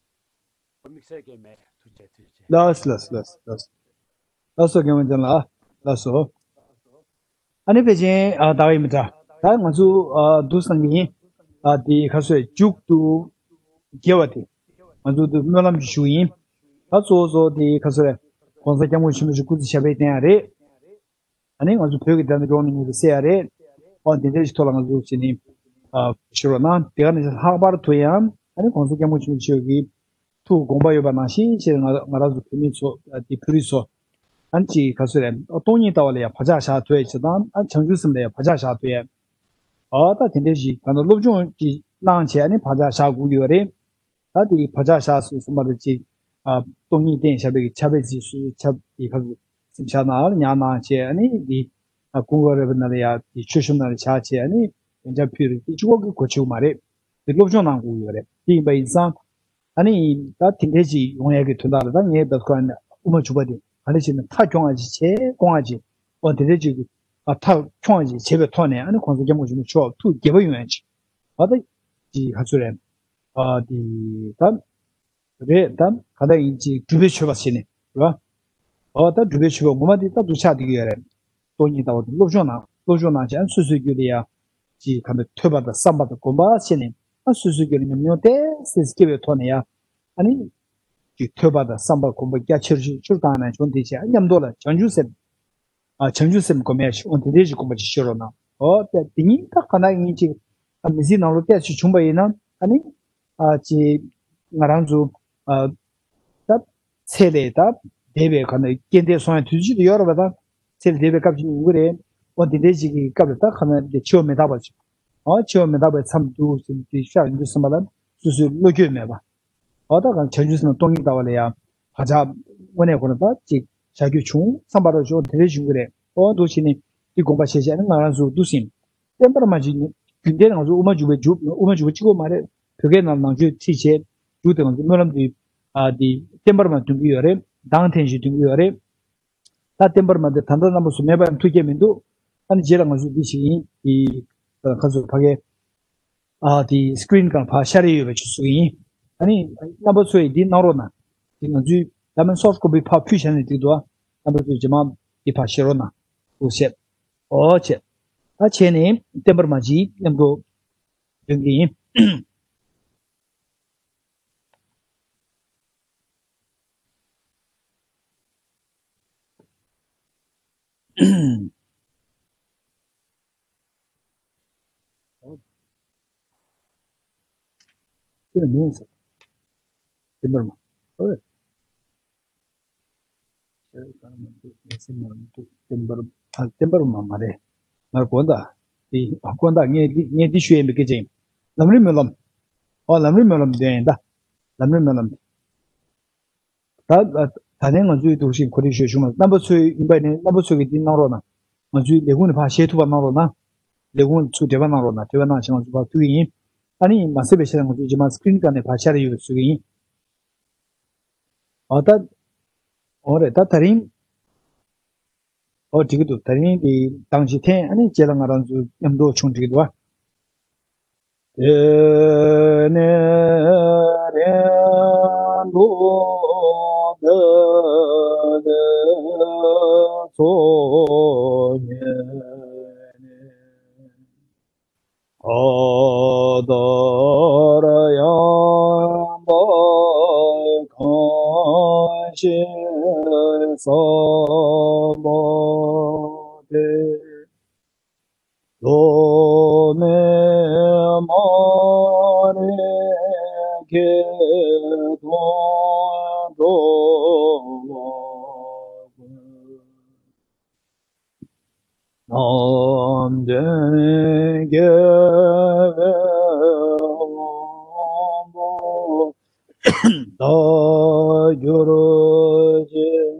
དམིགས་བསལ་གྱི་མེད། ཐུགས་རྗེ་ཆེ། ཐུགས་རྗེ་ཆེ། ལགས་ལགས་ལགས་ལགས། ལགས་སོ་རྒན་དབང་ཆེན་ལགས། ལགས་སོ། ཨ་ནི་ཕལ་ཆེར་ཨ་ད་ག་ཡིན་མི་འདྲ། ད་ང་ཚོ་ཨ་འདུག་སེ་གནང་གི་ཡིན། ཨ་དེ་ག་ཚོད་མཇུག་ཏུ་དགེ་བ་དེ་ང་ཚོ་འདི་སྨོན་ལམ་ཞིག་ཞུ་གི་ཡིན། ད་གཙོ་བོ་གཙོ་བོ་དེ་ག་ཚོད་རེད། ༸གོང་ས་༸སྐྱབས་མགོན་ཆེན་པོ་མཆོག་སྐུ་ཚེ་ཞབས་པད་བརྟན་ཡ་རེད། ཨ་ནི་ང་ཚོ་བོད་ཀྱི་བདེན་མཐའ་སྐྱོང་ནི་ངེས་པ་གསལ་ཡ་རེད། ཨོ་དེ་འདྲ་ཞིག་ཐོག་ལ་ང་ཚོ་བྱས་ནས་ཨ་ཞུ་རོགས་གནང་། དེ་ག་ནང་བཞིན་ལྷག་པར་དུ་ཡང་ཨ་ནི་༸གོང་ས་༸སྐྱབས་མགོན་ཆེན་པོ་མཆོག་གི་ཐུགས་དགོངས་པ་ཡོད་པ་ནང་བཞིན་བྱས་ང་ང་རང་ཚོ་བོད་མི་ཚོ་ཨ་དེ་བོད་རིགས་ཚོ་ ཨ་ནི་ཅིག་ག་ཚོད་རེད། སྟོང་ཉིད་ལྟ་བ་ལ་ཡང་བག་ཆགས་བཞག་ཐུབ་ཡ་ཅིག་དང་། ཨ་བྱང་ཆུབ་སེམས་ལ་ཡང་བག་ཆགས་བཞག་ཐུབ་ཡ། ཨ་ད་དེ་འདྲ་ཞིག་གང་ལྟར་སློབ་སྦྱོང་ཅིག་གནང་བྱས། ཨ་ནི་བག་ཆགས་བཞག་དགོས་ཀྱི་ཡོད་རེད། ད་དེ་བག་ཆགས་བཞག་སོང་ཙང་མ་གཏོགས་ཅིག་ཨ་སྟོང་ཉིད་བསྟན་བཞག་པའི་ཕྱག་དཔེ་ཅིག་སུ་ཕྱག་དེ་ག་ཚོད་སེམས་ཤར་ནང་ལ་ཉར་གནང་བྱས། ཨ་ནི་དེ་ཨ་ཀུན་དགའ་རི་པ་ནང་ལ་ཡ་དེ་མཆོད་གཤོམ་ནང་ལ་བཞག་བྱས། ཨ་ནི་བདེ་འཇགས་ཕུལ་རེད། དེ་གཅིག་པོ་གིས་གོ་ཆོད་མ་རེད། དེ་སློབ་སྦྱོང་གནང་དགོས་ཀྱི་ཡོད་རེད། དེ་ཡིན་པ་ཡིན་ཙང་། ཨ་ནི་ད་དེ་འདྲ་ཅིག་ཡོང་ཡ་གི་དོན་དག་ལ། ད་ངས་ད་ཁོ་ཨ་ནི་དབུ་མ་འཇུག་པ་དེ་ག་འདྲ་བྱས་ནས་མཐའ་འཁྱོངས་ཡ་ཅིག་བྱས། སྐོང་ཡ་ཅིག་འོ་དེ་འདྲ་ཅིག་ཨ་མཐའ་འཁྱོངས་ཡ་ཅིག་བྱས་པའི་ཐོག་ནས། ཨ་ནི་༸གོང་ས་༸སྐྱབས་མགོན་ཆེན་པོ་མཆོག་ཐུགས་དགྱེས་པ་ཡོང་ཡ་ཅིག་ཨ་ད་ཅིག་ག་ཚོད་རེད། ཨ་དེ་ད་རེད། ད་ག་འདྲ་ཡིན་ཅིག་སྒྲུབ་པའི་མཆོད་པ་བྱས་ནས་རེད་བ། ཨོ་ད་སྒྲུབ་པའི་མཆོད་པ་ངོ་མ་དེ་ད་འདུག་ཆགས་བསྡད་ཀྱི་ཡོད་རེད། སྟོང་ཉིད་ལྟ་བ་དེ་སློབ་སྦྱོང་གནང་། སློབ་སྦྱོང་གནང་བྱས། ཨ་སོ་སོའི་རྒྱུད་ལ་ཡ་ཅིག་ག་འདྲ་ཐོས་པ་དང་བསམ་པ་དང་སྒོམ་པ་བྱས་ནས། ཨ་སོ་སོའི་རྒྱུད་ལ་ཉམས་མྱོང་ཏོག་ཙམ་སྐྱེ་བའི་ཐོག་ནས་ཡ། ཨ་ནི་ཅིག་ཐོས་པ་དང་བསམ་པ་སྒོམ་པ་རྒྱ་ཆེར་ཆེར་བཏང་ནས་བྱུང་། དེ་བྱས་ཨ་མཉམ་དུ་ལ་བྱང་ཆུབ་སེམས། ཨ་བྱང་ཆུབ་སེམས་སྒོམ་ཡ་ཞིག་འོ་དེ་འདྲའི་ཞིག་སྒོམ་པ་ཅིག་བྱེད་རོགས་གནང་། ཨོ་དེ་དེ་ཉིད་ད་ག་ན་ཡིན་ཅིག་ཨ་མི་ཚེའི་ནང་ལོགས་ཏོག་ཙམ་བྱུང་པ་ཡིན་ན། ཨ་ནི་ཨ་ཅིག་ང་རང་ཚོ་ཨ་ད་ཚེ་ལས་ད་འདས་པའི་ག་ན་རྐྱེན་འདས་སོང་ཡ་དུས་ཚོད་ཅིག་ཡོད་རེད་པ། ད་ཚེ་ལས་འདས་པའི་སྐབས་ཅིག་ཡོང་གི་རེད། འོ་དེ་འདྲའི་ཞིག་གི་སྐབས་ལ་ད་ག་ན་འདི་འཆི་བ་མི་རྟག་པ་ཅིག་ཨོ་འཆི་བ་མི་རྟག་པའི་མཚམས་འདུག་ཟེར་ནས་དེ་ཤར་ཡོང་དུས་ཙམ་པ་ལ་སོ་སོའི་བློ་འགྱོད་མེད་པ། ཨོ་ད་གང་བྱང་ཆུབ་སེམས་དང་སྟོང་ཉིད་ལྟ་བ་ལ་ཡང་བག་ཆགས་དངོས་གནས་ཁོ་ན་ད་ཅིག་བཞག་རྒྱུ་བྱུང་། བསམ་པ་རོ་ཅོག་དེ་འདྲ་བྱུང་གི་རེད། ཨོ་འདུག་བྱས་ནས་དེ་དགོངས་པ་བཞེས་བྱས་ནས་ང་རང་ཚོ་འདུག་ཟིན། བསྟན་པར་མ་བྱེད་རྒྱུན་ལྡན་ང་ཚོ་དབུ་མ་འཇུག་པའི་འཇུག་དབུ་མ་འཇུག་པ་གཅིག་པོ་མ་རེད། བོད་སྐད་ནང་ནང་ཆོས་ཁྲིད་བྱས་འཇུག་དེ་ང་ཚོ་སྨོན་ལམ་དེ་ཨ་དེ་བསྟན་པར་མ་འདོན་གྱི་ཡོད་རེད། མདང་ཐེངས་ཤིག་འདོན་གྱི་ཡོད་རེད། ད་བསྟན་པར་མ་དེ་ད་ལྟ་རྣམ་པ་ཚོ་མེད་པ་ཡང་ཐུགས་བསྐྱེད་མི་འདུག་ཨ་ནི་རྗེས་ལ་ང་ཚོས་འདི་ཞིག་ཡིན། དེ་ཁ་ཚོ་ཕ་གའི་ཨ་དེ་སི་ཀི་རིན་སྒང་ཕར་ཤར་ཡོད་པ་ཅིག་བཟོ་གི་ཡིན། ཨ་ནི་རྣམ་པ་ཚོས་འདི་གནང་རོགས་གནང་། དེ་ང་ཚོའི་ད་མིན་སོབ་ཀོ་པི་ཕར་ཕུལ་བྱས་ནས་འགྲིག་འདུག་རྣམ་པ་ཚོས་རྗེས་མ་འདི་ཕར་བཞེས་རོགས་གནང་། ཐུགས་རྗེ་ཆེ། ཨོ་ཆེ། ད་བྱས་ནས་བསྟན་པར་མ་བྱེད་མཉམ་དུ་འདོན་གི་ཡིན། དེ་ནི་མིན་ཟེར། བསྟན་པར་མ། ཨོ། བསྟན་པར་མ། ཨ་བསྟན་པར་མ་མ་རེད། ང་དགོངས་དག་དེ་དགོངས་དག་ངས་འདི་ངས་འདི་ཞུ་ཡིན་པའི་སྐད་ཆ་ཡིན། ལམ་རིམ་སྨོན་ལམ། ཨོ་ལམ་རིམ་སྨོན་ལམ་འདོན་ཡིན་ད། ལམ་རིམ་སྨོན་ལམ། ད་ད་ནས་ང་ཚོའི་འདུག་ཤིང་གོ་སྒྲིག་ཞུ་ཞུ་མ། རྣམ་པ་ཚོའི་ཡིན་པ་ནི་རྣམ་པ་ཚོ་གིས་འདི་གནང་རོགས་གནང་། ང་ཚོའི་ལས་ཁུངས་ནས་ཕར་བཞེས་ཐུབ་པ་གནང་རོགས་གནང་། ལས་ཁུངས་ཚུར་འབྲེལ་བ་གནང་རོགས་གནང་། འབྲེལ་བ་གནང་བྱས་ང་ཚོ་ཕར་ཕུལ་གྱི་ཡིན། ཨ་ནི་མ་ཟད་པའི་ཆ་ནས་ང་ཚོ་རྗེས་མ་སི་ཀི་རིན་སྒང་ནས་ཕར་ཤར་ཡོད་པའི་བཟོ་གི་ཡིན། ཨོ་ད། ཨོ་རེད། ད་ད་རིང་། ཨོ་འགྲིག་གི་འདུག་ད་རིང་འདི་གདངས་ཅིག་འཐེན། ཨ་ནི་རྗེས་ལ་ང་རང་ཚོ་མཉམ་དུ་བྱུང་འགྲིག་གི་འདུག་བ། དེ་ནས་རིང་པོ་འདི་ཚོ་ཉིད་ནས། ཨ་དར་ཡང་བ་གང་ཞིག་བསམ་པ་དེ། བློ་མེད་མ་རིག་གི་དོན་འགྲོ་བ་ཀུན། ནམ་དུས་དགེ་བའི་དབང་པོ་དག་གྱུར་ཅིག་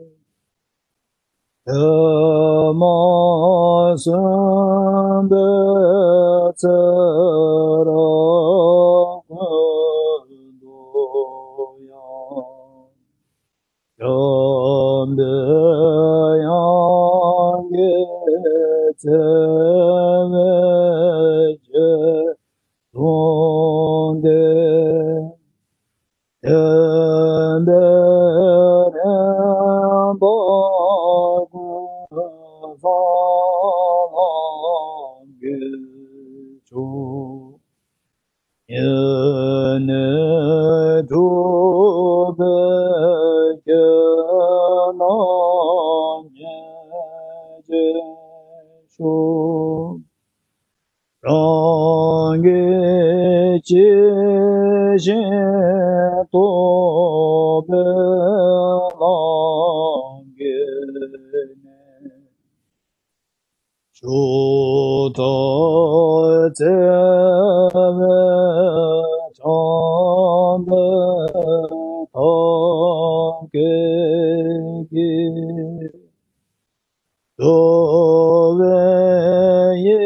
དེ་མ་གསུངས་པའི་ཚེ་རབས་ཀུན་ཏུ་ཡང་། བྱམས་པའི་དབྱངས་ཀྱིས་བརྩེ་བའི་རྗེས་འབྲང་སྟེ། བསྟན་པའི་རིམ་པ་ཀུན་ས་ལམ་གྱི་མཆོག་ཉིད་ནས་གྲུབ་པའི་དགེ་རྣམས་ཉེར་སྤྱོད་ཤོག་རང་གི་ཇི་བཞིན་རྟོགས་པའི་ལམ་གྱི་ སྐད་ཀྱིས། འགྲོ་བའི་ཡི་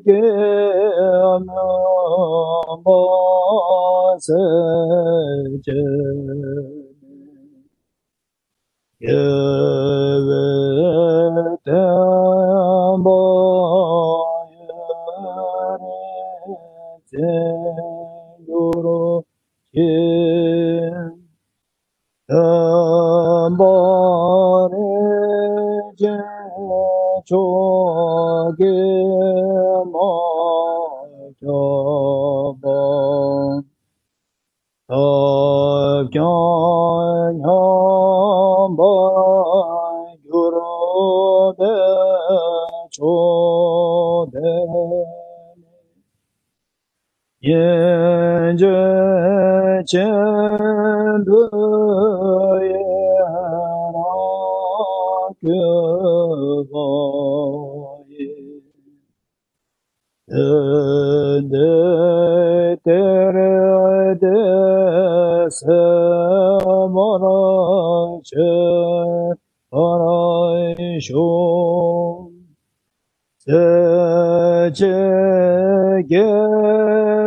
གེ་མུན་པ་སེལ་བྱེད། དགེ་བའི་བསྟན་པ་ཡུན་རིང་འཛིན་གྱུར་ཅིག། བསྟན་པ་རིན་ཆེན་མཆོག་གིས་མ་ཁྱབ་པ། ཐོབ་ཀྱང་ཉམས་པར་གྱུར་པས་མཆོག་དེར་ནི། སྙིང་རྗེ་ཆེན་པོས་ཡི་རང་བཀོད་པ་ཡི། དེ་འདྲའི་གཏེར་དེ་གསལ་བར་བྱེད་པར་ཤོག། གསལ་བྱེད་དགེ་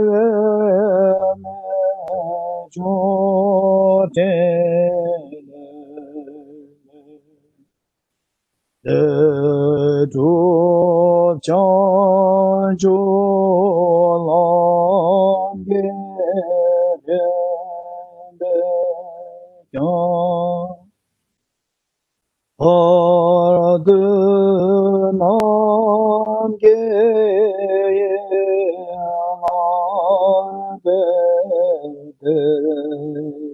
བའི་རྣལ་འབྱོར་ཕྲིན་ལས་ལས། ལས་གྲུབ་བྱང་ཆུབ་ལམ་གྱི་རིམ་པས་ཀྱང་། བར་དོའི་རྣམ་རྒྱལ་ཡིད་ལ་དཔལ་དེ་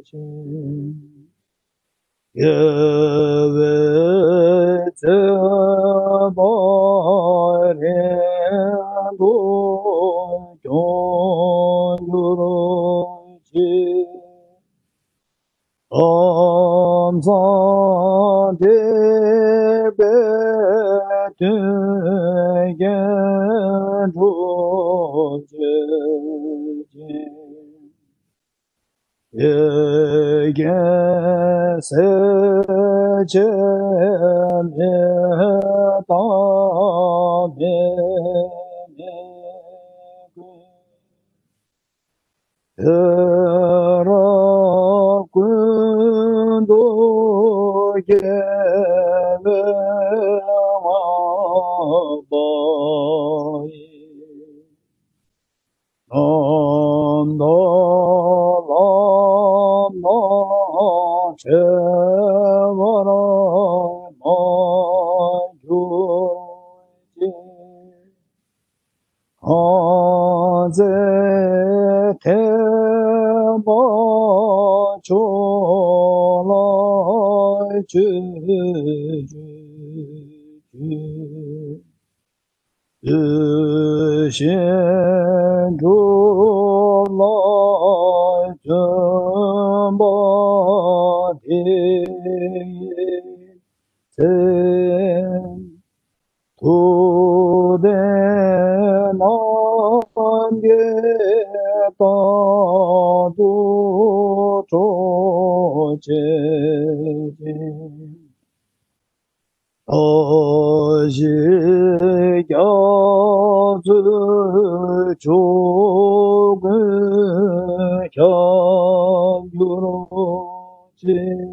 བཞིན། དགེ་བའི་མཛད་པ་རིང་པོ་སྐྱོང་གྱུར་ཅིག། ལམ་བཟང་འབྲེལ་པའི་མཐུན་རྐྱེན་འགྲུབ་བྱེད་ཅིང་། ཡིད་ཀྱི་གསལ་བྱེད་མེ་ཏོག་མེ་མེ་ཀུན། དུས་རབས་ཀུན་ཏུ་རྒྱལ་བའི་དབང་པོ་ཡིས། རྣམ་དག་ལམ་སྣ་བྲལ་བར་མ་གྱུར་ཅིག། གང་ཚེ་ཐེག་པ་མཆོག་ལ་སྤྱོད་བཅུག། དུས་གཞན་སྒྲུབ་ལ་བརྩོན་པ་དེའི་ཚེ། ཐུབ་བསྟན་རྣམ་རྒྱལ་རྟག་ཏུ་འཕྲོག་བྱེད་ཅིང་། བཀྲ་ཤིས་རྒྱ་མཚོའི་ཕྱོགས་ཀུན་ཁྱབ་གྱུར་ཅིག།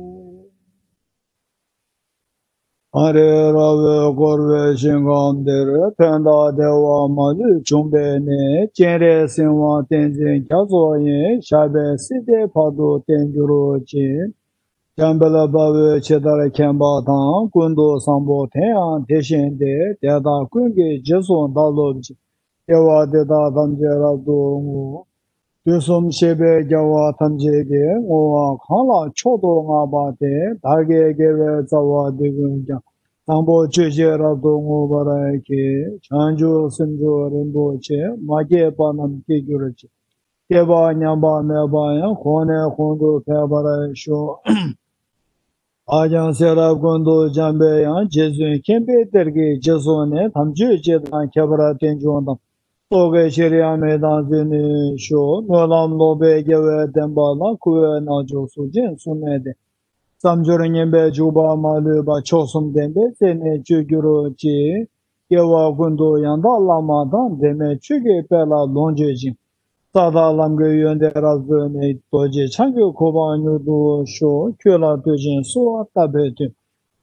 ཨ་རི་ར་བས་བསྐོར་བའི་ཞིང་ཁམས་འདིར། ཕན་དང་བདེ་བ་མ་ལུས་འབྱུང་བའི་གནས། སྤྱན་རས་གཟིགས་དབང་བསྟན་འཛིན་རྒྱ་མཚོ་ཡི། ཞབས་པད་སྲིད་མཐའི་བར་དུ་བརྟན་གྱུར་ཅིག། འཇམ་དཔལ་དཔའ་བོས་ཇི་ལྟར་མཁྱེན་པ་དང་། ཀུན་ཏུ་བཟང་པོ་དེ་ཡང་དེ་བཞིན་ཏེ། དེ་དག་ཀུན་གྱི་རྗེས་སུ་བདག་སློབ་ཅིང་། དགེ་བ་འདི་དག་ཐམས་ཅད་རབ་ཏུ་བསྔོ། དུས་གསུམ་གཤེགས་པའི་རྒྱལ་བ་ཐམས་ཅད་ཀྱིས། བསྔོ་བ་གང་ལ་མཆོག་ཏུ་བསྔགས་པ་དེས། བདག་གི་དགེ་བའི་རྩ་བ་འདི་ཀུན་ཀྱང་། དང་པོ་ཆོས་ཀྱིས་རབ་ཏུ་བསྔོ་བར་བགྱི། བྱང་ཆུབ་སེམས་མཆོག་རིན་པོ་ཆེ། མ་སྐྱེས་པ་རྣམས་སྐྱེ་གྱུར་ཅིག། སྐྱེས་པ་ཉམས་པ་མེད་པ་ཡང་། གོང་ནས་གོང་དུ་འཕེལ་བར་ཤོག། བདག་ཀྱང་ཚེ་རབས་ཀུན་ཏུ་འཇམ་པའི་དབྱངས། རྗེ་བཙུན་མཁྱེན་པའི་གཏེར་གྱི་རྗེས་སུ་ནི། དམ་ཆོས་སྤྱི་དང་ཁྱད་པར་རྟེན་འབྱུང་དང་། རྟོག་གེ་ཕྱིར་ཡང་མི་གཏང་ཟིན་ནུས་ཤོག། སྨོན་ལམ་ལོག་པའི་དགེ་བའི་བསྟན་པ་ལ། འཁུ་བའི་རྣལ་འབྱོར་གཟུགས་ཅན་གསུམ་མེད་དེ། བསམ་སྦྱོར་ངན་པས་འཇུག་པ་མ་ལུས་པ། མཆོག་གསུམ་ལྡན་པའི་སྲས་ནི་སྤྱོད་གྱུར་ཅིག། སྐྱེ་བ་ཀུན་ཏུ་ཡང་དག་བླ་མ་དང་། འབྲལ་མེད་ཆོས་ཀྱི་དཔལ་ལ་ལོངས་སྤྱོད་ཅིང་། ས་དང་ལམ་གྱི་ཡོན་ཏན་རབ་རྫོགས་ནས། རྡོ་རྗེ་འཆང་གི་གོ་འཕང་མྱུར་དུ་ཤོག། ཁྱོད་ལ་བསྟོད་ཅིང་གསོལ་བ་བཏབ་པའི་མཐུས།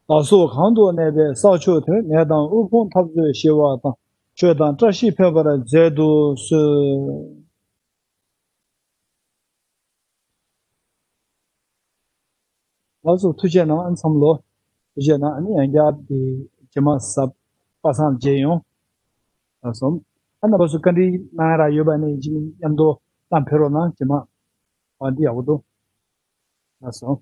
བདག་སོགས་གང་དུ་གནས་པའི་ས་ཕྱོགས་དེར། ནད་དང་དབུལ་ཕོངས་འཐབ་རྩོད་ཞི་བ་དང་། ཆོས་དང་བཀྲ་ཤིས་འཕེལ་བར་མཛད་དུ་གསོལ། ལགས་སོ། ཐུགས་རྗེ་གནང་། ཨ་ནི་འཚམས་ལོ། ཐུགས་རྗེ་གནང་། ཨ་ནི་ཡང་བསྐྱར་དེ་རྗེས་མ་གཟབ་པ་སངས་རྒྱས་ཡོང་། ལགས་སོ། ཨ་ནི་བ་སུ་བཀའ་འདྲི་གནང་ཡ་ར་ཡོད་པ་ནི་ཅིག་མཉམ་དུ་གཏམ་ཕེབས་རོགས་གནང་། རྗེས་མ་བ་འདི་ཡག་པོ་འདུག། ལགས་སོ།